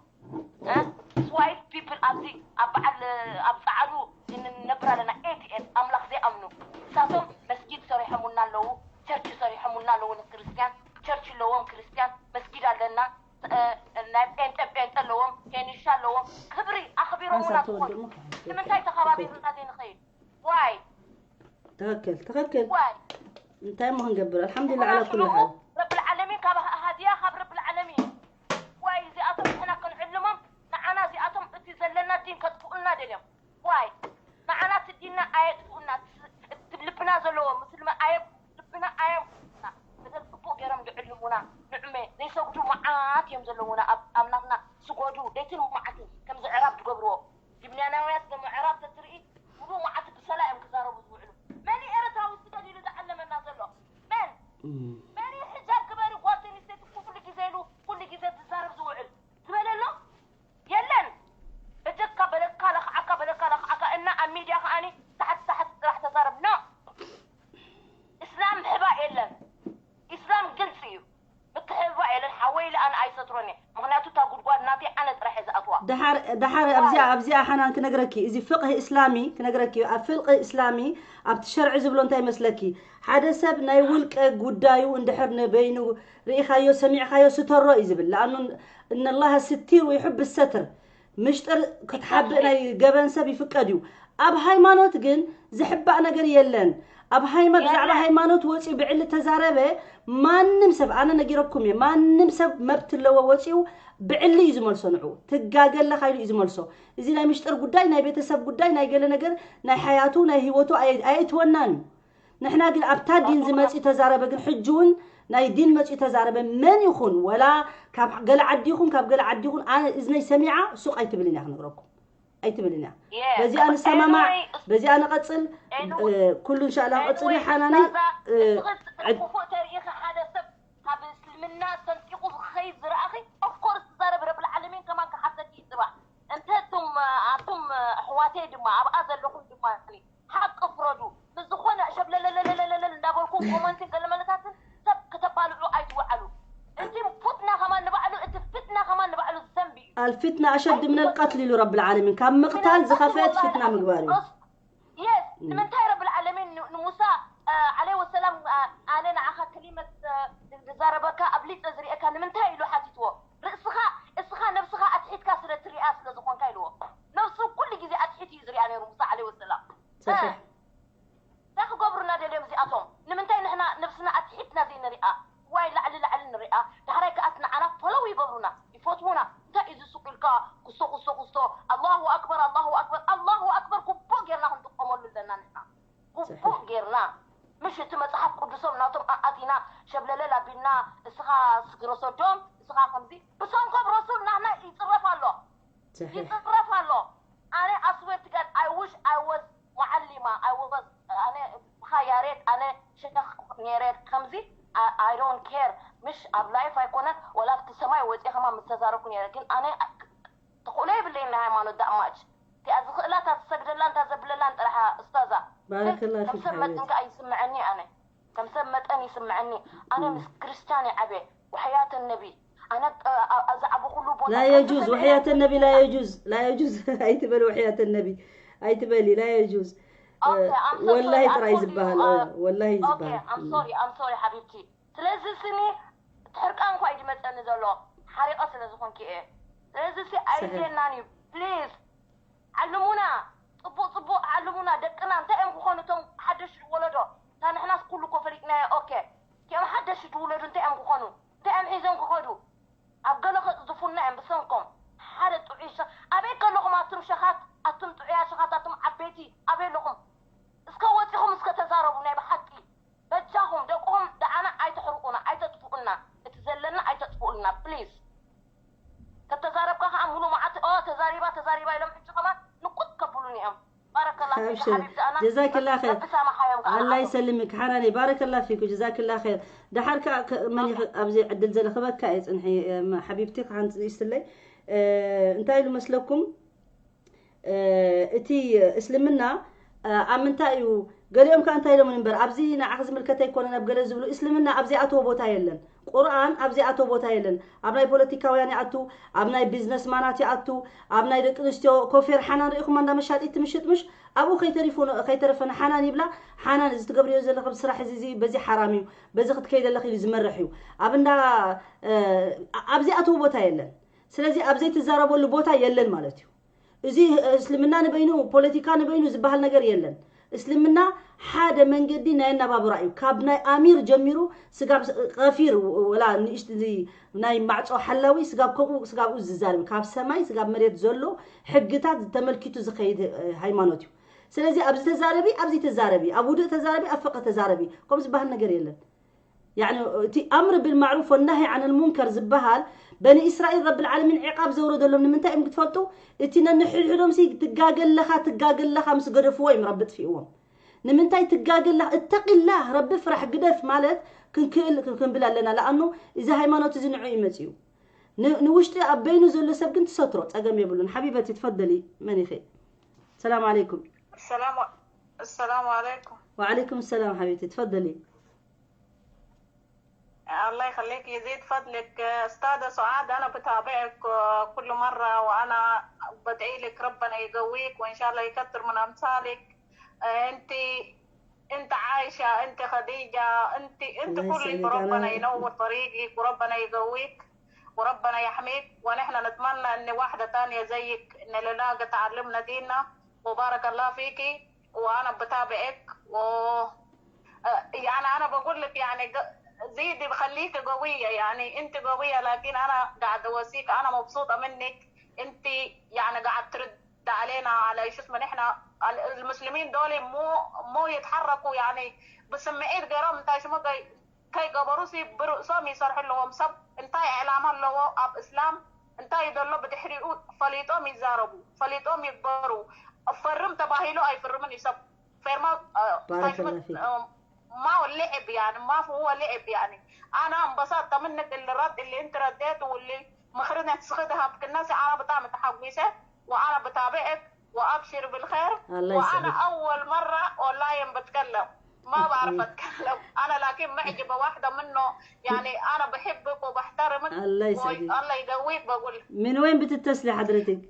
ስዋይት ፒፕል ኣብዚ ኣብ በዓል ኣብ ፃዕዱ ንነብር ኣለና ኤቲኤስ ኣምላኽ ዘይኣምኑ ንሳቶም መስጊድ ሰሪሖምልና ኣለዉ ቸርች ሰሪሖምልና ኣለዉ ንክርስትያን ቸርች ኣለዎም ክርስትያን መስጊድ ኣለና ናይ ጴንጠ ጴንጠ ኣለዎም ኬኒሻ ኣለዎም ክብሪ ኣኽቢሮምና ዝኾኑ ንምንታይ ተኸባቢርና ዘይንኸይድ ዋይ ትኽክል ትኽክል ዋይ እንታይ እሞ ክንገብር ኣልሓምዱላ ዓላ ኩሉ ሓል ረብል ዓለሚን ካብ ሃዲያ ካብ ረብል ዓለሚን ዋይ እዚኣቶም ንሕና ክንዕልሞም ንዓና እዚኣቶም እቲ ዘለና ዲን ከጥፍኡልና ደልዮም ዋይ ንዓና እቲ ዲንና ኣየጥፍኡና እቲ ልብና ዘለዎ ምስልመ ኣየ ልብና ኣየ ንገር ፅቡቅ ገይሮም ዝዕልሙና ንዕመ ዘይሰግዱ መዓት እዮም ዘለዉና ኣብ ናትና ስጎዱ ለይትን መዓትን ከምዚ ዕራብ ትገብርዎ ሊብናናውያን ዶ ምዕራብ ተትርኢ ሙሉእ መዓልቲ ብሰላ እዮም ክዛረቡ ዝውዕሉ። መን እዩ ኤረትራዊ ስደድ ኢሉ ዝዓለመና ዘሎ? መን? መን እዩ ሕጃብ ግበሪ ጓል ኣንስተይቲ ኩሉ ግዜ ኢሉ ኩሉ ግዜ ዝዛረብ ዝውዕል? ዝበለ ኣሎ? የለን። በጀካ በለካ ለኽዓካ በለካ ለኽዓካ እና ኣብ ሚድያ ከዓኒ ታሕቲ ታሕቲ ጥራሕ ተዛረብ። No! እስላም ምሕባእ የለን። ኢስላም ግልፂ እዩ። ምትሕብባእ የለን ሓወይ ኢለ ኣነ ኣይሰትሮን እየ ምኽንያቱ እታ ጉድጓድ ናተይ ኣነ ጥራሕ እየ ዝኣትዋ። ደሓር ደሓር ኣብዚኣ ኣብዚኣ ሓናን ክነግረኪ እዚ ፍቕህ እስላሚ ክነግረኪ ኣብ ፍልቅህ እስላሚ ኣብቲ ሸርዒ ዝብሎ እንታይ መስለኪ ሓደ ሰብ ናይ ውልቀ ጉዳዩ እንድሕር ንበይኑ ርኢኻዮ ሰሚዕኻዮ ስተሮ እዩ ዝብል ለኣኑ እነላህ ስቲር ወይሕብ ሰትር ምሽጥር ክትሓብእ ናይ ገበን ሰብ ይፍቀድ እዩ። ኣብ ሃይማኖት ግን ዝሕባእ ነገር የለን። ኣብ ሃይማ ብዛዕባ ሃይማኖት ወፂኡ ብዕሊ ተዛረበ ማንም ሰብ ኣነ ነጊረኩም እየ ማንም ሰብ መብት ኣለዎ ወፂኡ ብዕሊ እዩ ዝመልሶ ንዑ ትጋገ ኣለኻ ኢሉ እዩ ዝመልሶ። እዚ ናይ ምሽጥር ጉዳይ ናይ ቤተሰብ ጉዳይ ናይ ገለ ነገር ናይ ሓያቱ ናይ ህይወቱ ኣየእትወናን እዩ። ንሕና ግን ኣብታ ዲን ዝመጽእ ተዛረበ ግን ሕጂ እውን ናይ ዲን መጽኡ ተዛረበ መን ይኹን ወላ ካብ ገለ ዓዲ ይኹን ካብ ገለ ዓዲ ይኹን ኣነ እዝነይ ሰሚዓ ሱቕ ኣይትብልን እያ ክነግረኩም ኣይትብልን እያ በዚኣ ንሰማማዕ በዚኣ ንቐጽል ኩሉ እንሻላ ቀጽሉ ሓናነይ ክፉእ ተርእኺ ሓደ ሰብ ካብ እስልምና ሰንጢቑ ዝኸይድ ዝረኣኺ ኦፍኮርስ ትዛረብ ረብል ዓለሚን ከማን ክሓተኪ ይፅባሕ እንተ እቱም ኣቱም ኣሕዋተይ ድማ ኣብኣ ዘለኹም ድማ ሓቂ ፍረዱ። ብዝኾነ ሸብለለለለለለል እንዳበልኩም ኮመንትን ገለመለታትን ሰብ ክተባልዑ ኣይትውዓሉ። እቲ ፍትና ከማን ንባዕሉ እቲ ፍትና ከማን ንባዕሉ ዘንቢ እዩ። الفتنة أشد من القتل ኢሉ ረብል ዓለሚን ካብ ምቕታል ዝኸፍአት ፍትና ምግባር እዩ። የስ ንምንታይ ረብል ዓለሚን ንሙሳ ዓለይ ወሰላም ኣነ ንዓኻ ክሊመት ዝዛረበካ ኣብሊፀ ዝሪእካ ንምንታይ ኢሉ ሓቲትዎ ርእስኻ እስኻ ነብስኻ ኣትሒትካ ስለ ትሪኣ ስለ ዝኾንካ ኢልዎ ነብሱ ኩሉ ግዜ ኣትሒት እዩ ዝሪኣ ነይሩ ሙሳ ዓለይ ወሰላም እንታይ ክገብሩና ደልዮም እዚኣቶም ንምንታይ ንሕና ነብስና ኣትሒትና ዘይንሪኣ ዋይ ላዕሊ ላዕሊ ንሪኣ ዳሕራይ ከ ኩስቶ ኩስቶ ኩስቶ ኣላሁ ኣክበር ኣላሁ ኣክበር ኣላሁ ኣክበር ግቡእ ጌርና ክንጥቀመሉ ኣለና ንሕና። ግቡእ ጌርና፣ ምሽ እቲ መጽሓፍ ቅዱሶም ናቶም ኣኣቲና ሸብለለል ኣቢልና፣ እስኻ ስግረ ሰዶም፣ እስኻ ከምዚ ብሰንኮም ረሱል ናህና ይጽረፍ ኣሎ። ይጽረፍ ኣሎ። ኣነ ኣስዌር ትጋድ ኣይ ዊሽ ኣይ ወዝ መዓሊማ ኣይ ወዝ ኣነ ብኻ ያሬድ ኣነ ሸኽ ነረ ከምዚ። ኣይ ዶንት ኬር፣ ምሽ ኣብ ላይፍ ኣይኮነን ወላ ኣብቲ ሰማይ ወፂ ከማ ምስተዛረብኩ ነረ። ግን ኣነ ትኽእሎ የብለይን ናይ ሃይማኖት ዳእማጭ እቲኣ ዝኽእላ እታ ዝሰግደላን እታ ዘብለላን ጥራሕ እያ። እስታዛ ባረከላ ከም ፊክ ሰብ መጠን ሓቢብቲ። ከኣ ይስምዐኒ ኣነ ከም ሰብ መጠን ይስምዐኒ። ኣነ ምስ ክርስቲያን ይዓበ። ወሕያተ ነቢ ኣነ ዝዓበኹሉ ቦታ لا يجوز وحياة النبي لا يجوز لا يجوز ኣይትበሊ ወሕያተ ነቢ ኣይትበሊ لا يجوز ወላሂ ጥራይ ዝበሃል ወላሂ ዝበሃል I'm sorry I'm sorry ሓቢብቲ ስለዚ ስኒ እቲ ሕርቃን እኳ እዩ ዝመፀኒ ዘሎ ሓሪቐ ስለ ዝኾንኪ እየ ስለዚ ሲ ኣይዜናን እዩ please ዓልሙና ፅቡቕ ፅቡቕ ዓልሙና ደቅና እንታይ እዮም ክኾኑ እቶም ሓደሽ ወለዶ እታ ንሕናስ ኩሉ እኮ ፈሊጥናዮ okay እቲኦም ሓደሽ ዝውለዱ እንታይ እዮም ክኾኑ እንታይ እዮም ሒዞም ክኸዱ ኣብ ገለ ከፅድፉና እዮም ብሰንኮም ሓደ ጥዑይ ሸ ኣበይ ከለኹም ኣቱም ሸኻት ኣቱም ጥዑያ ሸኻት ኣቱም ዓበይቲ ኣበይ ኣለኹም እስከ ወፂኹም እስከ ተዛረቡ ናይ ብሓቂ በጃኹም ደቅኹም ደዓና ኣይተሕርቁና ኣይተጥፍኡና እቲ ዘለና ኣይተጥፍኡልና please ተተዛረብካ ከዓ ሙሉ መዓት ኦ ተዛሪባ ተዛሪባ ኢሎም ሕጂ ከማን ንቁጥ ከብሉኒ እዮም ባረከላ ፊክ أبشر حبيبتي أنا جزاك الله خير ربي سامحهم الله يسلمك حناني بارك الله فيك وجزاك الله خير دحر كا من أبزي عدل زل خبك كا يصنحي حبيبتي كان يسلي እንታይ ኢሉ መስለኩም እቲ እስልምና ኣብ ምንታይ እዩ ገሊኦም ከ እንታይ ኢሎም ንበር ኣብዚ ንዓኽ ዝምልከት ኣይኮነን ኣብ ገለ ዝብሉ እስልምና ኣብ ዘይኣተዎ ቦታ የለን ቁርኣን ኣብ ዘይኣተዎ ቦታ የለን ኣብ ናይ ፖለቲካውያን ይኣቱ ኣብ ናይ ቢዝነስ ማናት ይኣቱ ኣብ ናይ ደቂ ኣንስትዮ ኮፌር ሓናን ርኢኹማ እንዳ መሻጢት ትምሽጥ ምሽ ኣብኡ ከይተሪፉ ከይተረፈ ንሓናን ይብላ ሓናን እዚ ትገብርዮ ዘለኺ ስራሕ እዚ በዚ ሓራም እዩ በዚ ክትከይደለኺ ኢሉ ዝመርሕ እዩ ኣብ እንዳ ኣብ ዘይኣተዎ ቦታ የለን ስለዚ ኣብ ዘይትዛረበሉ ቦታ የለን ማለት እዩ እዚ እስልምና ንበይኑ ፖለቲካ ንበይኑ ዝበሃል ነገር የለን። እስልምና ሓደ መንገዲ ናይ ኣነባብራ እዩ። ካብ ናይ ኣሚር ጀሚሩ ስጋብ ቀፊር ወላ ንእሽት ናይ ማዕጾ ሓላዊ ስጋብ ከምኡ ስጋብ ኡ ዝዛረብ ካብ ሰማይ ስጋብ መሬት ዘሎ ሕግታት ተመልኪቱ ዝኸይድ ሃይማኖት እዩ። ስለዚ ኣብዚ ተዛረቢ ኣብዚ ተዛረቢ ኣብ ውዱእ ተዛረቢ ኣብ ፍቅህ ተዛረቢ ከምኡ ዝበሃል ነገር የለን። ያዕኒ እቲ ኣምር ብልማዕሩፍ ወናሂ ዓን ልሙንከር ዝበሃል በኒ እስራኤል ረብል ዓለሚን ዕቃብ ዘውረደሎም ንምንታይ እዮም ክትፈልጡ? እቲ ነንሕድሕዶም ሲ ትጋገለኻ ትጋገለኻ ምስ ገደፍዎ እዮም ረቢ ጥፊእዎም። ንምንታይ ትጋገለኻ እተቂላህ ረቢ ፍራሕ ግደፍ ማለት ክንክእል ክንብል ኣለና። ለኣኑ እዚ ሃይማኖት እዚ ንዑ እዩ መጺኡ። ንውሽጢ ኣብ በይኑ ዘሎ ሰብ ግን ትሰትሮ ጸገም የብሉን። ሓቢበቲ ትፈደሊ መን ኢኺ? ሰላም ዓለይኩም። ሰላም ሰላም ዓለይኩም። ወዓለይኩም ሰላም ሓቢብቲ ትፈደሊ። الله يخليك يزيد فضلك أستاذة سعاد أنا بتابعك كل مرة وأنا بدعي لك ربنا يقويك وإن شاء الله يكثر من أمثالك أنت أنت عايشة أنت خديجة أنت أنت كل ربنا ينور طريقك وربنا يقويك وربنا يحميك ونحن نتمنى أن واحدة تانية زيك نلاقي تعلمنا ديننا وبارك الله فيكي وأنا بتابعك و يعني أنا بقول لك يعني زيدي بخليك قوية يعني أنت قوية لكن أنا قاعدة أواسيك أنا مبسوطة منك أنت يعني قاعد ترد علينا على شو اسمه نحن المسلمين دول مو مو يتحركوا يعني بسمعيت قرام انت شو كي قبروسي برؤسهم يصرح لهم سب انت إعلام له أب إسلام እንታይ ዘሎ ብድሕሪኡ ፈሊጦም ይዛረቡ ፈሊጦም ይግበሩ እፈርም ተባሂሉ ኣይፍርምን እዩ ሰብ ፌርማ ባረከላ ፊክ ما لعب يعني ما هو لعب يعني أنا انبسطت منك اللي رد اللي انت رديته واللي ምኽሪ ነስኺ ዝሃብክናሲ ኣነ ብጣዕሚ ተሓጒሰ وأنا بتابعك وأبشر بالخير الله وأنا يسعدك أول مرة أونلاين بتكلم ما بعرف أتكلم أنا لكن معجبة واحدة منه يعني أنا بحبك وبحترمك الله يسعدك الله يقويك بقول من وين بتتصلي حضرتك؟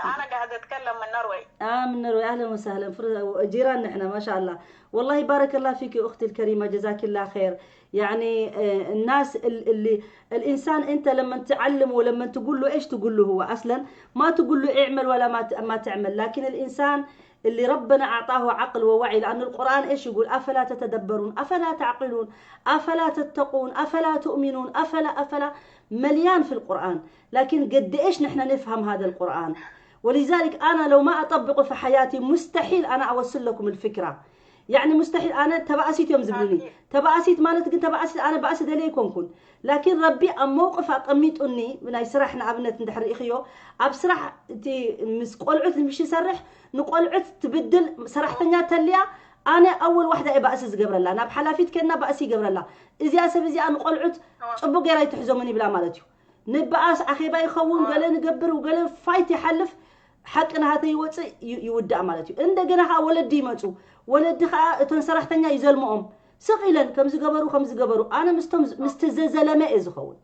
أنا قاعدة أتكلم من نرويج اه من نرويج اهلا وسهلا فر- جيران نحن ما شاء الله والله بارك الله فيك اختي الكريمه جزاك الله خير يعني آه، الناس ال- اللي الانسان انت لما تعلمه ولما تقول له ايش تقول له هو اصلا ما تقول له اعمل ولا ما ت- ما تعمل لكن الانسان اللي ربنا أعطاه عقل ووعي، لأن القرآن إيش يقول؟ أفلا تتدبرون، أفلا تعقلون، أفلا تتقون، أفلا تؤمنون، أفلا، أفلا، مليان في القرآن. لكن قد إيش نحن نفهم هذا القرآن؟ ولذلك أنا لو ما أطبقه في حياتي مستحيل أنا أوصل لكم الفكرة. يعني مستحيل أنا تبأسيت يوم زبلني. تبأسيت مالت قد تبأسيت أنا بأسد ليكم كن. لكن ربي أم موقف أقميت أني من أي سرح نعبنت ندحر إخيو. أب سرح تي مس قلعت مش يسرح ንቆልዑት ትብድል ሰራሕተኛ ተልያ ኣነ ኣወል ዋሕዳ እየ ባእሲ ዝገብረላ ናብ ሓላፊት ከና ባእሲ ይገብረላ እዚኣ ሰብ እዚኣ ንቆልዑት ፅቡቅ ገይራ ይትሕዞምን ይብላ ማለት እዩ። ንበኣስ ኣኼባ ይኸውን ገለ ንገብር ገለ ፋይት ይሓልፍ ሓቂ ናሃተ ይወፅእ ይውዳእ ማለት እዩ። እንደገና ከዓ ወለዲ ይመፁ። ወለዲ ከዓ እተን ሰራሕተኛ ይዘልምኦም ስቕ ኢለን ከምዝገበሩ ከምዝገበሩ ኣነ ምስቶም ምስቲ ዘዘለመ እየ ዝኸውን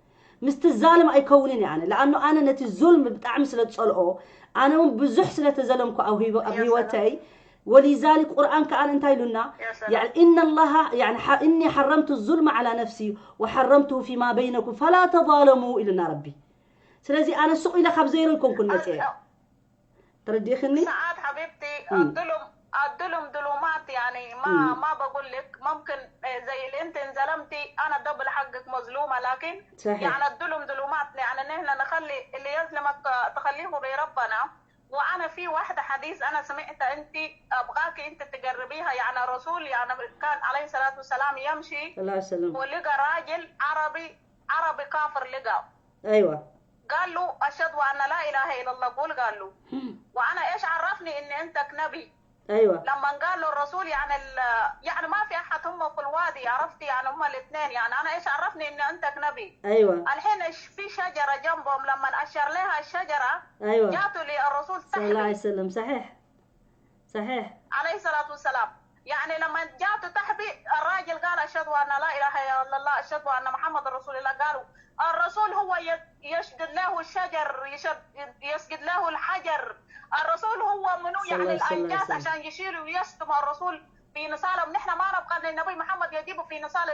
ምስቲ ዛልም ኣይከውንን እየ ኣነ ለኣኑ ኣነ ነቲ ዙልም ብጣዕሚ ስለ ዝፀልኦ ኣነ እውን ብዙሕ ስለ ተዘለምኩ ኣብ ህይወተይ ወሊዛሊክ ቁርኣን ከኣ እንታይ ኢሉና إن الله إني حرمت الظلم على نفسي وحرمته فيما بينكم فلا تظالموا ኢሉና ረቢ። ስለዚ ኣነ ሱቕ ኢለ ካብ ዘይሮ ይኮንኩን መፅአ ተረዲእኽኒ ساعات حبيبتي الظلم الظلم ظلمات يعني ما ما بقول لك ممكن زي اللي انت انظلمتي انا دبل حقك مظلومه لكن صحيح. يعني الظلم ظلمات يعني نحن نخلي اللي يظلمك تخليه بربنا وانا في واحده حديث انا سمعت انت ابغاك انت تجربيها يعني الرسول يعني كان عليه الصلاه والسلام يمشي الله يسلم ولقى راجل عربي عربي كافر لقى ايوه قال له اشهد ان لا اله الا الله قول قال له وانا ايش عرفني ان انتك نبي ايوه لما قال له الرسول يعني ال... يعني ما في احد هم في الوادي عرفت يعني هم الاثنين يعني انا ايش عرفني ان انتك نبي ايوه الحين ايش في شجره جنبهم لما اشر لها الشجره ايوه جاته للرسول صلى الله عليه تحبي وسلم صحيح صحيح عليه الصلاه والسلام يعني لما جاته تحبي الراجل قال اشهد ان لا اله الا الله اشهد ان محمد رسول الله قالوا الرسول هو ي- يسجد له الشجر يشد- يسجد له الحجر الرسول هو منو صلى الله يعني عليه وسلم. الانجاس عشان يشيلوا ويشتموا الرسول في نصالهم نحن ما نبقى ان النبي محمد يجيبوا في نصال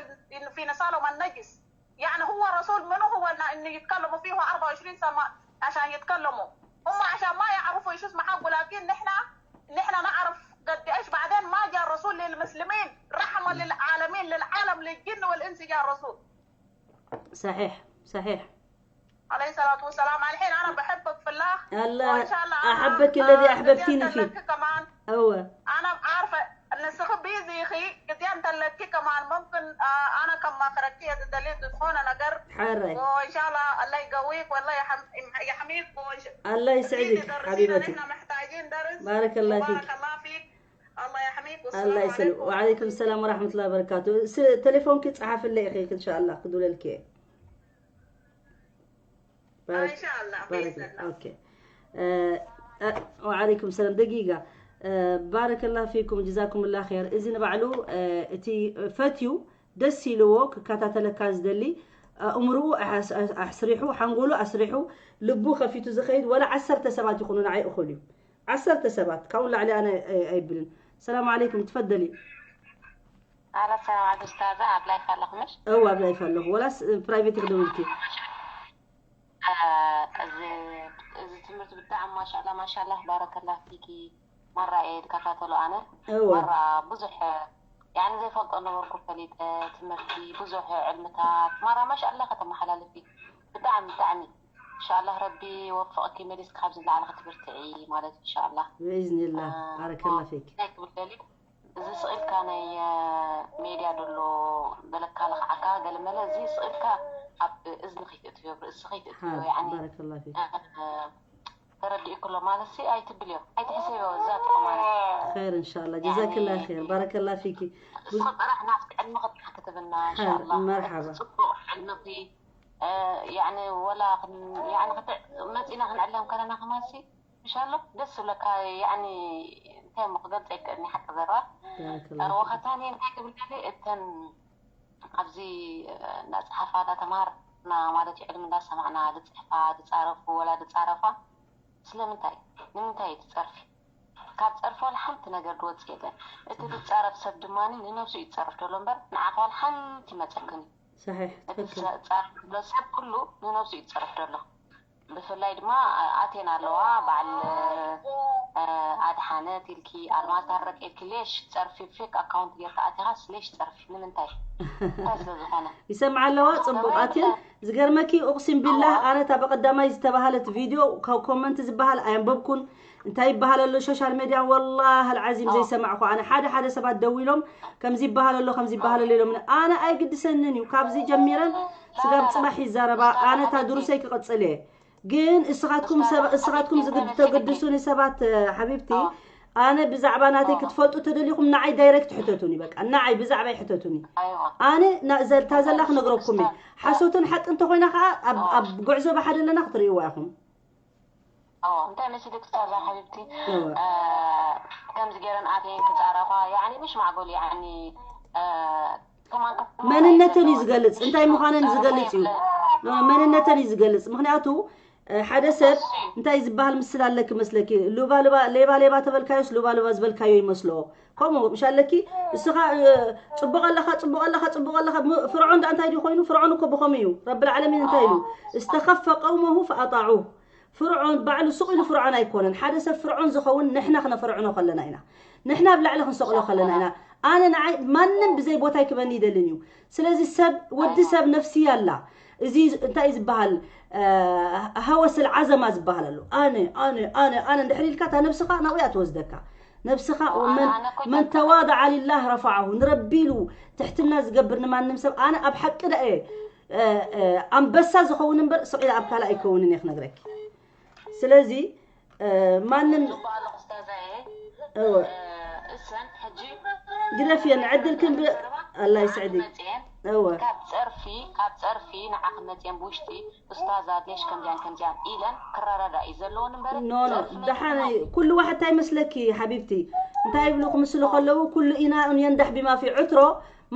في نصالهم النجس يعني هو الرسول منو هو إن- انه يتكلموا فيه أربعة وعشرين سنه عشان يتكلموا هم عشان ما يعرفوا ايش اسمه حقه لكن نحن نحن نعرف قد ايش بعدين ما جاء الرسول للمسلمين رحمه للعالمين للعالم للجن والانس جاء الرسول صحيح صحيح عليه الصلاة والسلام الحين أنا بحبك في الله الله وإن شاء الله أنا- أحبك الذي آه، أحببتني قد فيه. أنت كمان أوه أنا عارفة أن سخب بيزي أخي قد أنت لك كمان ممكن آه، أنا كما خرجتي دليل تدخون أنا قر حري وإن شاء الله الله يقويك والله يحم- يحميك وإن شاء- الله يسعدك درسينا حبيبتي نحن محتاجين درس بارك الله فيك وبارك الله فيك الله يحميك والسلام الله يسلم عليكم وعليكم السلام ورحمة الله وبركاته س- تليفونك تصحى في الليل إن شاء الله خذوا لك إن شاء الله بارك بإذن الله الله. أوكي. آه، آه، وعليكم السلام. دقيقة. آه، بارك الله فيكم، جزاكم الله خير. እዚ ንባዕሉ፣ آه، እቲ ፈትዩ ደስ ኢልዎ ክከታተለካ ዝደሊ፣ ኣእምርኡ ኣሕስ-፣ ኣሕስሪሑ፣ ሓንጎሉ ኣስሪሑ፣ ልቡ ከፊቱ ዝኸይድ ወላ ዓሰርተ ሰባት ይኹኑ ንዓይ እኹል እዩ። ዓሰርተ ሰባት፣ ካብኡ ንላዕሊ ኣነ ኣይ-፣ ኣይብልን። ሰላም ዓለይኩም፣ ትፈደሊ። ኣረ ሰላም ዓለይኩም ኡስታዛ፣ ኣብ ላይፍ ኣለኹ ምሽ? እወ፣ ኣብ ላይፍ ኣለኹ። ወላስ ፕራይቬት ክደውልኪ? እዚ እዚ ትምህርቲ ብጣዕሚ ማሻላ ማሻላ ባረከላ ፊኪ። ማራ እየ ዝከታተሎ ኣነ እወ። ማራ ብዙሕ ያኒ ዘይፈልጦ ነበርኩ ፈሊጠ ትምህርቲ ብዙሕ ዕልምታት ማራ ማሻላ ከተመሓላልፊ ብጣዕሚ ብጣዕሚ ኢንሻላህ ረቢ ወፍቅኪ መሊስኪ ካብዚ ንላዕሊ ክትብርትዒ ማለት ኢንሻላህ። ብኢዝኒላህ። አ፣ ባረከላ ፊክ። እንታይ ክብል ደሊ እዚ ስቕ ኢልካ ናይ ሜድያ ደሎ በለካ ለኽዓካ ገለመለ እዚ ስቕ ኢልካ ኣብ እዝኒ ከይትእትዮ ብርእሲ ከይትእትዮ ሓ- ያኒ ባረከላ ፊክ። ተረዲእኩሎ ማለት ሲ ኣይትብልዮ ኣይትሕሰዮ እዛ ትኾማነ ኸይር እንሻላ ጀዛክላ ኸይር ባረከላ ፊኪ። እሱ ጥራሕ ናብቲ ዕልሚ ክጥራሕ ክትብና ኸይር እንሻላ መርሓባ። ጽቡቕ ዕልምኺ ያኒ ወላ ክን- ያኒ ክት- መፂና ክንዕለም ከለና ከማሲ እንሻላ ደስ ዝብለካ ያኒ እንታይ እሞ ክገልፀ ይክእልኒ ሓቂ ዘረባ ባረከላ ሮኸታኒ እንታይ ክብል ደሊ እተን ኣብዚ እናፀሓፋ እናተምሃርና ማለት እዩ ዕልሚ እናሰማዕና ዝፅሕፋ ዝፃረፉ ወላ ዝፃረፋ ስለምንታይ ንምንታይ እዩ ትፀርፊ ካብ ፀርፊ ዋላ ሓንቲ ነገር ዝወፅእ የለን እቲ ዝፃረፍ ሰብ ድማ ንነብሱ እዩ ዝፀርፍ ዘሎ እምበር ንዓኻ ዋላ ሓንቲ ይመፀክን እዩ صحيح እቲ ትክክል ዝፃረፍ ዘሎ ሰብ ኩሉ ንነብሱ እዩ ዝፀርፍ ዘሎ ብፍላይ ድማ ኣቴና ኣለዋ በዓል ኣድሓነት ኢልኪ ኣልማዝ ታረቅ ኢልኪ ሌሽ ጸርፊ ፌክ ኣካውንት ጌርካ ኣቲኻስ ሌሽ ጸርፊ ንምንታይ? እንታይ ስለ ዝኾነ ይሰምዓ ኣለዋ። ጽቡቕ ኣትን ዝገርመኪ፣ ኡቅሲም ቢላህ ኣነ እታ በቀዳማይ ዝተባሃለት ቪድዮ ካብ ኮመንት ዝበሃል ኣየንበብኩን። እንታይ ይበሃል ኣሎ ሶሻል ሜድያ፣ ወላሂ ኣልዓዚም ዘይሰማዕኩ ኣነ። ሓደ ሓደ ሰባት ደዊሎም ከምዚ ይበሃል ኣሎ ከምዚ ይበሃል ኣሎ ኢሎም፣ ኣነ ኣይግድሰንን እዩ። ካብዚ ጀሚረን ስጋብ ጽባሕ ይዛረባ። ኣነ እታ ድሩሰይ ክቕጽል እየ። ግን እስኻትኩም ሰብ እስኻትኩም ዝግድ ተግድሱኒ ሰባት ሓቢብቲ፣ ኣነ ብዛዕባ ናተይ ክትፈልጡ ተደሊኹም ንዓይ ዳይሬክት ሕተቱኒ። በቃ ንዓይ ብዛዕባይ ሕተቱኒ። ኣነ እዛ ዘላ ክነግረኩም እየ። ሓሶትን ሓቂ እንተኾይና ከዓ ኣብ ጉዕዞ ብሓደ ኣለና ክትርእይዋ ኢኹም። እንታይ መሲልክ ስታዛ ሓቢብቲ፣ ከምዚ ገይረን ኣተየን ክፃረፋ ያኒ ምሽ ማዕጎል ያኒ መንነተን እዩ ዝገልፅ፣ እንታይ ምዃነን ዝገልፅ እዩ። መንነተን እዩ ዝገልፅ። ምክንያቱ ሓደ ሰብ እንታይ ዝበሃል ምስል ኣለኪ መስለኪ? ሉባ ሉባ፣ ሌባ ሌባ ተበልካዮስ ሉባ ሉባ ዝበልካዮ ይመስሎ። ከምኡ ምሽ ኣለኪ? እስኻ ጽቡቕ ኣለኻ፣ ጽቡቕ ኣለኻ፣ ጽቡቕ ኣለኻ። ፍርዖን ዳ እንታይ ድዩ ኮይኑ? ፍርዖን እኮ ብኸም እዩ። ረብል ዓለሚን እንታይ ኢሉ? እስተኸፈ ቀውመሁ ፈኣጣዑ። ፍርዖን ባዕሉ ስቕ ኢሉ ፍርዖን ኣይኮነን። ሓደ ሰብ ፍርዖን ዝኸውን ንሕና ክነፈርዕኖ ከለና ኢና። ንሕና ኣብ ላዕሊ ክንሰቕሎ ከለና ኢና። ኣነ ንዓይ ማንም ብዘይ ቦታ ይክበኒ ይደልን እዩ። ስለዚ ሰብ ወዲ ሰብ ነፍሲ ኣላ። እዚ እንታይ ዝበሃል ሃወስል ዓዘማ ዝበሃል ኣሎ። ኣነ ኣነ ኣነ ኣነ እንድሕር ኢልካ እታ ነብስኻ ናብኡ እያ ትወስደካ። ነብስኻ መን ተዋضع لله رفعه፣ ንረቢ ኢሉ ትሕትና ዝገብር ንማንም ሰብ። ኣነ ኣብ ሓቂ ደኣ እየ ኣንበሳ ዝኸውን እምበር ስቕ ኢለ ኣብ ካልእ ኣይከውንን እየ ክነግረኪ። ስለዚ ማንም እወ እሰን ሕጂ ግደፍየን ዕድል ክንብ ኣላ ይስዕድክ። እወ ካብ ፀርፊ ካብ ፀርፊ ንዓኺ መፅየን ብውሽጢ እስታዛት ሌሽ ከምዚያን ከምዚያን ኢለን ክረዳዳ እዩ ዘለውን እምበር ኖ ኖ ደሓን ኩሉ ዋሕድ እንታይ መስለኪ ሓቢብቲ? እንታይ ይብሉ ክምስሉ ከለዉ ኩሉ ኢና የንዳሕ ቢማ ፊ ዕትሮ።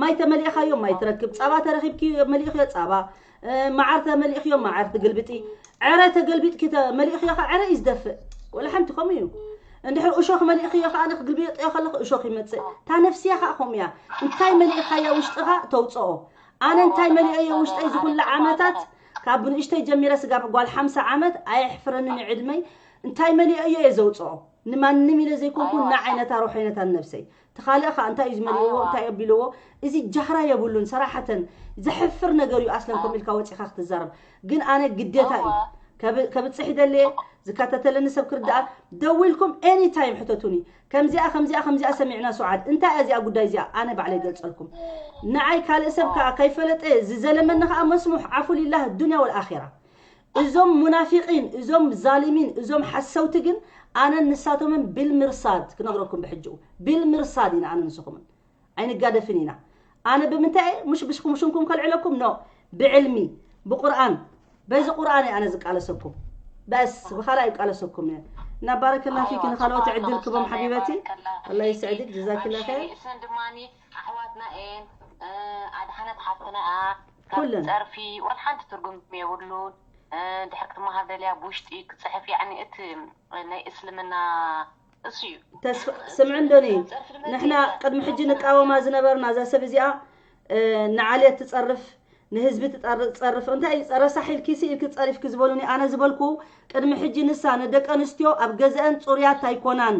ማይ ተመሊእኻዮ ማይ ትረክብ፣ ፃባ ተረኺብኪ መሊእኽዮ ፃባ፣ መዓር ተመሊእኽዮ መዓር ትግልብጢ፣ ዕረ ተገልቢጥኪ መሊእኽዮ ከዓ ዕረ እዩ ዝደፍእ። ወላ ሓንቲ ከምኡ እዩ። እንድሕር እሾኽ መሊእኽዮ ከዓ ንክግልብጥዮ ከለኹ እሾኽ ይመፅእ። እታ ነፍስያ ከዓ ከምኡ እያ። እንታይ መሊእኻያ ውሽጥኻ ተውፅኦ። ኣነ እንታይ መሊኦዮ ውሽጠይ ዝኹላ ዓመታት ካብ ብንእሽተይ ጀሚረ ስጋብ ጓል ሓምሳ ዓመት ኣየሕፍረንን እዩ ዕድመይ። እንታይ መሊኦዮ እየ ዘውፅኦ። ንማንም ኢለ ዘይኮንኩ ንዓይነታ ሩሐይነታን ነብሰይ። ተኻልእ ኸዓ እንታይ እዩ ዝመልእዎ እንታይ ኣቢልዎ? እዚ ጃህራ የብሉን ሰራሓተን። ዘሕፍር ነገር እዩ ኣስለን ከም ኢልካ ወፂኻ ክትዛረብ። ግን ኣነ ግዴታ እዩ ከብፅሕ ይደልየ። ዝከታተለኒ ሰብ ክርዳኣ ደዊልኩም ኤኒ ታይም ሕተቱኒ። ከምዚኣ ከምዚኣ ከምዚኣ ሰሚዕና ሱዓድ እንታይ እያ እዚኣ ጉዳይ እዚኣ ኣነ ባዕለ ይገልፀልኩም። ንዓይ ካልእ ሰብ ከዓ ከይፈለጠ ዝዘለመኒ ከዓ መስሙሕ ዓፉ ሊላህ ዱንያ ወልኣኺራ። እዞም ሙናፊቂን እዞም ዛሊሚን እዞም ሓሰውቲ ግን ኣነን ንሳቶምን ቢልምርሳድ ክነግረኩም ብሕጅኡ ቢልምርሳድ ኢና ኣነ ንስኹምን ኣይንጋደፍን ኢና። ኣነ ብምንታይ እየ ሙሽ ብሽኩም ሽምኩም ከልዕለኩም ኖ ብዕልሚ ብቁርኣን በዚ ቁርኣን እየ ኣነ ዝቃለሰኩም። በስ ብኻልእ ኣይቃለሰኩም እየ። እና ባረከላ ፊኪ ንኻልኦት ዕድል ክቦም ሓቢበቲ። ኣላ ይስዕድክ ጀዛኪላ ኸይር። እሰን ድማኒ ኣሕዋትና እየን ኣድሓነት ሓፍትና እያ። ካብ ኩለን። ጸርፊ ወላ ሓንቲ ትርጉም የብሉን። ድሕር ክትመሃር ደልያ ብውሽጢ ክጽሕፍ ያኒ እቲ ናይ እስልምና እሱ እዩ። ተስፋ ስምዕ እንዶኒ ንሕና ቅድሚ ሕጂ ንቃወማ ዝነበርና እዛ ሰብ እዚኣ ንዓልየት ትጸርፍ ንህዝቢ ትጸርፍ እንታይ ረሳሕ ኢልኪ ስኢልኪ ጸሪፍኪ ዝበሉኒ ኣነ ዝበልኩ ቅድሚ ሕጂ ንሳ ንደቂ ኣንስትዮ ኣብ ገዘአን ጽሩያት ኣይኮናን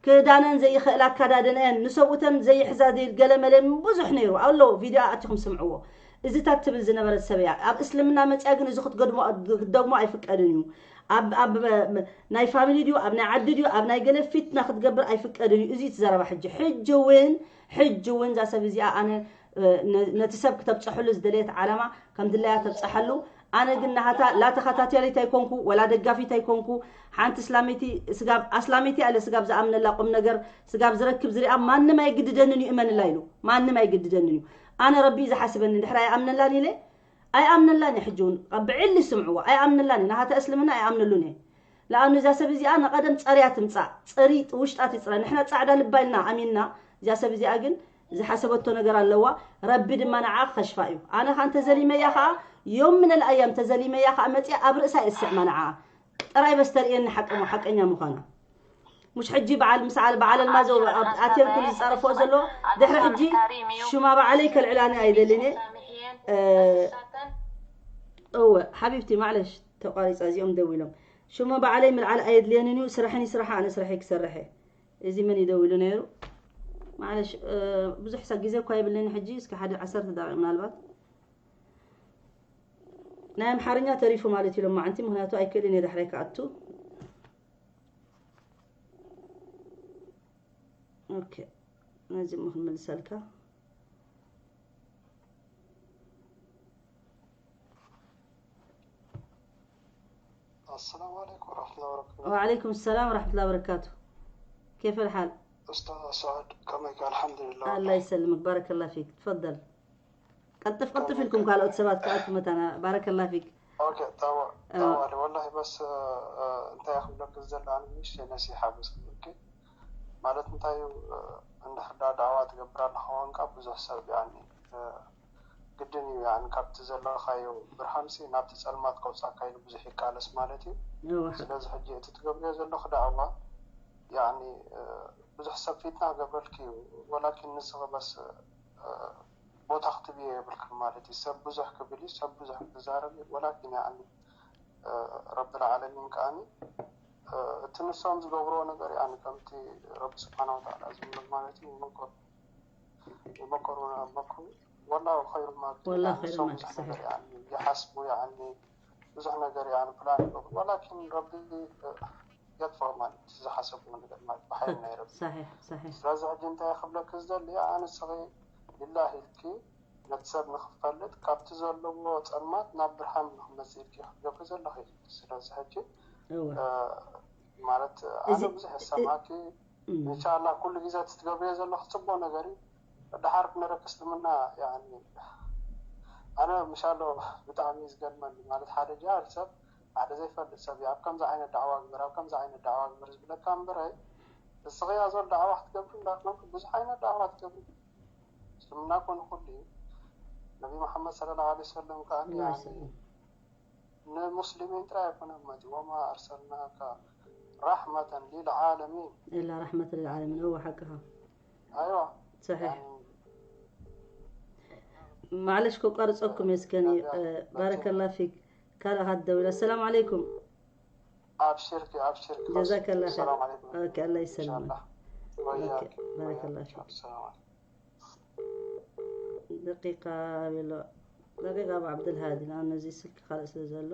ክዳነን ዘይኽእል ኣካዳድነአን ንሰብኡተን ዘይሕዛ ገለመለ ብዙሕ ነይሩ ኣሎ ቪድዮ ኣቲኹም ስምዕዎ እዚታት ትብል ዝነበረት ሰብ እያ ኣብ እስልምና መፅያ ግን እዚ ክትደግሞ ኣይፍቀድን እዩ ኣብ ናይ ፋሚሊ ድዩ ኣብ ናይ ዓዲ ድዩ ኣብ ናይ ገለ ፊትና ክትገብር ኣይፍቀድን እዩ እዚ ትዘረባ ሕጂ ሕጂ እውን ሕጂ እውን እዛ ሰብ እዚኣ ኣነ ነቲ ሰብ ክተብፀሐሉ ዝደለየት ዓላማ ከም ድላያ ተብፀሐሉ ኣነ ግን ናሃታ ላ ተኸታተሊት ኣይኮንኩ ወላ ደጋፊት ኣይኮንኩ ሓንቲ እስላመይቲ ስጋብ ኣስላመይቲ ኣለ ስጋብ ዝኣምነላ ቁም ነገር ስጋብ ዝረክብ ዝሪኣ ማንም ኣይግድደንን ይእመንላ ኢሉ ማንም ኣይግድደንን እዩ ኣነ ረቢ ዝሓስበኒ ድሕር ኣይኣምነላን ኢለ ኣይኣምነላን እየ ሕጂ እውን ብዕሊ ስምዕዎ ኣይኣምነላን እየ ናሃታ እስልምና ኣይኣምነሉን እየ ለኣኑ እዛ ሰብ እዚኣ ንቐደም ጸርያ ትምጻእ ጸሪ ውሽጣ ትጽረ ንሕና ጻዕዳ ልባ ኢልና ኣሚንና እዛ ሰብ እዚኣ ግን ዝሓሰበቶ ነገር ኣለዋ ረቢ ድማ ንዓ ክኸሽፋ እዩ ኣነ ኸዓ እንተዘሊመያ ኸዓ ዮም ምነል ኣያም ተዘሊመያ ኸዓ መፅያ ኣብ ርእሳ እየ ዝስዕማ ንዓ ጥራይ በስ ተርእየኒ ሓቀሞ ሓቀኛ ምዃና ሙሽ ሕጂ በዓል ምስ ዓል በዓል ኣልማዞ ኣብ ኣትየን ኩሉ ዝፃረፎ ዘሎ ድሕሪ ሕጂ ሽማ በዓለይ ከልዕላኒ ኣይደልን እየ እወ ሓቢብቲ ማዕለሽ ተቋሪፃ እዚኦም ደው ኢሎም ሽሞ ባዕለይ ምልዓል ኣየድልየንን እዩ። ስራሕን ይስራሓ፣ ኣነ ስራሐይ ክሰርሐ። እዚ መን ይደው ኢሉ ነይሩ? ማለሽ ብዙሕ ሰብ ግዜ እኳ የብለኒ ሕጂ። እስከ ሓደ ዓሰርተ ደቂቕ ምናልባት። ናይ ኣምሓርኛ ተሪፉ ማለት ኢሎም ማዓንቲ፣ ምክንያቱ ኣይክእልን እየ ዳሕራይ ክኣቱ። ኦኬ፣ ነዚ እሞ ክንምልሰልካ። السلام عليكم ورحمة الله وبركاته. وعليكم السلام ورحمة الله وبركاته. كيف الحال؟ أستاذة سعد، كما قال الحمد لله. الله يسلمك، بارك الله فيك، تفضل. ቀልጥፍ ቀልጥፍ ኢልኩም ካልኦት ሰባት ክኣቱ መታና። ባረከላ ፊክ። ኦኬ፣ ጠዋ- ጠዋሊ። ወላሂ በስ፣ እ፣ እንታይ ክብለክ ዝደሊ፣ ኣነ ንእሽተይ ነሲሓ በስ ክብለኪ። ማለት እንታይ እዩ፣ እ፣ እንድሕር ዳ ዳዕዋ ትገብር ኣለኻ ኮንካ፣ ብዙሕ ሰብ ያኒ፣ እ፣ ግድን እዩ ያኒ ካብቲ ዘለኻዮ ብርሃንሲ ናብቲ ጸልማት ከውጻካ ኢሉ ብዙሕ ይቃለስ ማለት እዩ። እወ፣ ሓቂ። ስለዚ ሕጂ እቲ ትገብርዮ ዘለኹ ዳዕዋ ያኒ፣ እ፣ ብዙሕ ሰብ ፊትና ክገብረልኪ እዩ። ወላኪን ንስኺ በስ፣ እ፣ ቦታ ክትብዮ የብልክን ማለት እዩ። ሰብ ብዙሕ ክብል እዩ፣ ሰብ ብዙሕ ክዛረብ እዩ። ወላኪን ያኒ፣ እ፣ ረብል ዓለሚን ከኣኒ፣ እ፣ እቲ ንሶም ዝገብርዎ ነገር ያኒ ከምቲ ረቢ ስብሓነ ወተዓላ ዝብሎ ማለት እዩ። ወመከሩ ወመከሩ ወመከሩ ወላሁ ኸይሩ ማኪሪን። ወላሁ ያኒ ኸይሩ ንሶም ማኪሪን፣ ብዙሕ ነገር ሰሒሕ። ያኒ ይሓስቡ፣ ያኒ ብዙሕ ነገር ያኒ ፕላን ይገብሩ። ወላኪን ረቢ፣ እ፣ የጥፍኦ ማለት እዩ። ዝሓሰብዎ ነገር ማለት ብሓይሊ ናይ ረቢ። ሰሒሕ፣ ሰሒሕ። ስለዚ ሕጂ እንታይ ክብለኪ ዝደሊ፣ ኣነ ንስኺ ሊላሂ ኢልኪ ነቲ ሰብ ንኽፈልጥ ካብቲ ዘለዎ ጸልማት ናብ ብርሃን ንኽመጽእ ኢልኪ ክትገብሪ ዘለኺ። ስለዚ ሕጂ፣ እወ። እ፣ ማለት ኣነ እዚ- ብዙሕ የሰማዕኪ። እም። ኢንሻላህ ኩሉ ግዜ እቲ ትገብርዮ ዘለኺ ጽቡቕ ነገር እዩ። ደሓር ክነረክ እስልምና ያኒ ኣነ ምሻሎ ብጣዕሚ እዩ ዝገርመኒ። ማለት ሓደ ጃህል ሰብ፣ ሓደ ዘይፈልጥ ሰብ እዩ ኣብ ከምዚ ዓይነት ዳዕዋ ግበር፣ ኣብ ከምዚ ዓይነት ዳዕዋ ግበር ዝብለካ እምበረ፣ እስኺ ኣዞል ዳዕዋ ክትገብሪ እንዳኮንኪ ብዙሕ ዓይነት ዳዕዋ ትገብሪ። እስልምና ኮነ ኩሉ እዩ። ነቢ መሓመድ ሰለላሁ ዐለይሂ ወሰለም ከዓ ላ ያኒ ሰለም። ንሙስሊሚን ጥራይ ኣይኮነን መፂኡ፣ ወማ ኣርሰልናካ ራሕመተን ሊልዓለሚን። ኢላ ራሕመተ ልልዓለሚን። እወ፣ ሓቅኻ። ኣይዋ ሰሒሕ። ያኒ ማዕለሽ ከቋርፀኩም እስከኒ። እ፣ ባረከላ ፊክ። ካልእ ሃት ደውላ። ሰላም ዓለይኩም። ኣብሽርኪ ኣብሽርኪ። ጀዛከላ ኸይር። ሰላም ዓለይኩም። ኦኬ፣ ኣላህ ይሰልምክ። ኢንሻላህ። ወያኪ ኦኬ፣ ባረከላ ፊክ። ሰላም ዓለይኩም። ደቂቃ ኣሎ። ደቂቃ ኣብ ዓብደልሃዲ፣ ንኣነ እዚ ስልኪ ካልእ ስለ ዘሎ።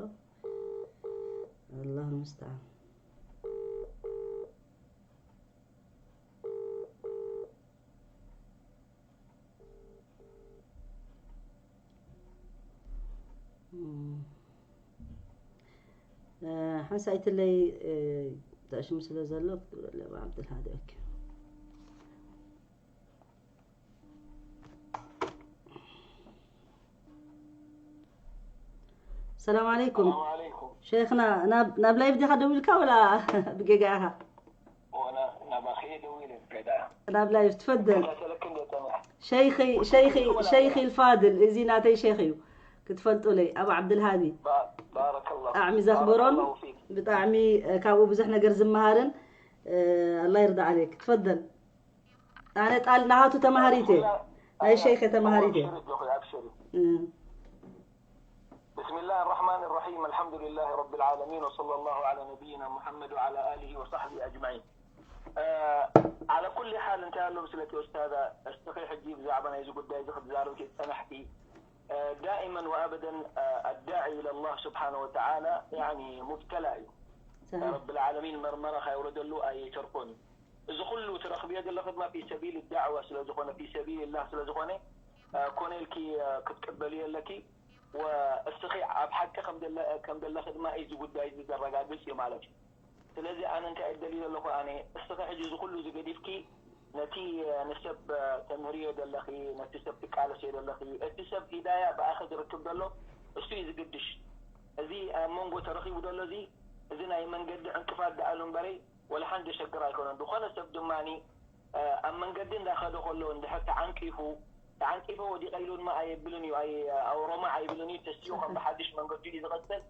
ኣላህ ሙስተዓን። እም። እ፣ ሓንሳኢትለይ፣ እ፣ ተእሽሙ ስለ ዘሎ ክትብለለይ ኣብ ዓብደልሃዲ። ኦኬ። ሰላም ዓለይኩም። ሰላም ዓለይኩም። ሸይኽና፣ ናብ፣ ናብ ላይቭ ዲኻ ደዊልካ ወላ ብጌጋ ኢኻ? ወላ ናባኺ እየ ደዊለ፣ ገዳ። ናብ ላይቭ ትፈደል። ከታተለክን ገጠመ። ሸይኺ፣ ሸይኺ፣ ሸይኺ ልፋድል፣ እዚ ናተይ ሸይኽ እዩ። ክትፈልጡለይ፣ ኣብ ዓብድልሃዲ። ባ-፣ ባረከላሁ። ብጣዕሚ ዘኽብሮን ባረከላሁ ፊክ። ብጣዕሚ፣ እ፣ ካብኡ ብዙሕ ነገር ዝመሃርን፣ እ፣ ኣላህ ይርዳ ዓለይክ። ትፈደል። ኣነ ጣል ናሃቱ ተማሃሪት እየ። ናይ ሸይኸ ተማሃሪት እየ። ኣብሽሪ፣ ኣብሽሪ። እ። بسم الله الرحمن الرحيم. الحمد لله رب العالمين، وصلى الله على نبينا محمد وعلى آله وصحبه أجمعين. እ፣ على كل حال، እንታይ ኣሎ ምስለኪ ኡስታዛ፣ እስኺ ሕጂ ብዛዕባ ናይዚ ጉዳይ እዚ ክትዛረብኪ ዝጸናሕኪ፣ እ፣ دائما وأبدا، እ፣ الداعي إلى الله سبحانه وتعالى، يعني، مبتلى እዩ። ሰሓ። ረብል ዓለሚን መርመራ ካየውረደሉ ኣይተርፎን እዩ። እዚ ኩሉ ትረኽብዮ ዘለኺ ድማ ፊ ሰቢል ዳዕዋ ስለ ዝኾነ፣ ፊ ሰቢልላህ ስለ ዝኾነ፣ እ፣ ኮነ ኢልኪ፣ እ፣ ክትቅበልዮ ኣለኪ። ወእስኺ ኣብ ሓቂ ከም ዘለ-፣ ከም ዘለኺ ድማ እዚ ጉዳይ እዚ ዘረጋግጽ እዩ ማለት እዩ። ስለዚ ኣነ እንታይ እደሊ ዘለኹ፣ ኣነ እስኺ ሕጂ እዚ ኩሉ እዚ ገዲፍኪ ነቲ፣ እ፣ ንሰብ፣ እ፣ ተምህርዮ ዘለኺ፣ ነቲ ሰብ ትቃለስዮ ዘለኺ፣ እቲ ሰብ ሂዳያ ብኣኺ ዝርክብ ዘሎ እሱ እዩ ዝግድሽ። እዚ ኣብ መንጎ ተረኺቡ ዘሎ እዚ፣ እዚ ናይ መንገዲ ዕንቅፋት ደኣሉ እምበረይ ወላ ሓንቲ ዘሸግር ኣይኮነን። ዝኾነ ሰብ ድማኒ፣ እ፣ ኣብ መንገዲ እንዳኸደ ከሎ እንድሕር ተዓንቂፉ፣ ተዓንቂፈ ወዲቐ ኢሉ ድማ ኣየብልን እዩ። ኣይ-፣ ኣውሮማ ኣይብልን እዩ። ተሲኡ ከም ብሓድሽ መንገዲ እዩ ዝቐጽል።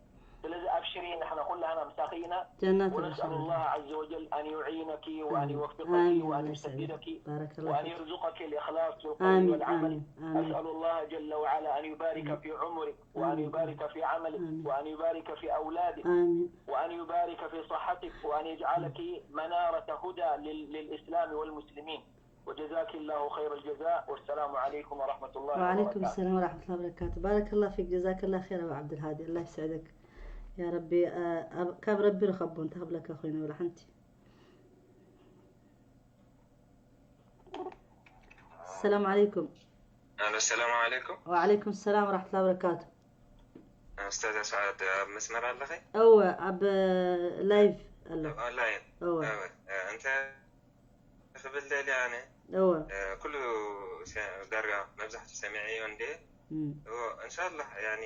ስለዚ ኣብሽሪ፣ ንሕና ኩላህና ምሳኺ ኢና። ጀናት ونسأل الله عز وجل أن يعينك وأن آمين. يوفقك آمين. وأن الله يسعدك. يسددك بارك الله وأن فيك. يرزقك الإخلاص في القول آمين. والعمل. آمين. آمين. أسأل الله جل وعلا أن يبارك في عمرك وأن آمين. يبارك في عملك آمين. وأن يبارك في أولادك آمين. وأن يبارك في صحتك وأن يجعلك منارة هدى لل- للإسلام والمسلمين. وجزاك الله خير الجزاء، والسلام عليكم ورحمة الله وعليكم وبركاته. السلام ورحمة الله وبركاته. بارك الله فيك، جزاك الله خير أبو عبد الهادي، الله يسعدك يا ربي. آه، أب- كاب ربي رخبون تهب لك أخوي نور حنتي. السلام عليكم. ኣሎ። ሰላም ዓለይኩም። وعليكم السلام ورحمة الله وبركاته. ኡስታዝ ኣስዓድ ኣብ መስመር ኣለኺ? أوه، أب لايف الله. ኦንላይን። أوه. ኣወ፣ እንተ ክብል ደልየ ኣነ أوه. ኩሉ ሰ- ዳርጋ መብዛሕቱ ሰሚዐዮ እንደ مم. እንሻላህ ያኒ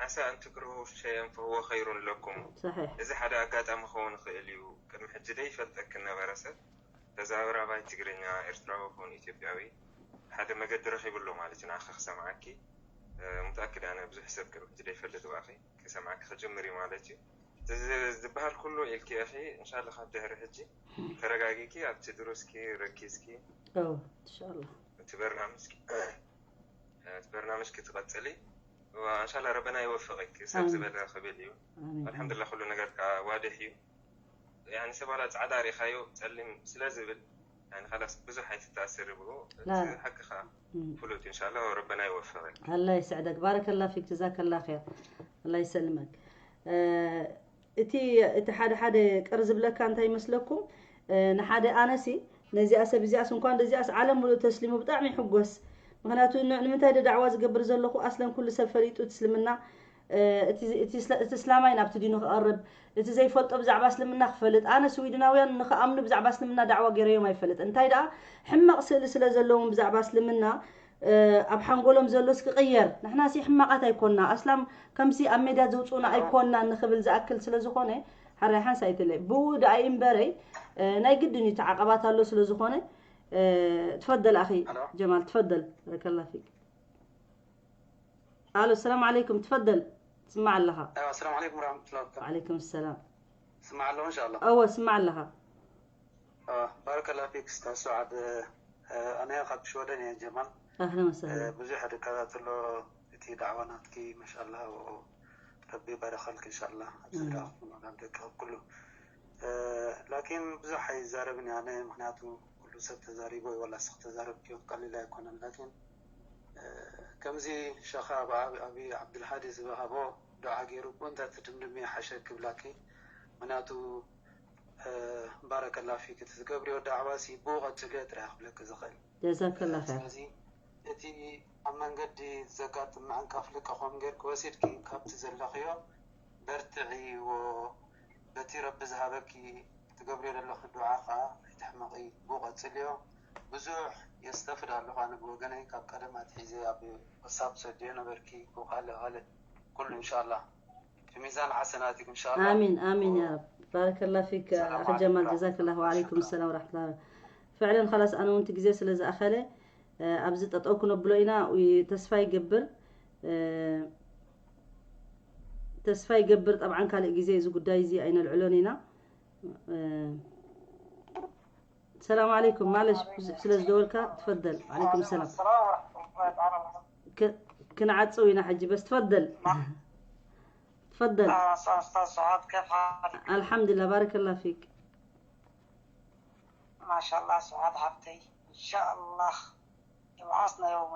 ዓሳ ኣን ትክርሁ ሸየን ፈህወ ኸይሩን ለኩም። صحيح. እዚ ሓደ ኣጋጣሚ ክኸውን ይኽእል እዩ። ቅድሚ ሕጂ ደይፈልጠክን ነበረ ሰብ ተዛብራባይ ትግርኛ ኤርትራዊ ክውን ኢትዮጵያዊ ሓደ መገዲ ረኺቡ ኣሎ ማለት እዩ። ንዓኺ ክሰምዓኪ ሙተኣክድ ኣነ ብዙሕ ሰብ ቅድሚ ሕጂ ደይፈልጥ ባእኺ ክሰምዓኪ ክጅምር እዩ ማለት እዩ። እዚ ዝበሃል ኩሉ ኢልኪ ኢኺ እንሻላ ካብ ድሕሪ ሕጂ ተረጋጊኪ ኣብቲ ድሩስኪ ረኪዝኪ أوه، إن شاء الله. እቲ በርናምጅኪ እቲ በርናምጅኪ ትቐጽሊ እንሻላ ረበና ይወፍቕኪ ሰብ ኣሚን። ዝበለ ክብል እዩ። آمين. ኣልሓምዱላ ኩሉ ነገር ከዓ ዋድሕ እዩ። ያኒ ሰብ ዋላ ፃዕዳ ሪኻዮ ፀሊም ስለ ዝብል ያኒ ካላስ ብዙሕ ኣይትተኣሰሪ ብኡ። ላ፣ ላ። ሓቂ ከዓ مم. ፍሉጥ እንሻላ ረበና ይወፍቕኪ። الله يسعدك، بارك الله فيك، جزاك الله خير، الله يسلمك. آه، እቲ እቲ ሓደ ሓደ ቅር ዝብለካ እንታይ ይመስለኩም? እ፣ ንሓደ ኣነሲ ነዚኣ ሰብ እዚኣስ እንኳን ደዚኣስ ዓለም ሙሉእ ተስሊሙ ብጣዕሚ ይሕጎስ። ምክንያቱ ን- ንምንታይ ዶ ዳዕዋ ዝገብር ዘለኹ ኣስለን ኩሉ ሰብ ፈሊጡ እቲ እስልምና፣ እ፣ እቲ እቲ እስላ- እቲ እስላማይ ናብቲ ዲኑ ክቐርብ፣ እቲ ዘይፈልጦ ብዛዕባ እስልምና ክፈልጥ። ኣነ ስዊድናውያን ንክኣምኑ ብዛዕባ እስልምና ዳዕዋ ገይረዮም ኣይፈልጥ። እንታይ ደኣ ሕማቕ ስእሊ ስለ ዘለዎም ብዛዕባ እስልምና ኣብ ሓንጎሎም ዘሎስ ክቕየር። ንሕናሲ ሕማቓት ኣይኮና፣ ኣስላም ከምዚ ኣብ ሜድያ ዘውፅኡና ኣይኮና ንኽብል ዝኣክል ስለ ዝኾነ ሓራይ ሓንሳ ኣይትለይ ብኡ ደኣ እምበረይ። ናይ ግድን እዩ ተዓቐባት ኣሎ ስለ ዝኾነ። ትፈደል ኣኺ ጀማል ትፈደል። በረከላ ፊክ። ኣሎ ሰላም ዓለይኩም ትፈደል። ትስማዕ ኣለኻ። ሰላም ዓለይኩም ረሕመቱላ። ዓለይኩም ሰላም። ስማዕ ኣለኹ እንሻላ። እወ ስማዕ ኣለኻ። ባረከላ ፊክ ስታዝ ሱዓድ። ኣነ ካብ ሽወደን እየ ጀማል። ኣህለን ወሰህለን። ብዙሕ ድከታተሎ እቲ ዳዕዋ ናትኪ ማሻላ። ረቢ ባረኸልክ እንሻላ። ኣብ ስድራኹም ኣብ ደቅኹም ኩሉ ላኪን ብዙሕ ኣይዛረብን እየ ኣነ ምክንያቱ ኩሉ ሰብ ተዛሪቦ እዩ ወላ ስኽ ተዛረብክዮ ቀሊል ኣይኮነን ላኪን ከምዚ ሸኻ ኣብ ዓቢ ዓብድልሃዲ ዝበሃቦ ዱዓ ገይሩ እኮ እንተ ትድምድምዮ ሓሸ ክብላኪ ምክንያቱ ባረከላ ፊክ እቲ ትገብርዮ ዳዕዋ ሲ ብኡ ቀፅልዮ ጥራሕ ክብለኪ ዝኽእል ጀዛከላ ኸይር። ስለዚ እቲ ኣብ መንገዲ ዘጋጥም ምዕንቃፍ ልቀኾም ጌርኪ ወሲድኪ ካብቲ ዘለኽዮ በርትዒዎ በቲ ረቢ ዝሃበኪ ትገብርዮ ዘለኺ ዱዓ ከዓ ኣይትሕመቒ ብኡ ቀፅልዮ ብዙሕ የስተፍድ ኣለኹ ኣነ ብወገነይ ካብ ቀደም ኣትሒዘ ኣብ ወሳብ ሰድዮ ነበርኪ ብኡ ካልእ ካልእ ኩሉ እንሻላ في ميزان حسناتك إن شاء الله. ኣሚን ኣሚን ያ ረብ። ባረከላ ፊክ ኣኺ ጀማል ጀዛከላ ወዓለይኩም ሰላም ወራሕመቱላ። ፍዕለን ኸላስ ኣነ እውን እቲ ግዜ ስለ ዝኣኸለ ኣብዚ ጠጠው ክነብሎ ኢና። ተስፋ ይገብር ተስፋ ይገብር ጠብዓን ካልእ ግዜ እዚ ጉዳይ እዚ ኣይነልዕሎን ኢና። ሰላም ዓለይኩም ማለሽ ብዙሕ ስለ ዝደወልካ ትፈደል። ዓለይኩም ሰላም። ክንዓጽው ኢና ሕጂ በስ ትፈደል ትፈደል። أستاذ سعاد كيف حالك؟ الحمد لله بارك الله فيك. ما شاء الله سعاد حبتي إن شاء الله يبعثنا يوم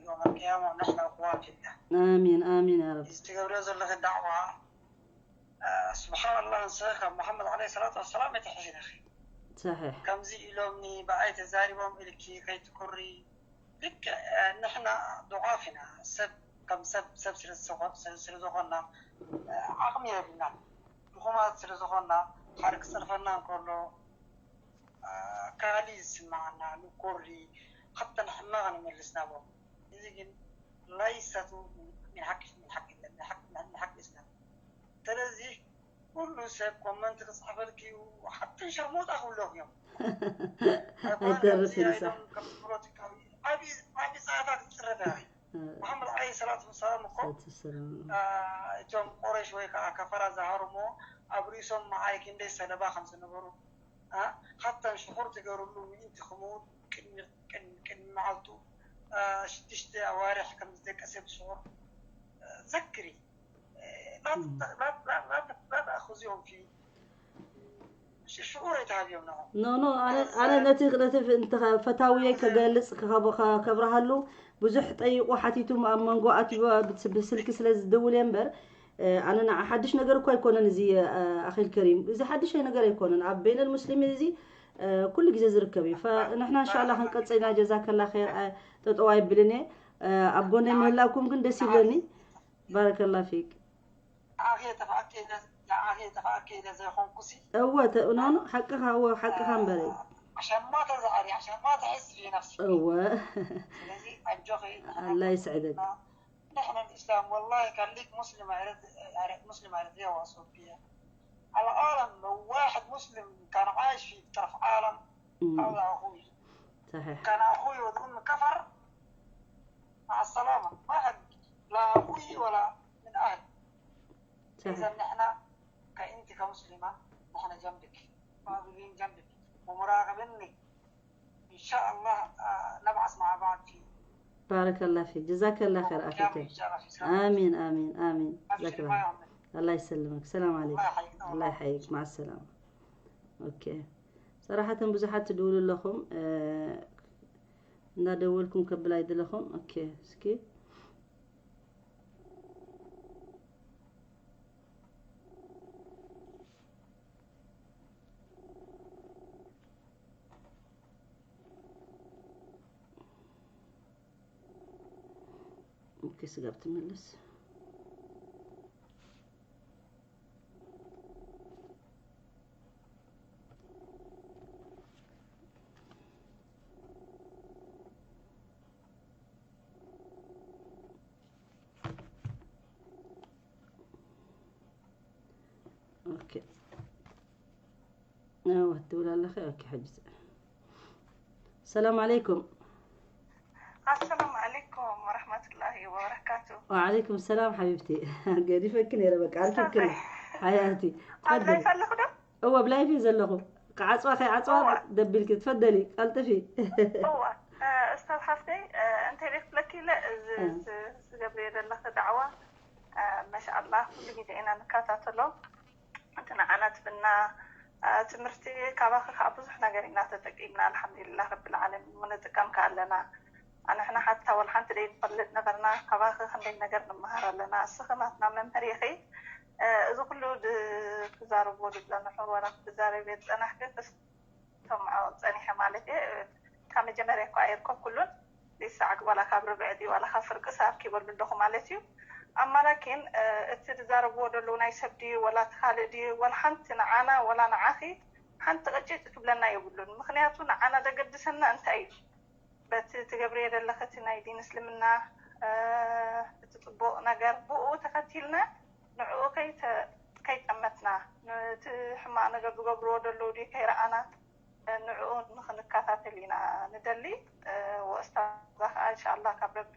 يوم القيامة ونحن أخوان في الله. آمين آمين يا رب. استقبل يوزن لك الدعوة. سبحان الله نسيخ محمد عليه الصلاة والسلام يتحجي أخي. صحيح. ከምዚ ኢሎምኒ ብኣይ ተዛሪቦም ኢልኪ ከይትኩሪ ልክ ንሕና ዱዓፍ ኢና ሰብ ከም ሰብ ሰብ ስለ ዝኾና ዓቕሚ የብልናን ድኹማት ስለ ዝኾና ሓደ ክፀርፈና እንከሎ ካሊ ዝስማዓና ንኮሪ ሓታ ንሕማቕ ንመልስ ናቦም እዚ ግን ላይሰቱ ምን ሓቂ ምን ሓቂ ምን ሓቂ ምን ሓቂ እስላም ስለዚ ኩሉ ሰብ ኮመንት ክፅሕፈልኪ እዩ ሓትን ሸርሞጣ ክብለኹ እዮም ኣይተርፍን ሳሕ ዓብዪ ፀታ ክትፅረፍ እያ መሓመድ ዓለይ ሰላት ሰላም እኮ ሰላም ሰላም አ፣ እቶም ቁረሽ ወይ ከዓ ከፈራ ዝሃርሞ ኣብ ርእሶም መዓይ ክንደይ ሰለባ ከም ዝነበሩ አ፣ ካብተን ሽኹር ትገርሉ ምእንቲ ክምውት ቅድሚ ቅድሚ ቅድሚ መዓልቱ አ፣ ሽዱሽተ ኣዋርሕ ከም ዝደቀሰ ብሽኹር አ፣ ዘክሪ እ፣ ላ ላ ላ ላ ላ ተኣኹዝዮም ፊ ሽዑር ኣይትሃብዮም ንዖም ኖ ኖ ኣነ ኣነ ነቲ ነቲ እንተ ፈታውየ ክገልጽ ክኸብ- ከብረሃሉ ብዙሕ ጠይቁ ሓቲቱ ኣብ መንጎ ኣትዩ ብስልኪ ስለ ዝድውል እየ እምበር ኣነ ንዓ ሓድሽ ነገር እኮ ኣይኮነን እዚ ኣኺል ከሪም እዚ ሓድሽ ነገር ኣይኮነን ኣብ በይነል ሙስሊሚን እዚ ኩሉ ግዜ ዝርከብ እዩ ፈንሕና እንሻላ ክንቀጽል ኢና ጀዛከላ ኸይር ጠጠው ኣይብልን እየ ኣብ ጎነይ ምህላውኩም ግን ደስ ይብለኒ ባረከላ ፊክ ንዓኺ የጠፍኣኪ ኢለ ንዓኺ የጠፍኣኪ ኢለ ዘይኮንኩሲ እወ ተ- ኖ ኖ ሓቅኻ እወ ሓቅኻ እምበረ عشان ما تزعلي عشان ما تحسي في نفسك እወ ስለዚ ኣጆኺ ኣላ ይስዕደክ نحن الإسلام والله خليك مسلم على على- مسلم على الدنيا وأصوبية العالم لو واحد مسلم كان عايش في طرف عالم هذا أخوي صحيح كان أخوي وأمي كفر مع السلامة ما حد لا أخوي ولا من أهل إذا صحيح نحن كأنت كمسلمة نحن جنبك واقفين جنبك ومراقبينك إن شاء الله آه، نبعث مع بعض في بارك الله فيك جزاك الله خير قيام أخيك إن شاء الله في سلام آمين آمين آمين جزاك أبشر ما الله يعمل الله يسلمك السلام عليكم الله يحييك الله يحييك مع السلامة أوكي صراحة ብዙሓት ትድውሉ ኣለኹም እንዳደወልኩም ከብል ኣይደለኹም ኦኬ እስኪ ኦኬ ስጋብ ትመለስ ኦኬ እወ ትብል ኣለኺ ኦኬ ሕጂ ሰላም ዓለይኩም ኣሰላሙ ዓለይኩም ወረሕመቱላሂ ወበረካቱ። ወዓለይኩም ሰላም ሓቢብቲ ገዲፈኪ ነይረ በቃ ኣልፍክኒ ሓያቲ ኣብ ላይፍ ኣለኹ ዶ? እወ ብላይፍ እዩ ዘለኹ ክዓፅዋ ከይዓፅዋ ደቢልኪ ትፈደሊ ቀልጥፊ እዋ እ፣ እስታዝ ሓፍተይ እ፣ እንታይ ደይ ክብለኪ ኢለ እዚ እ። ዝ- ዝገብርዮ ዘለኺ ዳዕዋ እ፣ መሻኣላ ኩሉ ግዜ ኢና ንከታተሎ እቲ ንዓና ትብና እ፣ ትምህርቲ ካባኺ ከዓ ብዙሕ ነገር ኢና ተጠቂምና ኣልሓምዱሊላህ ረብል ዓለሚን ምንጥቀም ከዓ ኣለና ኣንሕና ሓታ ወላ ሓንቲ ደይ ንፈልጥ ነበርና ካባኺ ክንደይ ነገር ንመሃር ኣለና እስኺ ናትና መምህር ኢኺ እ፣ እዚ ኩሉ ድ- ክዛረቦ ዝፀንሑ ወላ ክትዛረብ ዝፀናሕኪ ክሰምዖ ፀኒሐ ማለት እየ ካብ መጀመርያ እኳ ኣይርከብኩሉን ሊሳዕ ዋላ ካብ ርብዒ ድዩ ዋላ ካብ ፍርቂ ሰኣብ ኪበሉ ኣለኹ ማለት እዩ ኣማ ላኪን እቲ ዝዛረብዎ ዘለዉ ናይ ሰብ ድዩ ወላ እቲ ካልእ ድዩ ወላ ሓንቲ ንዓና ወላ ንዓኺ ሓንቲ ቅጭጭ ክብለና የብሉን ምክንያቱ ንዓና ዘገድሰና እንታይ እዩ በቲ ትገብርዮ ዘለኺ እቲ ናይ ዲን እስልምና እቲ ፅቡቕ ነገር ብኡ ተኸቲልና ንዕኡ ከይተ- ከይጠመትና ነቲ ሕማቕ ነገር ዝገብርዎ ዘለዉ ድዩ ከይረኣና ንዕኡ ንኽንከታተል ኢና ንደሊ ወእስታዛ ከዓ እንሻላ ካብ ረቢ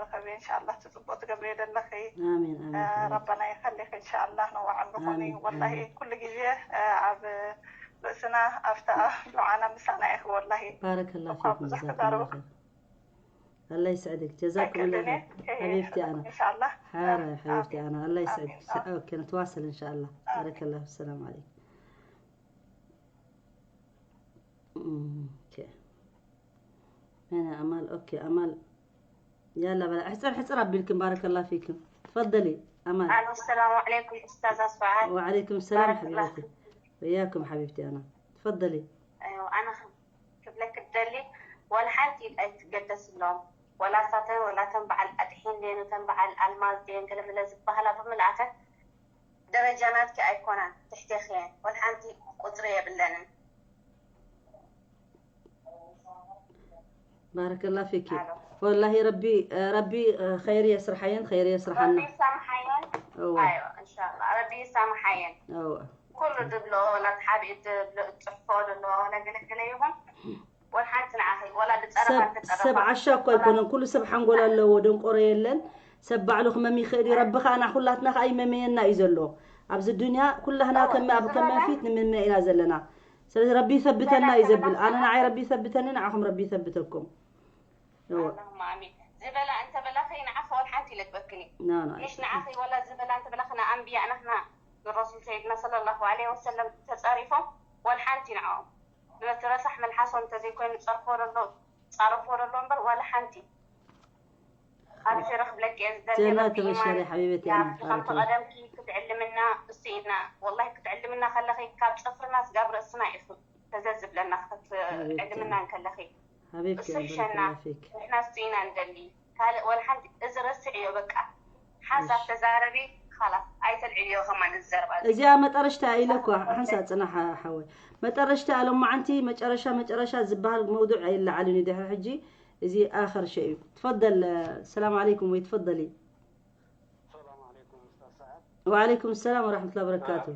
ርኸብዮ እንሻላ እቲ ፅቡቅ ትገብርዮ ዘለኺ ኣሜን ኣሜን ሓቢብቲ ረበና ይኸሊክ እንሻላ ነዋ ዕምሪ ኾኒ ኣሜን፣ ወላሂ ኣሜን። ኩሉ ግዜ ኣብ ርእስና ኣብታ ዱዓና ምሳና ኢኺ ወላሂ ባረከላ እኳ ፊኩም ብዙሕ ጀዛኩም ተዛረቡ ላ ኸይር ኣላ ይስዕድክ ጀዛኩም ላ ኣይቀደለ ኸይር ሓቢብቲ ኣና እንሻላ ሓራይ ሓቢብቲ ኣና ኣላ ይስዕድ ኣሜን። ኦኬ ነተዋሰል እንሻላ ባረከላ ሰላም ዓለይኩም ኦኬ መን ኣማል ኦኬ ኣማል ያላ በላ ሕፅር ሕፅር ኣቢልክን ባረከላ ፊክን ትፈደሊ ኣማል الو السلام عليكم استاذه سعاد وعليكم السلام بارك الله حبيبتي وياكم حبيبتي أنا تفضلي ايوه انا ክብለክ ደሊ ወላ ሓንቲ ኢድ ኣይትገደስሎም ወላ ሳተን ወላ ተን በዓል ኣድሒን ደን ተን በዓል ኣልማዝ ደን ገለመለ ዝበሃላ ብምልኣተን ደረጃ ናትኪ ኣይኮናን ትሕቴኺ እየን ወላ ሓንቲ ቁፅሪ የብለንን بارك الله فيك ألو. والله ربي ربي خير يسرحين خير يسرحنا ረቢ ይሳምሓየን እወ ኣይዋ እንሻላ ረቢ ይሳምሓየን እወ ኩሉ ድብሎ ናት ሓቢእ ድብሎ እፅሕፎ ድሎ ነግልግለ ይኹን ወላ ሓንቲ ንዓኺ፣ ወላ ዝጸረፋ ሰብ እንተጸረፋ፣ ሰብ ዓሻ እኮ ኣይኮነን። ኩሉ ሰብ ሓንጎል ኣለዎ፣ ደንቆሮ የለን። ሰብ ባዕሉ ክመም ይኽእል እዩ። ረቢ ከኣ ንኹላትና ከኣ ይመመየና እዩ ዘሎ። ኣብዚ ዱንያ ኩላህና ከም ኣብ ከም መንፊት ንምመ ኢና ዘለና። ስለዚ ረቢ ይሰብተና እዩ ዘብል። ኣነ ንዓይ ረቢ ይሰብተኒ፣ ንዓኹም ረቢ ይሰብተኩም። እወ። ኣላሁማ ኣሚን። ዝበላ እንተ በላኺ ንዓኺ ወላ ሓንቲ ይለግበክን እዩ። ና ና ምሽ ንዓኺ ወላ ዝበላ እንተ በላኺ ንኣንብያ ናትና ንረሱል ሰይድና ሰለላሁ ዐለይሂ ወሰለም ተጸሪፎም ወላ ሓንቲ ንዓኦም። ነቲ ረሳሕ መልሓሶም እንተዘይኮይኑ ጸርፎ ደሎ ጻረፎ ደሎ እምበር ወላ ሓንቲ። ኣብሽሪ ክብለኪ እየ ዝደሊ ጀና ረቢ ተበሻሪ ኢማን ሓቢበቲ ያብቲ ኣና ከምቲ ቀደምኪ ክትዕልምና እሱ ኢና ወላሂ ክትዕልምና ከለኺ ካብ ጽፍርና ስጋብ ርእስና ኢኹ ተዘዝብለና ክትዕልምና እንከለኺ ሓቢብቲ እሱ ሕሸና ባረከላሁ ፊክ ንሕና እሱ ኢና ንደሊ ካልእ ወላ ሓንቲ እዚ ረስዕዮ በቃ ሓሳብ ተዛረቢ ካላስ ኣይተልዕልዮ ከማን እዚ ዘረባ እዚ እዚኣ መጠረሽታ ኢለ እኳ ሓንሳ ጽናሕ ሓወይ መጠረሽታ ሎማዓንቲ መጨረሻ መጨረሻ ዝበሃል መውዱዕ ኣይለዓልን እዩ ድሕሪ ሕጂ እዚ ኣኸር ሸ እዩ ትፈደል ሰላም ዓለይኩም ወይ ትፈደሊ ሰላም ዓለይኩም ኡስታዝ ሰዓድ። ወዓለይኩም ሰላም ወራሕመቱላ በረካቱ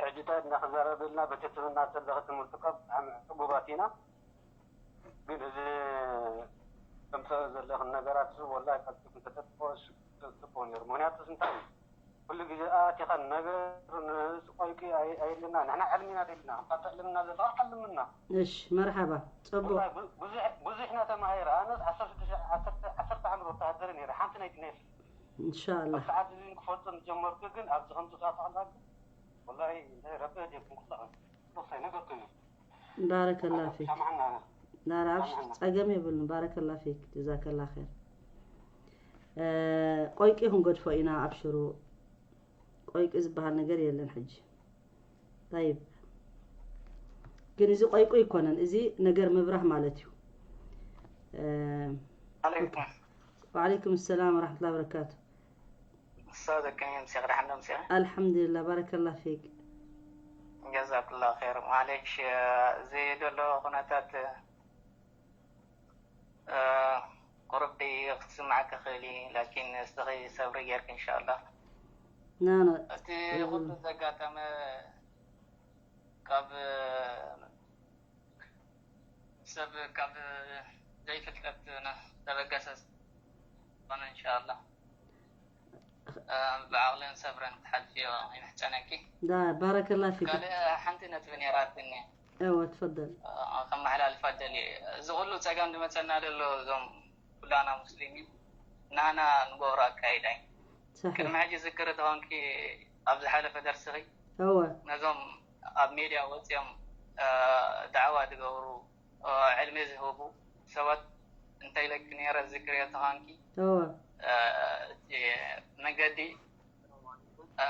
ሕጂታት እናክዛረበልና በትትብና ዘለኺ ትምህርቲ እኮ ብጣዕሚ ዕጉባት ኢና። ግን እዚ ከምሰ ዘለኽን ነገራት እዚ ወላሂ ቀልጢፍን ተጠጥቆ ጽቡቅ ነይሩ። ምክንያቱ እንታይ ኩሉ ግዜ ኣቲኻ ነገር ንስቆይቂ ኣይልና ንሕና ዕልሚና ደልና ካብታ ዕልምና ዘለኻ ዕልምና እሽ መርሓባ ጽቡቅ ብዙሕ ኢና ተማሂረ ኣነስ ዓሰርተ ዓመት ወተሃደረ ነይረ ሓንቲ ናይ ነይር እንሻላ ሰዓት እዚ ክፈልጦ ዝጀመርኩ ግን ኣብዚ ከምዚ ሰዓት ኣላ ወላሂ ረቢ ህድየኩም ኩላኹም ዶክተር ነገርኩም እዩ ባረከላ ፊክ ሰማዕና ላላ ኣብሽር ጸገም የብሉን ባረከላ ፊክ ጀዛከላ ኸይር ቆይቂ ክንገድፎ ኢና ኣብሽሩ ቆይቂ ዝበሃል ነገር የለን ሕጂ طيب ግን እዚ ቆይቁ ይኮነን እዚ ነገር ምብራህ ማለት እዩ عليكم وعليكم السلام ورحمة الله وبركاته أستاذ كريم شيخ رحمة شيخ الحمد لله بارك الله فيك جزاك الله خير معليش زيد له هنا تات ቁሩብ ክትስማዕ ክኽእል እዩ ላኪን እስኺ ሰብሪ ጌርክ እንሻላ ናና እቲ ኩሉ ዘጋጠመ ካብ ሰብ ካብ ዘይፍልጠት ተበገሰ ዝኾነ እንሻላ ብዓቕልን ሰብረን ክትሓልፍዮ ይምሕፀነኪ ባረከላ ፊክ ካልእ ሓንቲ ነጥቢ ነይራትኒ እወ ትፈደል ከመሓላልፋ ደልየ እዚ ኩሉ ፀገም ዝመፀና ዘሎ እዞም ኩላና ሙስሊሚን ናህና ንገብሮ ኣካይዳ እዩ صحيح ቅድሚ ሕጂ ዝክሪ ተኾንኪ ኣብ ዝሓለፈ ደርስኺ እወ ነዞም ኣብ ሜድያ ወፂኦም ዳዕዋ ዝገብሩ ዕልሚ ዝህቡ ሰባት እንታይ ኢለኪ ነይረ ዝክሪ ተኾንኪ እወ እቲ መገዲ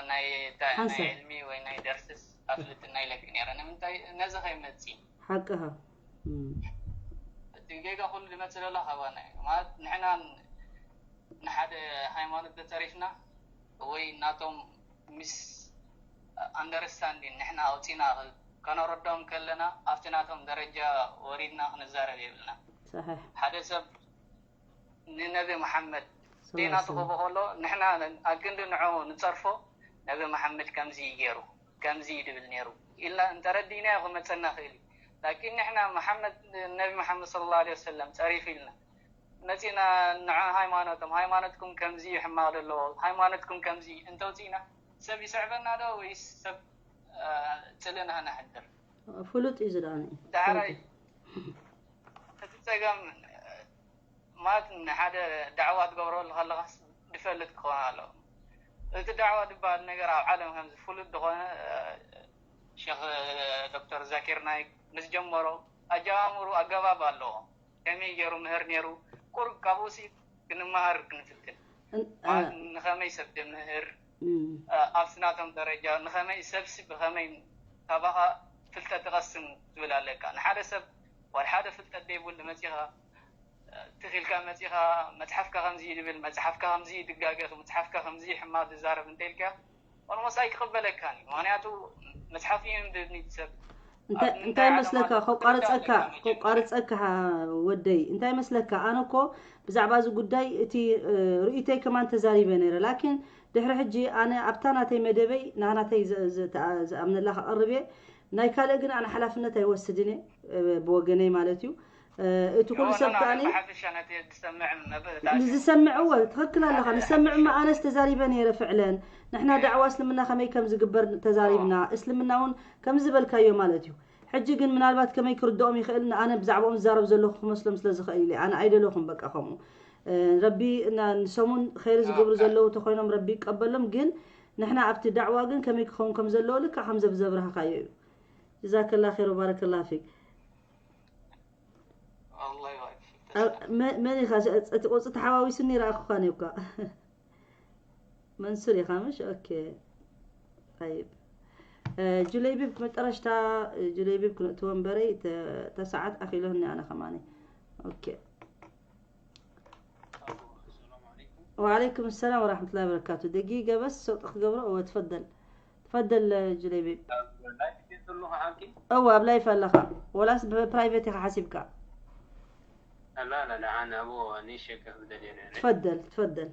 ናይ እንታይ ናይ ሓንሳብ። ዕልሚ ወይ ናይ ደርስስ ኣፍልጥና ኢለኪ ነይረ ንምንታይ ነዚ ከይመፅእ ሓቅኻ እም። እቲ ጌጋ ኩሉ ዝመፅእ ዘሎ ካባና እዩ ማለት ንሕና ንሓደ ሃይማኖት ተፀሪፍና ወይ ናቶም ምስ ኣንደርስታንዲን ንሕና ኣውፂና ከነረዶም ከለና ኣብቲ ናቶም ደረጃ ወሪድና ክንዛረብ የብልና صحيح ሓደ ሰብ ንነቢ መሓመድ ዜና ትህቦ ከሎ ንሕና ኣክንዲ ንዕኡ ንፀርፎ ነቢ መሓመድ ከምዚ እዩ ገይሩ ከምዚ እዩ ድብል ነይሩ ኢልና እንተረዲእናዮ ክመፀና ክእል እዩ ላኪን ንሕና መሓመድ ነቢ መሓመድ صلى الله عليه وسلم ፀሪፉ ኢልና መፂና ንዐ ሃይማኖቶም ሃይማኖትኩም ከምዚ እዩ ሕማቕ ዘለዎ ሃይማኖትኩም ከምዚ እዩ እንተውፂእና ሰብ ይስዕበና ዶ ወይስ ሰብ ፅልና ነሕድር ፍሉጥ እዩ ዝደኣነ ዳሕራይ እቲ ፀገም ማለት ንሓደ ዳዕዋ ትገብረሉ ከለኻስ ድፈልጥ ክኾን ኣለዎ እቲ ዳዕዋ ዝበሃል ነገር ኣብ ዓለም ከምዚ ፍሉጥ ዝኾነ ሸክ ዶክተር ዛኪር ናይክ ምስ ጀመሮ ኣጀማምሩ ኣገባብ ኣለዎ ከመይ ገይሩ ምህር ነይሩ ቁሩብ ካብኡ ሲ ክንመሃር ክንፍትን ንኸመይ ሰብ ድምህር ኣብ ስናቶም ደረጃ ንኸመይ ሰብሲ ብኸመይ ካባኻ ፍልጠት ትቐስም ዝብል ኣለካ ንሓደ ሰብ ዋል ሓደ ፍልጠት ደይብሉ መፂኻ ትኺልካ መፂኻ መፅሓፍካ ከምዚ ይብል መፅሓፍካ ከምዚ ይድጋገ መፅሓፍካ ከምዚ ሕማቕ ዝዛረብ እንተኢልካ ኦልሞስ ኣይክቕበለካን እዩ ምክንያቱ መፅሓፍ እዩ ንድኒ ሰብ እንታይ መስለካ ከቋርፀካ ከቋርፀካ ወደይ እንታይ መስለካ ኣነ እኮ ብዛዕባ እዚ ጉዳይ እቲ ርእይቶይ ከማን ተዛሪበ ነይረ ላኪን ድሕሪ ሕጂ ኣነ ኣብታ ናተይ መደበይ ናናተይ ዝኣምነላ ክቐርብ እየ ናይ ካልእ ግን ኣነ ሓላፍነት ኣይወስድን እየ፣ እ፣ ብወገነይ ማለት እዩ። እ፣ እቲ ኩሉ ኖ፣ ኖ፣ ሰብ ኖ፣ ከኣኒ ንመሓፈሻ ነቲ ዝሰምዕ ነብ-፣ እታ ንዝሰምዕዎ ትኽክል ኣለኻ። ንሰምዕማ ኣነስ ተዛሪበ ነይረ ፍዕለን። ንሕና ዳዕዋ እስልምና ከመይ ከም ዝግበር ተዛሪብና፣ እስልምና እውን ከም ዝበልካዮ ማለት እዩ። ሕጂ ግን ምናልባት ከመይ ክርድኦም ይኽእል፣ ንኣነ ብዛዕባኦም ዝዛረብ ዘለኹ ክመስሎም ስለ ዝኽእል ኢለ። ኣነ ኣይደለኹም በቃ ከምኡ። እ፣ ረቢ እና ንሰሙን ኸይሪ ዝገብሩ ዘለዉ ተኾይኖም ረቢ ይቀበሎም። ግን ንሕና ኣብቲ ዳዕዋ ግን ከመይ ክኸውን ከም ዘለዎ ልክዕ ከም ዘብዘብራህካዮ እዩ። ጀዛከላ ኸይር ወባረከላ ፊክ። ኣላህ ይባርክ። ኣብ-፣ መ-፣ መን ኢኻ? እቲ ቁጽሪ ተሓዋዊሱኒ ረኣኹኻ ነይርካ። መንሱር ኢኻ ምሽ? ኦኬ። ጠይብ። እ፣ ጁለይቢብ መጠረሽታ፣ እ፣ ጁለይቢብ ክነእትዎ እምበረይ፣ ተ-፣ ተሰዓት ኣኺሎኒ ኣነ ከማኒ። ኦኬ። ሰላም ዓለይኩም። ወዓለይኩም ሰላም ወራሕመቱላሂ ወበረካቱ። ደጊ ገበስ ሰውጥ ክገብሮ፣ እወ፣ ትፈደል። ትፈደል ጁለይቢብ። ኣብ ላይፍ ድየ ዘለኹ ሓቂ? እወ፣ ኣብ ላይፍ ኣለኻ። ወላስ ብፕራይቬት ኢኻ ሓሲብካ? ላ፣ ላ፣ ላ፣ ኣነ ኣብኡ ንእሽተይ ከፍ ደልየ ነይረ። ትፈደል፣ ትፈደል።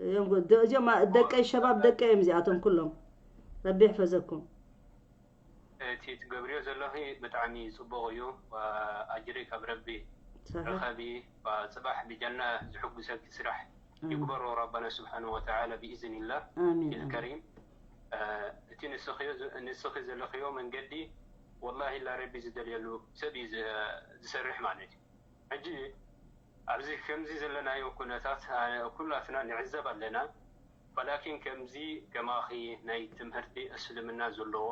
እዮም ጎ-፣ ደ-፣ እዚኦም ኣ-፣ ደቀይ፣ ሸባብ ደቀይ እዮም እዚኣቶም ኩሎም። ረቢ ይሕፈዘኩም። እቲ ትገብርዮ ዘለኺ ብጣዕሚ ጽቡቕ እዩ። ኣጅሪ ካብ ረቢ ሰሒሕ። ርኸቢ። ጽባሕ ብጀና ዝሕጉሰኪ ስራሕ ኣሚን። ይግበሮ ረበና ስብሓን ወተዓላ ብኢዝኒላህ ኣሚን፣ ኣሚን። ልከሪም። እ፣ እቲ ንስኽዮ ዝ-፣ ንስኺ ዘለኽዮ መንገዲ ወላሂ ላ ረቢ ዝደልየሉ ሰብ እዩ ዝ-፣ ዝሰርሕ ማለት እዩ። ሕጂ ኣብዚ ከምዚ ዘለናዮ ኩነታት፣ እ፣ ኩላትና ንዕዘብ ኣለና። ወላኪን ከምዚ ከማኺ ናይ ትምህርቲ እስልምና ዘለዎ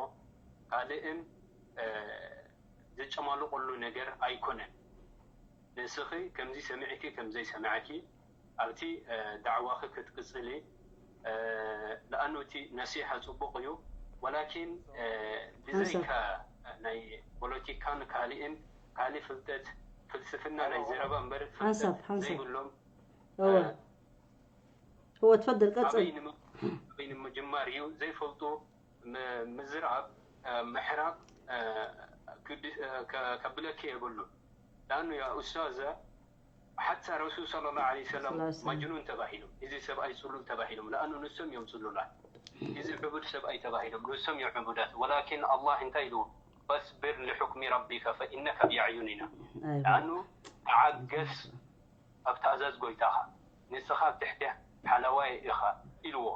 ካልእን፣ እ፣ ዘጨማልቆሉ ነገር ኣይኮነን። ንስኺ ከምዚ ሰሚዕኪ ከም ዘይሰማዕኪ ኣብቲ፣ እ፣ ዳዕዋኺ ክትቅጽሊ፣ እ፣ ለኣኑ እቲ ነሲሓ ጽቡቕ እዩ። ወላኪን፣ እ፣ ብዘይካ ናይ ፖለቲካን ካልእን ካልእ ፍልጠት ፍልስፍና ናይ ዘረባ እምበር ፍልጠት ሓንሳብ፣ ሓንሳብ። ዘይብሎም፣ እወ። እ፣ እወ፣ ትፈደል፣ ቀጽል። ኣበይ ንመ-፣ ኣበይ ንምጅማር እዩ ዘይፈልጡ ም-፣ ምዝራብ፣ እ፣ ምሕራብ፣ እ፣ ክድ-፣ እ፣ ከ-፣ ከብለኪ የብሉን። ለኣኑ ያ ኡስታዘ ሓታ ረሱል ሰለላሁ ዐለይሂ ወሰለም ሰለላሁ ዐለይሂ ወሰለም። መጅኑን ተባሂሎም፣ እዚ ሰብኣይ ጽሉል ተባሂሎም። ለኣኑ ንሶም እዮም ጽሉላት። እዚ ዕቡድ ሰብኣይ ተባሂሎም፣ ንሶም እዮም ዕቡዳት። ወላኪን ኣላህ እንታይ ኢሉ? ፈስቢር ሊሑክሚ ረቢከ ፈኢነከ ቢኣዕዩኒና። ኣይዋ። ለኣኑ ተዓገስ ኣብ ትእዛዝ ጎይታኻ፣ ንስኻ ኣብ ትሕቲ ሓለዋይ ኢኻ ኢልዎ።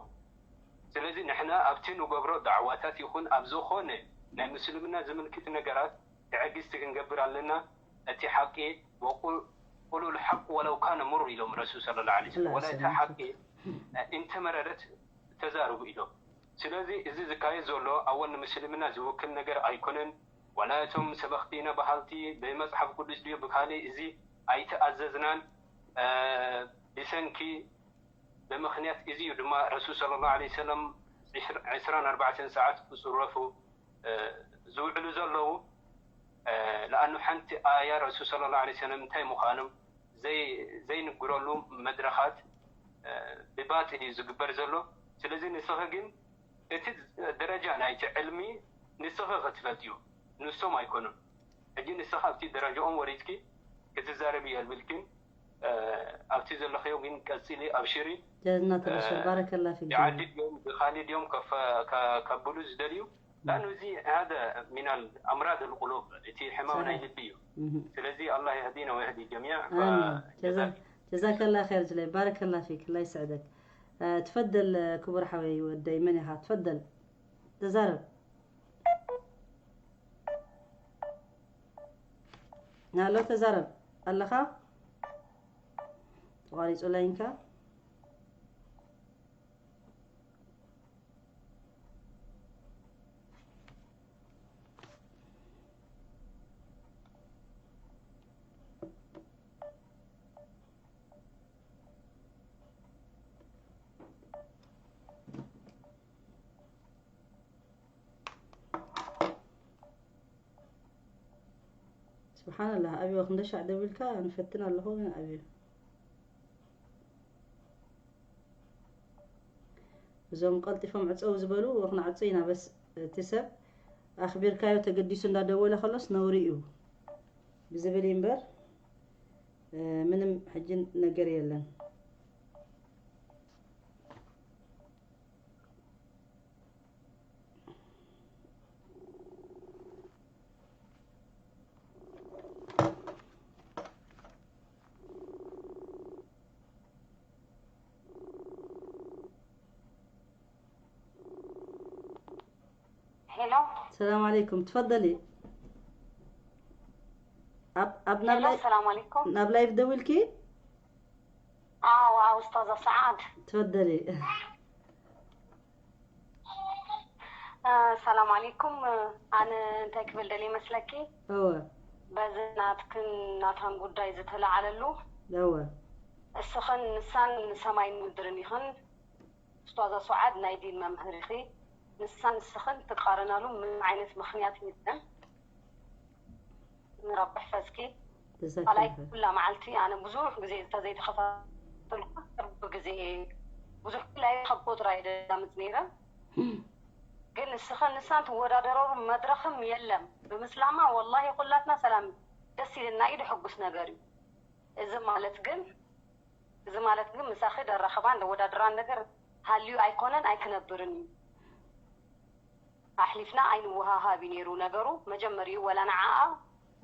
ስለዚ ንሕና ኣብቲ ንገብሮ ዳዕዋታት ይኹን ኣብ ዝኾነ ናይ ምስልምና ዝምልክት ነገራት ትዕግስቲ ክንገብር ኣለና። እቲ ሓቂ ወቁ-፣ ቁሉል ሓቅ ወለው ካነ ሙር ኢሎም ረሱል ሰለላሁ ዐለይሂ ወሰለም። ወላ እታ ሓቂ እንተመረረት ተዛረቡ ኢሎም። ስለዚ እዚ ዝካየድ ዘሎ ኣወል ንምስልምና ዝውክል ነገር ኣይኮነን። ዋላ እቶም ሰበኽቲ ኢና በሃልቲ ብመጽሓፍ ቅዱስ ድዩ ብካልእ እዚ ኣይተኣዘዝናን። እ፣ ብሰንኪ ብምኽንያት እዚ እዩ ድማ ረሱል ሰለላሁ ዐለይሂ ወሰለም ዕስራን ኣርባዕተን ሰዓት ክጽረፉ፣ እ፣ ዝውዕሉ ዘለዉ። እ፣ ለኣኑ ሓንቲ ኣያ ረሱል ሰለላሁ ዐለይሂ ወሰለም እንታይ ምዃኖም ዘይ-፣ ዘይንግረሉ መድረኻት፣ እ፣ ብባጢል እዩ ዝግበር ዘሎ። ስለዚ ንስኺ ግን እቲ ደረጃ ናይቲ ዕልሚ ንስኺ ክትፈልጥዮ፣ ንሶም ኣይኮኑን። ሕጂ ንስኺ ኣብቲ ደረጃኦም ወሪድኪ ክትዛረቢ የብልኪን። እ፣ ኣብቲ ዘለኽዮ ግን ቀጺሊ፣ ኣብሽሪ። ጀዝና ተበሽር፣ እ፣ ባረከላ ፊክ ብዓዲ ጀዝና። ድዮም ብኻሊ ድዮም ከፈ-፣ ከ-፣ ከብሉ ዝደልዩ። ላኑ እዚ ሃደ ሚናል ኣምራድ ልቁሉብ፣ እቲ ሕማም ናይ ሰሒሕ። ልቢ እዩ። እህ። ስለዚ ኣላህ የህዲና ወየህዲ ጀሚዕ። ኣሚን። ጀዛ-፣ ጀዛከላ ኸይር ጅላይ፣ ባረከላ ፊክ፣ الله يسعدك። እ፣ ትፈደል ክቡር ሓወይ ወደይ፣ መን ኢኻ? ትፈደል። ተዛረብ። ሃሎ፣ ተዛረብ ኣለኻ? ተቋሪጹ ላይንካ። ስብሓንላህ፣ ኣብዮ ክንደሻዕ ደዊልካ ንፈትን ኣለኹ፣ ግን ኣብዮ። እዞም ቀልጢፎም ዕፀው ዝበሉ ክንዓፁ ኢና። በስ እቲ ሰብ ኣኽቢርካዮ ተገዲሱ እንዳደወለ ከሎስ ነውሪ እዩ ብዝብል እዩ እምበር፣ እ፣ ምንም ሕጂ ነገር የለን። ሰላም ዓለይኩም፣ ትፈደሊ። ኣብ ኣብ ናብ ሄሎ፣ ላይ ሰላም ዓለይኩም። ናብ ላይፍ ደዊልኪ? ኣዎ፣ ኣዎ፣ ኡስታዛ ሰዓድ። ትፈደሊ። እ፣ ሰላም ዓለይኩም። ኣነ እንታይ ክብል ደልየ ይመስለኪ? እወ በዝን ናትክን ናታን ጉዳይ ዝተለዓለሉ እወ እስኽን ንሳን ንሰማይን ምድርን ኢኽን። ኡስታዛ ሰዓድ ናይ ዲን መምህር ኢኺ። ንሳን እስኽን ትቃረናሉ ምንም ዓይነት ምኽንያት የለን። ንረቢ ሕፈዝኪ። ካልኣይ ጀዛኪላ ኩላ መዓልቲ ኣነ ብዙሕ ግዜ እንተዘይተኸታተልኩ ቅርብ ግዜ ብዙሕ ክላይ ካብ ቆጥራ ይደዳምፅ ነይረ። ግን እስኽን ንሳን ትወዳደረሩ መድረኽም የለም። ብምስላማ ወላሂ ኩላትና ሰላም ደስ ኢልና እዩ ድሕጉስ ነገር እዩ። እዚ ማለት ግን እዚ ማለት ግን ምሳኺ ደራኸባን ደወዳድራን ነገር ሃልዩ ኣይኮነን ኣይክነብርን እዩ። ኣሕሊፍና ኣይንወሃሃብ እዩ ነይሩ ነገሩ መጀመሪኡ ወላ ንዓኣ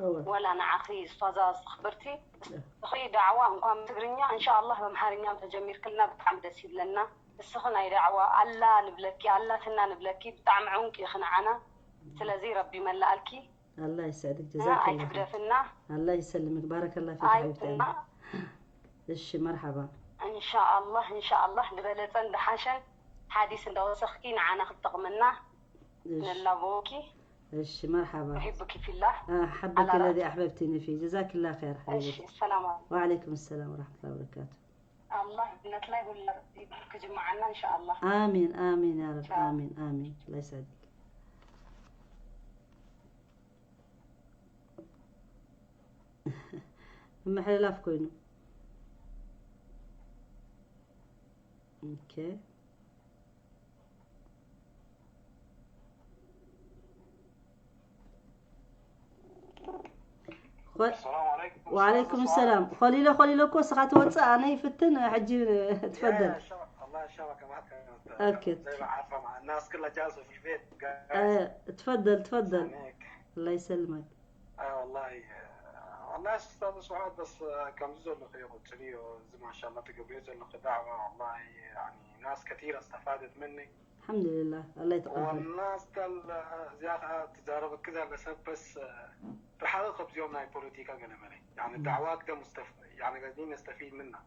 እወ ወላ ንዓኺ ኡስታዛ ኣኽብርቲ። እኺ ዳዕዋ እንኳን ብትግርኛ እንሻኣላህ በምሓርኛም ተጀሚርክልና ብጣዕሚ ደስ ይብለና። እስኺ ናይ ዳዕዋ ኣላ ንብለኪ ኣላትና ንብለኪ ብጣዕሚ ዕንቂ ኢኺ ንዓና። ስለዚ ረቢ ይመላኣልኪ ኣላህ ይስዕድክ ጀዛከላ ኣይትግደፍና። ኣላህ ይሰልምክ ባረከላ ፊክ ሓቢብቲ ኣይትና እሺ መርሓባ እንሻኣላህ እንሻኣላህ ዝበለፀን ዝሓሸን ሓዲስ እንዳወሰኽኪ ንዓና ክትጠቕመና እሺ ንላበወኪ እሺ መርሓባ ኡሒቡኪ ፊላህ። ኣሓበኪ ኣላ ለዚ ራእሲ። ኣሕበብቲ ነፊ ጀዛኪላ ኸይር እሺ ሓቢበቲ ሰላም ወዓለይኩም ሰላም ወራሕመቱላ ወበረካቱ ኣላህ እምነትላይ ሁላ ክጅምዓና እንሻኣላህ። ኣሚን ኣሚን ያ ረብ ቻው። ኣሚን ኣሚን ኣላህ ይስዕድክ ምምሕልላፍ ኮይኑ ኦኬ ኾ- ሰላም ዓለይኩም። ወዓለይኩም ሰላም ኾሊለ ኾሊለ እኮ እስኻ ትወፅእ ኣነ ይፍትን ሕጂ ትፈደል الله يشافك معك. أكيد. زي ما عارفة مع الناس كلها جالسة في البيت. እ፣ ትፈደል ትፈደል هنيك. ኣላ ይሰልመክ آه والله. والله أستاذ سعاد بس كم زول لك يقول لي زي ما شاء الله تقبلوا زول لك دعوة والله يعني ناس كثيرة استفادت منك. ኣልሓምዱሊላህ ኣላ ይተቐበል والناس كل زيادة تجارب كذا لسبب بس في حلقة بزيوم ناي بوليتيكا قال مالي يعني الدعوات ده مستف يعني قاعدين نستفيد منها.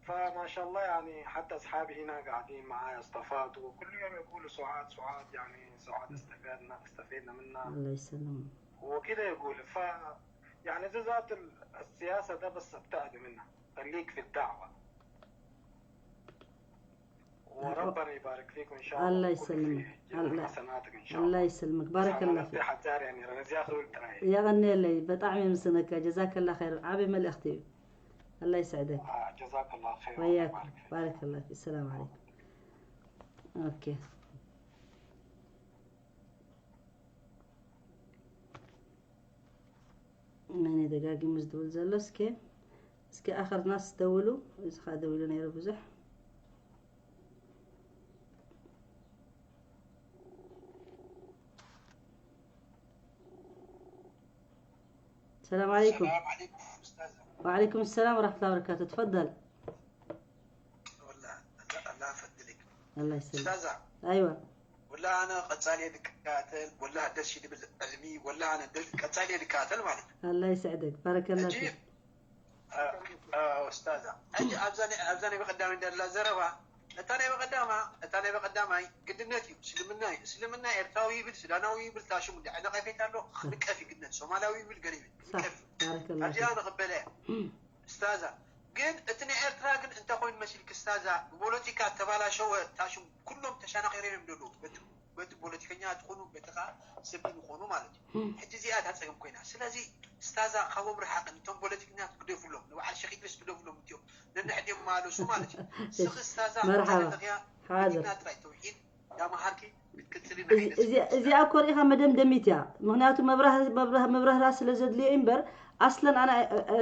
فما شاء الله يعني حتى أصحابي هنا قاعدين معايا استفادوا وكل يوم يقولوا سعاد سعاد يعني سعاد استفدنا استفدنا منها ኣላ ይሰልም وكده يقول ف يعني زي ذات ال- السياسة ده بس ابتعد منها خليك في الدعوة وربنا يبارك فيك وإن شاء الله الله ويكون يسلمك. في جنة الله- حسناتك إن شاء ኣላ الله. ይሰልምክ ባረከላ ፊክ حتى يعني رزياخ وانت رايح. የቐንየለይ በጣዕሚ የምስነካ ጀዛከላ ኸይር ዓበይ መልእኽቲ እዩ ኣላ ይስዕደክ آه، جزاك الله خير. ወያክ وبارك فيك. ባረከላ ፊክ ሰላም ዓለይኩም ኦኬ መን ደጋጊሙ ዝድውል ዘሎ እስኪ እስኪ ኣኸርናስ ደውሉ እዚ ከዓ ደዊሉ ነይሩ ብዙሕ ሰላም ዓለይኩም السلام عليكم أستاذة. وعليكم السلام ورحمة الله وبركاته تفضل والله الله الله يفضلك. الله يسلمك أستاذة، أيوة والله أنا قد صار لي دكاتل، والله دش يدبل علمي، والله أنا دش قد صار لي دكاتل ማለት ነው። الله يسعدك بارك الله أجيب. فيك ኡስታዛ፣ ሕጂ ኣብዛ ናይ ኣብዛ ናይ በቀዳማይ እንዳላ ዘረባ፣ እታ ናይ በቀዳማ እታ ናይ በቀዳማይ ግድነት እዩ። እስልምና እዩ። እስልምና ኤርትራዊ ይብል፣ ሱዳናዊ ይብል፣ ታሽሙ እንዲ ነቀፌታ ኣሎ። ንቀፍ እዩ ግድነት። ሶማላዊ ይብል፣ ገለ ይብል። صح ንቀፍ እዩ። بارك الله ኣብዚኣ فيك ንቕበለ እያ። ኡስታዛ፣ ግን እቲ ናይ ኤርትራ ግን እንታይ ኮይኑ መሲልክ ኡስታዛ፣ ብፖለቲካ ተባላሸወ። ታሽሙ ኩሎም ተሻናኺሮም እዮም ዘለዉ። በቲ በቲ ፖለቲከኛ ትኾኑ በቲ ከዓ ሰብ ይኾኑ ማለት እዩ። ሕጂ እዚኣ እታ ፀገም ኮይና። ስለዚ ኡስታዛ ካብኦም ርሓቕ፣ እቶም ፖለቲከኛታት ግደፉሎም፣ ንበዓል ሸኽ ኢድሪስ ግደፉሎም፣ እቲኦም ነንሕድዮም ማለሱ ማለት እዩ። ስኺ ኡስታዛ መርሓባ። ተለኺያ ሓድር ዲንና ጥራይ ተውሒድ እንዳመሃርኪ ክትቅፅሊ እዚ- ንዓይ ደስ እዚ- እዚኣ እኮ ርኢኻ መደምደሚት እያ ምክንያቱ መብራህ- መብራህ- መብራህራ ስለ ዘድልዮ እዩ እምበር ኣስለን ኣነ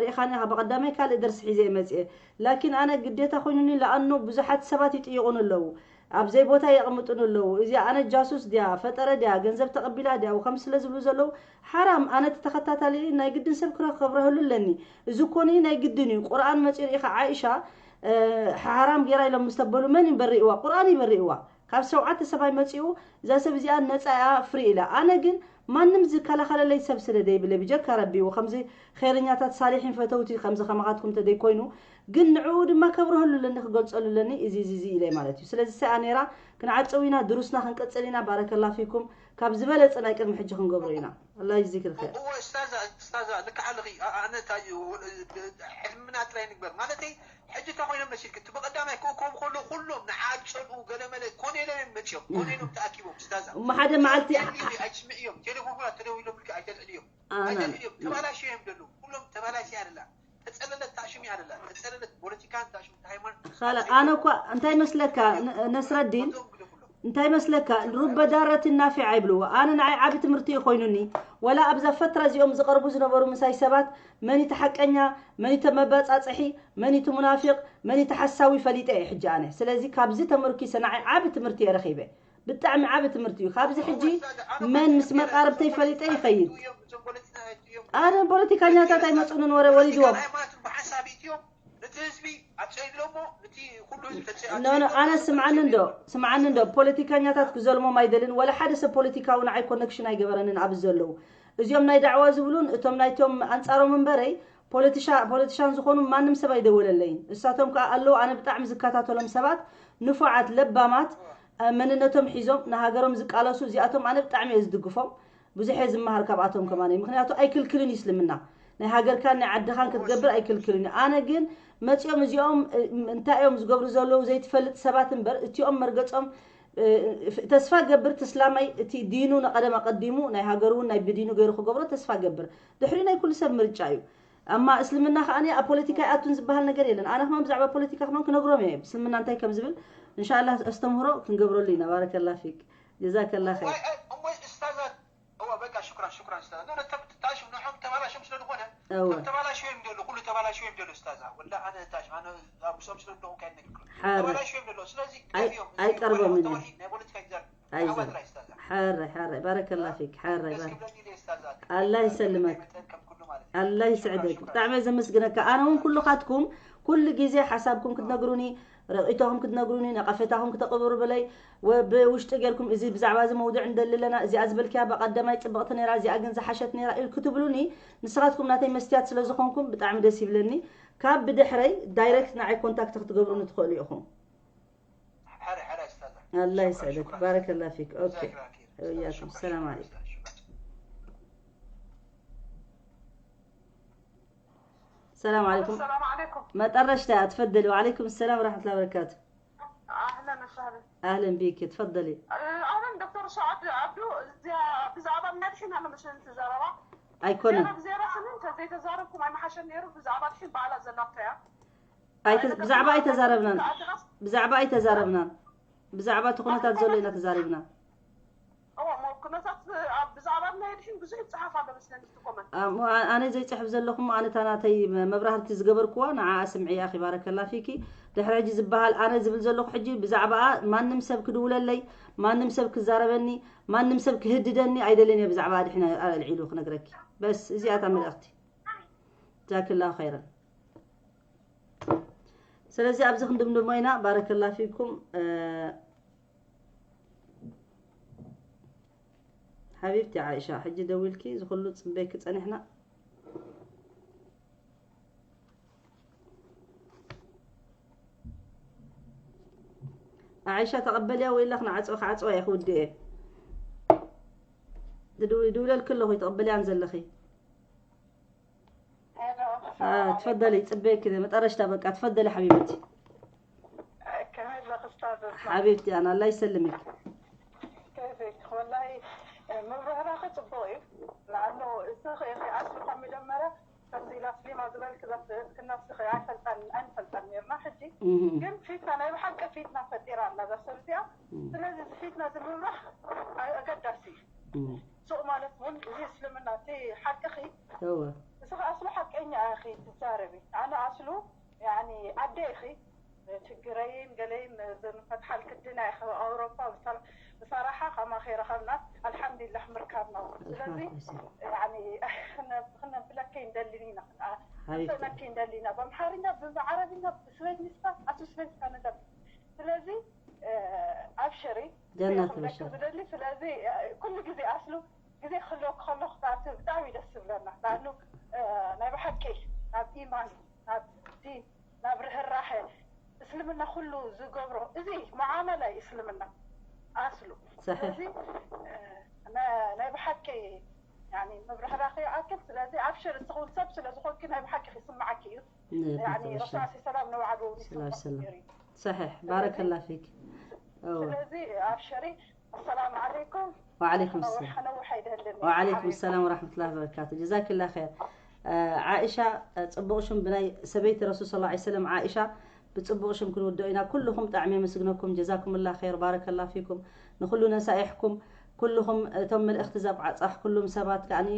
ርኢኻኒ ኢኻ ብቐዳማይ ካልእ ደርሲ ሒዘ እየ መፅኤ ላኪን ኣነ ግዴታ ኮይኑኒ ለኣኑ ብዙሓት ሰባት ይጥይቑን ኣለዉ ኣብ ዘይቦታ የቕምጡን ኣለዉ እዚኣ ኣነ ጃሱስ ድያ ፈጠረ ድያ ገንዘብ ተቐቢላ ድያ ከም ስለ ዝብሉ ዘለዉ ሓራም ኣነ እቲ ተኸታታሊ ናይ ግድን ሰብ ክረ- ከብረህሉ ኣለኒ እዚ ኮኒ ናይ ግድን እዩ ቁርኣን መፂኡ ርኢኻ ዓይሻ እ፣ ሓራም ጌራ ኢሎም ምስ ተበሉ መን ይበርእዋ ቁርኣን ይበርእዋ ኣብ ሸውዓተ ሰብኣይ መጺኡ፣ እዛ ሰብ እዚኣ ነጻ እያ፣ ፍሪ ኢላ። ኣነ ግን ማንም ዝከላኸለለይ ሰብ ስለ ደይብለ፣ ብጀካ ረቢ፣ ከምዚ ኸይረኛታት ሳሊሒን ፈተውቲ ከምዚ ከማኻትኩም ተደይኮይኑ፣ ግን ንዕኡ ድማ ከብርህሉ ኣለኒ፣ ክገልጸሉ ኣለኒ፣ እዚ፣ እዚ፣ እዚ ኢለ ማለት እዩ። ስለዚ ሰኣ ነይራ፣ ክንዓጸው ኢና፣ ድሩስና ክንቀጽል ኢና፣ ባረከላ ፊኩም፣ ካብ ዝበለጸ ናይ ቅድሚ ሕጂ ክንገብሮ ኢና። ኣላ ይጅዚክ ልኸይር። እዎ፣ እስታዛ፣ እስታዛ፣ ልክዕ ኣለኺ። ኣ-፣ ኣነ እንታይ እዩ፣ ወል-፣ ሕልምና ጥራይ ንግበር። ማለተይ፣ ሕጂ እንታይ ኮይኖም መሲልኪ? እቲ ብቐዳማይ ክእከቡ ከለዉ ኩሎም ንዓብ ጸልኡ፣ ገለመለ፣ ኮነ ኢሎም እዮም መጺኦም። ኮነ ኢሎም ተኣኪቦም፣ እስታዛ። እሞ ሓደ መዓልቲ ቴሌፎን ኣይትስምዕዮም። ቴሌፎን ኩላ ተደዊሎምልኪ ኣይተልዕልዮም። ኣና። ኣይተልዕልዮም። ተባላሽዮ እዮም ዘለዉ። ኩሎም ተባላሽዮ ኣለላ። ተጸለለት ታሽሚ ኣለላ። ተጸለለት ፖለቲካን ታሽሚ ሃይማኖት። ኻላ፣ ኣነ እኳ እንታይ መስለካ፣ ን-፣ ነስረዲን? እንታይ መስለካ፣ ሩበ ዳረትን ናፊዓ ይብልዎ። ኣነ ንዓይ ዓቢ ትምህርቲ እዩ ኮይኑኒ። ወላ ኣብዛ ፈትራ እዚኦም ዝቐርቡ ዝነበሩ ምሳይ ሰባት፣ መን እቲ ሓቀኛ፣ መን እቲ መባጻጽሒ፣ መን እቲ ሙናፊቕ፣ መን እቲ ሓሳዊ ፈሊጠ እየ ሕጂ ኣነ። ስለዚ ካብዚ ተመርኪሰ ንዓይ ዓቢ ትምህርቲ እየ ረኺበ። ብጣዕሚ ዓቢ ትምህርቲ እዩ። ካብዚ ሕጂ መን ምስ መቃርብተይ ፈሊጠ ይኸይድ። ኣነ ፖለቲካኛታት ኣይመጹንን ወረ ወሊድዎም። እቲ ህዝቢ ኣፀይድሎሞ፣ እቲ ኩሉ ህዝቢ ተፀ-፣ ኖ፣ ኖ፣ ኣፀይድሎሞ፣ ኣነ ስምዓኒ እንዶ፣ ስምዓኒ እንዶ፣ ፖለቲካኛታት ክዘልሞም ኣይደልን፣ ወላ ሓደ ሰብ ፖለቲካዊ ንዓይ ኮነክሽን ኣይገበረንን ኣብዚ ዘለዉ። እዚኦም ናይ ዳዕዋ ዝብሉን እቶም ናይቶም ኣንጻሮም እምበረይ፣ ፖለቲሻ-፣ ፖለቲሻን ዝኾኑ ማንም ሰብ ኣይደወለለይን። እሳቶም ከኣ ኣለዉ፣ ኣነ ብጣዕሚ ዝከታተሎም ሰባት፣ ንፉዓት፣ ለባማት፣ እ፣ መንነቶም ሒዞም ንሃገሮም ዝቃለሱ፣ እዚኣቶም ኣነ ብጣዕሚ እየ ዝድግፎም። ብዙሕ እየ ዝመሃር ካብኣቶም ከማን። ምኽንያቱ ኣይክልክልን እዩ እስልምና። ናይ ሃገርካን ናይ ዓድኻን ክትገብር ኣይክልክልን እዩ። ኣነ ግን መጺኦም እዚኦም፣ እ፣ እንታይ እዮም ዝገብሩ ዘለዉ ዘይትፈልጥ ሰባት እምበር፣ እቲኦም መርገጾም፣ እ፣ ተስፋ ገብር እቲ እስላማይ እቲ ዲኑ ንቐደም ኣቐዲሙ ናይ ሃገሩ እውን ናይ ብዲኑ ገይሩ ክገብሮ ተስፋ ገብር። ድሕሪ ናይ ኩሉ ሰብ ምርጫ እዩ። ኣማ እስልምና ከኣ ኣብ ፖለቲካ ይኣቱን ዝበሃል ነገር የለን። ኣነ ከማን ብዛዕባ ፖለቲካ ከማን ክነግሮም እየ። እስልምና እንታይ ከም ዝብል እንሻላ ኣስተምህሮ ክንገብረሉ ኢና። ባረከላ ፊክ። ጀዛከላ ኸይር። እሞ፣ እሞ እስታዛት እዋ፣ በቃ፣ ሽኩራን፣ ሽኩራን፣ ስታዛ። ኖ፣ ኖ፣ ተብ-፣ ታሹ፣ ንዖም ተባላሽዮም ስለ ዝኾነ፣ እወ። ከም ተባላሽዮም ደሎ፣ ኩሉ ተባላሽዮም ደሎ፣ ስታዛ። ወላ ኣነ ታሽ፣ ኣነ ኣብ ምስኦም ስለ ዘለኹ ካይድ ነግርኩም። ሓረ። ተባላሽዮም ደሎ። ስለዚ ኣይ-፣ ገፊኦም፣ እዚ ኣይቀርቦምን እዩ። ተወሂድ ናይ ፖለቲካ ይዛር-፣ ኣይዘር-፣ ኣሕዋት ራይ፣ ስታዛ። ሓረ፣ ሓረ፣ ባረከላ አ? ፊክ፣ ሓረ፣ ደስ ባረ-፣ ክብለኒ ኢለ፣ ስታዛ። ኣላህ ይሰልመክ። መጠን ከም ኩሉ ማለት እዩ። ኣላህ ይስዕደክ። ሽኩራን፣ ሽኩራን። ብጣዕሚ እየ ዘመስግነካ። ኣነ እውን ኩልኻትኩም፣ ኩሉ ግዜ ሓሳብኩም ክትነግሩኒ፣ ረቂቶኹም ክትነግሩኒ፣ ነቐፌታኹም ክተቕብሩ ብለይ፣ ወ-፣ ብውሽጢ ጌርኩም፣ እዚ ብዛዕባ እዚ መውዱዕ እንደሊ ኣለና፣ እዚኣ ዝበልክያ ብቐደማይ ጽብቕቲ ነይራ፣ እዚኣ ግን ዝሓሸት ነይራ ኢል ክትብሉኒ፣ ንስኻትኩም ናተይ መስትያት ስለ ዝኾንኩም ብጣዕሚ ደስ ይብለኒ። ካብ ብድሕረይ ዳይረክት ንዓይ ኮንታክት ክትገብሩኒ ትኽእሉ ኢኹም። ሓረ፣ ሓረ፣ ኣስታዛ። ኣላህ ሽኩራን፣ ይስዕደክ። ሽኩራን። ባረከላ ፊክ። ኦኬ። ጀዛኪላ ኸይር። ወያኩም። ሽኩራን፣ ሰላም ሽኩራን፣ ዓለይኩም። ሽኩራን። ሰላም ዓለይኩም። ሰላም ዓለይኩም። መጠረሽታ እያ፣ ትፈደሊ። ወዓለይኩም ሰላም ወራሕመቱላሂ ወበረካቱ። ኣህለን ወሰህለን። ኣህለን ቢክ፣ ትፈደሊ። ኣህለን ዶክተር ሰዓድ ዓብዱ፣ እዚኣ ብዛዕባ ናይ ድሒን ኣሎ መሰለኒ እቲ ዘረባ። ኣይኮነን። ዜሮ ብዜሮ ስኒ እንተዘይተዛረብኩም ኣይመሓሸን ነይሩ፣ ብዛዕባ ድሒን ባዕላ ዘላቶ እያ። ኣይተ-፣ ብዛዕባ ኣይተዛረብናን። ብዛዕባ ኣይተዛረብናን። ብዛዕባ እቲ ኩነታት ዘሎ ኢና ተዛሪብና። እዎ፣ እሞ ኩነታት ኣብ፣ ብዛዕባ ናይ ድሒን ብዙሕ ይጸሓፍ ኣሎ መስለኒ እቲ ኮመንት። ኣሞ፣ ኣ-፣ ኣነ ዘይጽሕፍ ዘለኹ እሞ፣ ኣነ እታ ናተይ መ-፣ መብራህርቲ ዝገበርክዋ ንዓኣ ስምዒ ኣኺ፣ ባረከላ ፊኪ። ድሕሪ ሕጂ ዝበሃል ኣነ ዝብል ዘለኹ ሕጂ ብዛዕባኣ ማንም ሰብ ክድውለለይ፣ ማንም ሰብ ክዛረበኒ፣ ማንም ሰብ ክህድደኒ ኣይደልን እየ ብዛዕባኣ ድሒን ኣልዒሉ ክነግረኪ። በስ፣ እዚኣ እታ መልእኽቲ። ጀዛክላሁ ኸይረን። ስለዚ ኣብዚ ክንድምድሞ ኢና። ባረከላ ፊኩም። እ፣ ሓቢብቲ ዓኢሻ፣ ሕጂ ደዊልኪ ዝኹሉ ጽበይኪ ጸኒሕና። ዓኢሻ ተቐበልያ ወይላ ክነዓጽወ፣ ክዓጽዋ እየ ክውድእ እየ። ትድው-፣ ይድውለልኪ ኣለኹ፣ ይተቐበልያን ዘለኺ። ሄሎ፣ አ፣ ሰላም ትፈደሊ፣ ዓለይኩም። ጽበይኪ፣ መጠረሽታ በቃ፣ ትፈደሊ ሓቢበቲ። ከመይ ኣለኺ ኡስታዝ? ሓቢብቲ፣ ኣና ኣላህ ይሰልምክ። ከይፈይክ፣ ወላሂ፣ ምብርህራኺ ጽቡቕ እዩ። ንኣኑ፣ እስኺ ኢኺ ኣስሊ ካብ መጀመርያ፣ ከምዚ ኢላ ስሊማ ዝበልክ፣ እዛ ስ-፣ እስክና እስኺ ኣይፈልጣን፣ ኣይንፈልጣን ነይርና። ሕጂ እህ። ግን ፊትና፣ ናይ ብሓቂ ፊትና ፈጢራ ኣላ እዛ ሰብ እዚኣ። እህ። ስለዚ፣ እዚ ፊትና እዚ ምብራህ ኣ-፣ ኣገዳሲ እዩ። እህ። ሱቕ ማለት እውን፣ እዚ እስልምና፣ እቲ ሓቅኺ፣ እወ። እስኺ ኣስሉ ሓቀኛ ኢኺ ትዛረቢ። ኣነ ኣስሉ፣ ያኒ፣ ኣደ ኢኺ፣ ትግረይን ገለይን ዝንፈትሓል ክድና ኢኺ። ኣውሮፓ ብሰራ-፣ ብሰራሓ ከማኺ ረኸብና፣ ኣልሓምዱሊላህ ምርካብና። ስለዚ፣ ኣልሓምዱሊላህ። ያኒ፣ ክነ-፣ ክነብለኪ እንደሊና፣ ሓቢብቲ። ክንሰእነኪ እንደሊና። ብኣምሓርኛ፣ ብዓረብኛ፣ ብስበይንስካ፣ ኣስሉ ስበይንስካ ነገር። ስለዚ፣ ኣብሽሪ ጀና ክብለኪ ትበሻል ዝደሊ። ስለዚ ኩሉ ግዜ ኣስሉ ግዜ ክህልወኪ ከለኩ ብጣዕሚ ደስ ዝብለና። ንኣኑ ናይ ብሓቂ ናብ ኢማን፣ ናብ ዲን፣ ናብ ርህራሐ እስልምና ኩሉ ዝገብሮ እዚ ሙዓመላ እዩ እስልምና ኣስሉ። صحيح ስለዚ ናይ ብሓቂ ምብርህራኺ ይኣክል። ስለዚ ኣብሽር እስኹን ሰብ ስለዝኾንኪ ናይ ብሓቂ ክስምዓኪ እዩ። ረሱል ስ ሰላም ንባዕሉ ሰላም ሰላም صحيح بارك الله فيك ስለዚ ኣብሽሪ። ኣሰላሙ ዓለይኩም። وعليكم السلام ነውሕ ኣይደልን። وعليكم السلام ورحمة الله وبركاته جزاك الله خير عائشة ፅቡቕ ሽም ብናይ ሰበይቲ ረሱል صلى الله عليه وسلم عائشة ብፅቡቕ ሽም ክንውድኦ ኢና። ኩልኹም ብጣዕሚ የመስግነኩም። جزاكم الله خير بارك الله فيكم ንኩሉ ነሳኢሕኩም ኩልኹም እቶም መልእኽቲ ዘብዓፃሕኩሉም ሰባት ከዓኒ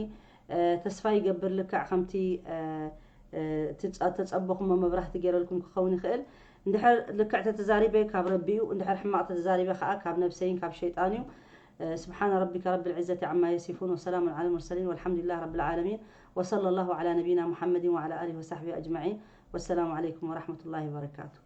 ተስፋ ይገብር ልክዕ ከምቲ ተፀበኹሞ መብራህቲ ገይረልኩም ክኸውን ይኽእል። እንድሕር ልክዕ ተተዛሪበ ካብ ረቢኡ፣ እንድሕር ሕማቕ ተተዛሪበ ከዓ ካብ ነብሰይን ካብ ሸይጣን እዩ። سبحان ربك رب العزة عما يصفون وسلام على المرسلين والحمد لله رب العالمين وصلى الله على نبينا محمد وعلى آله وصحبه أجمعين والسلام عليكم ورحمة الله وبركاته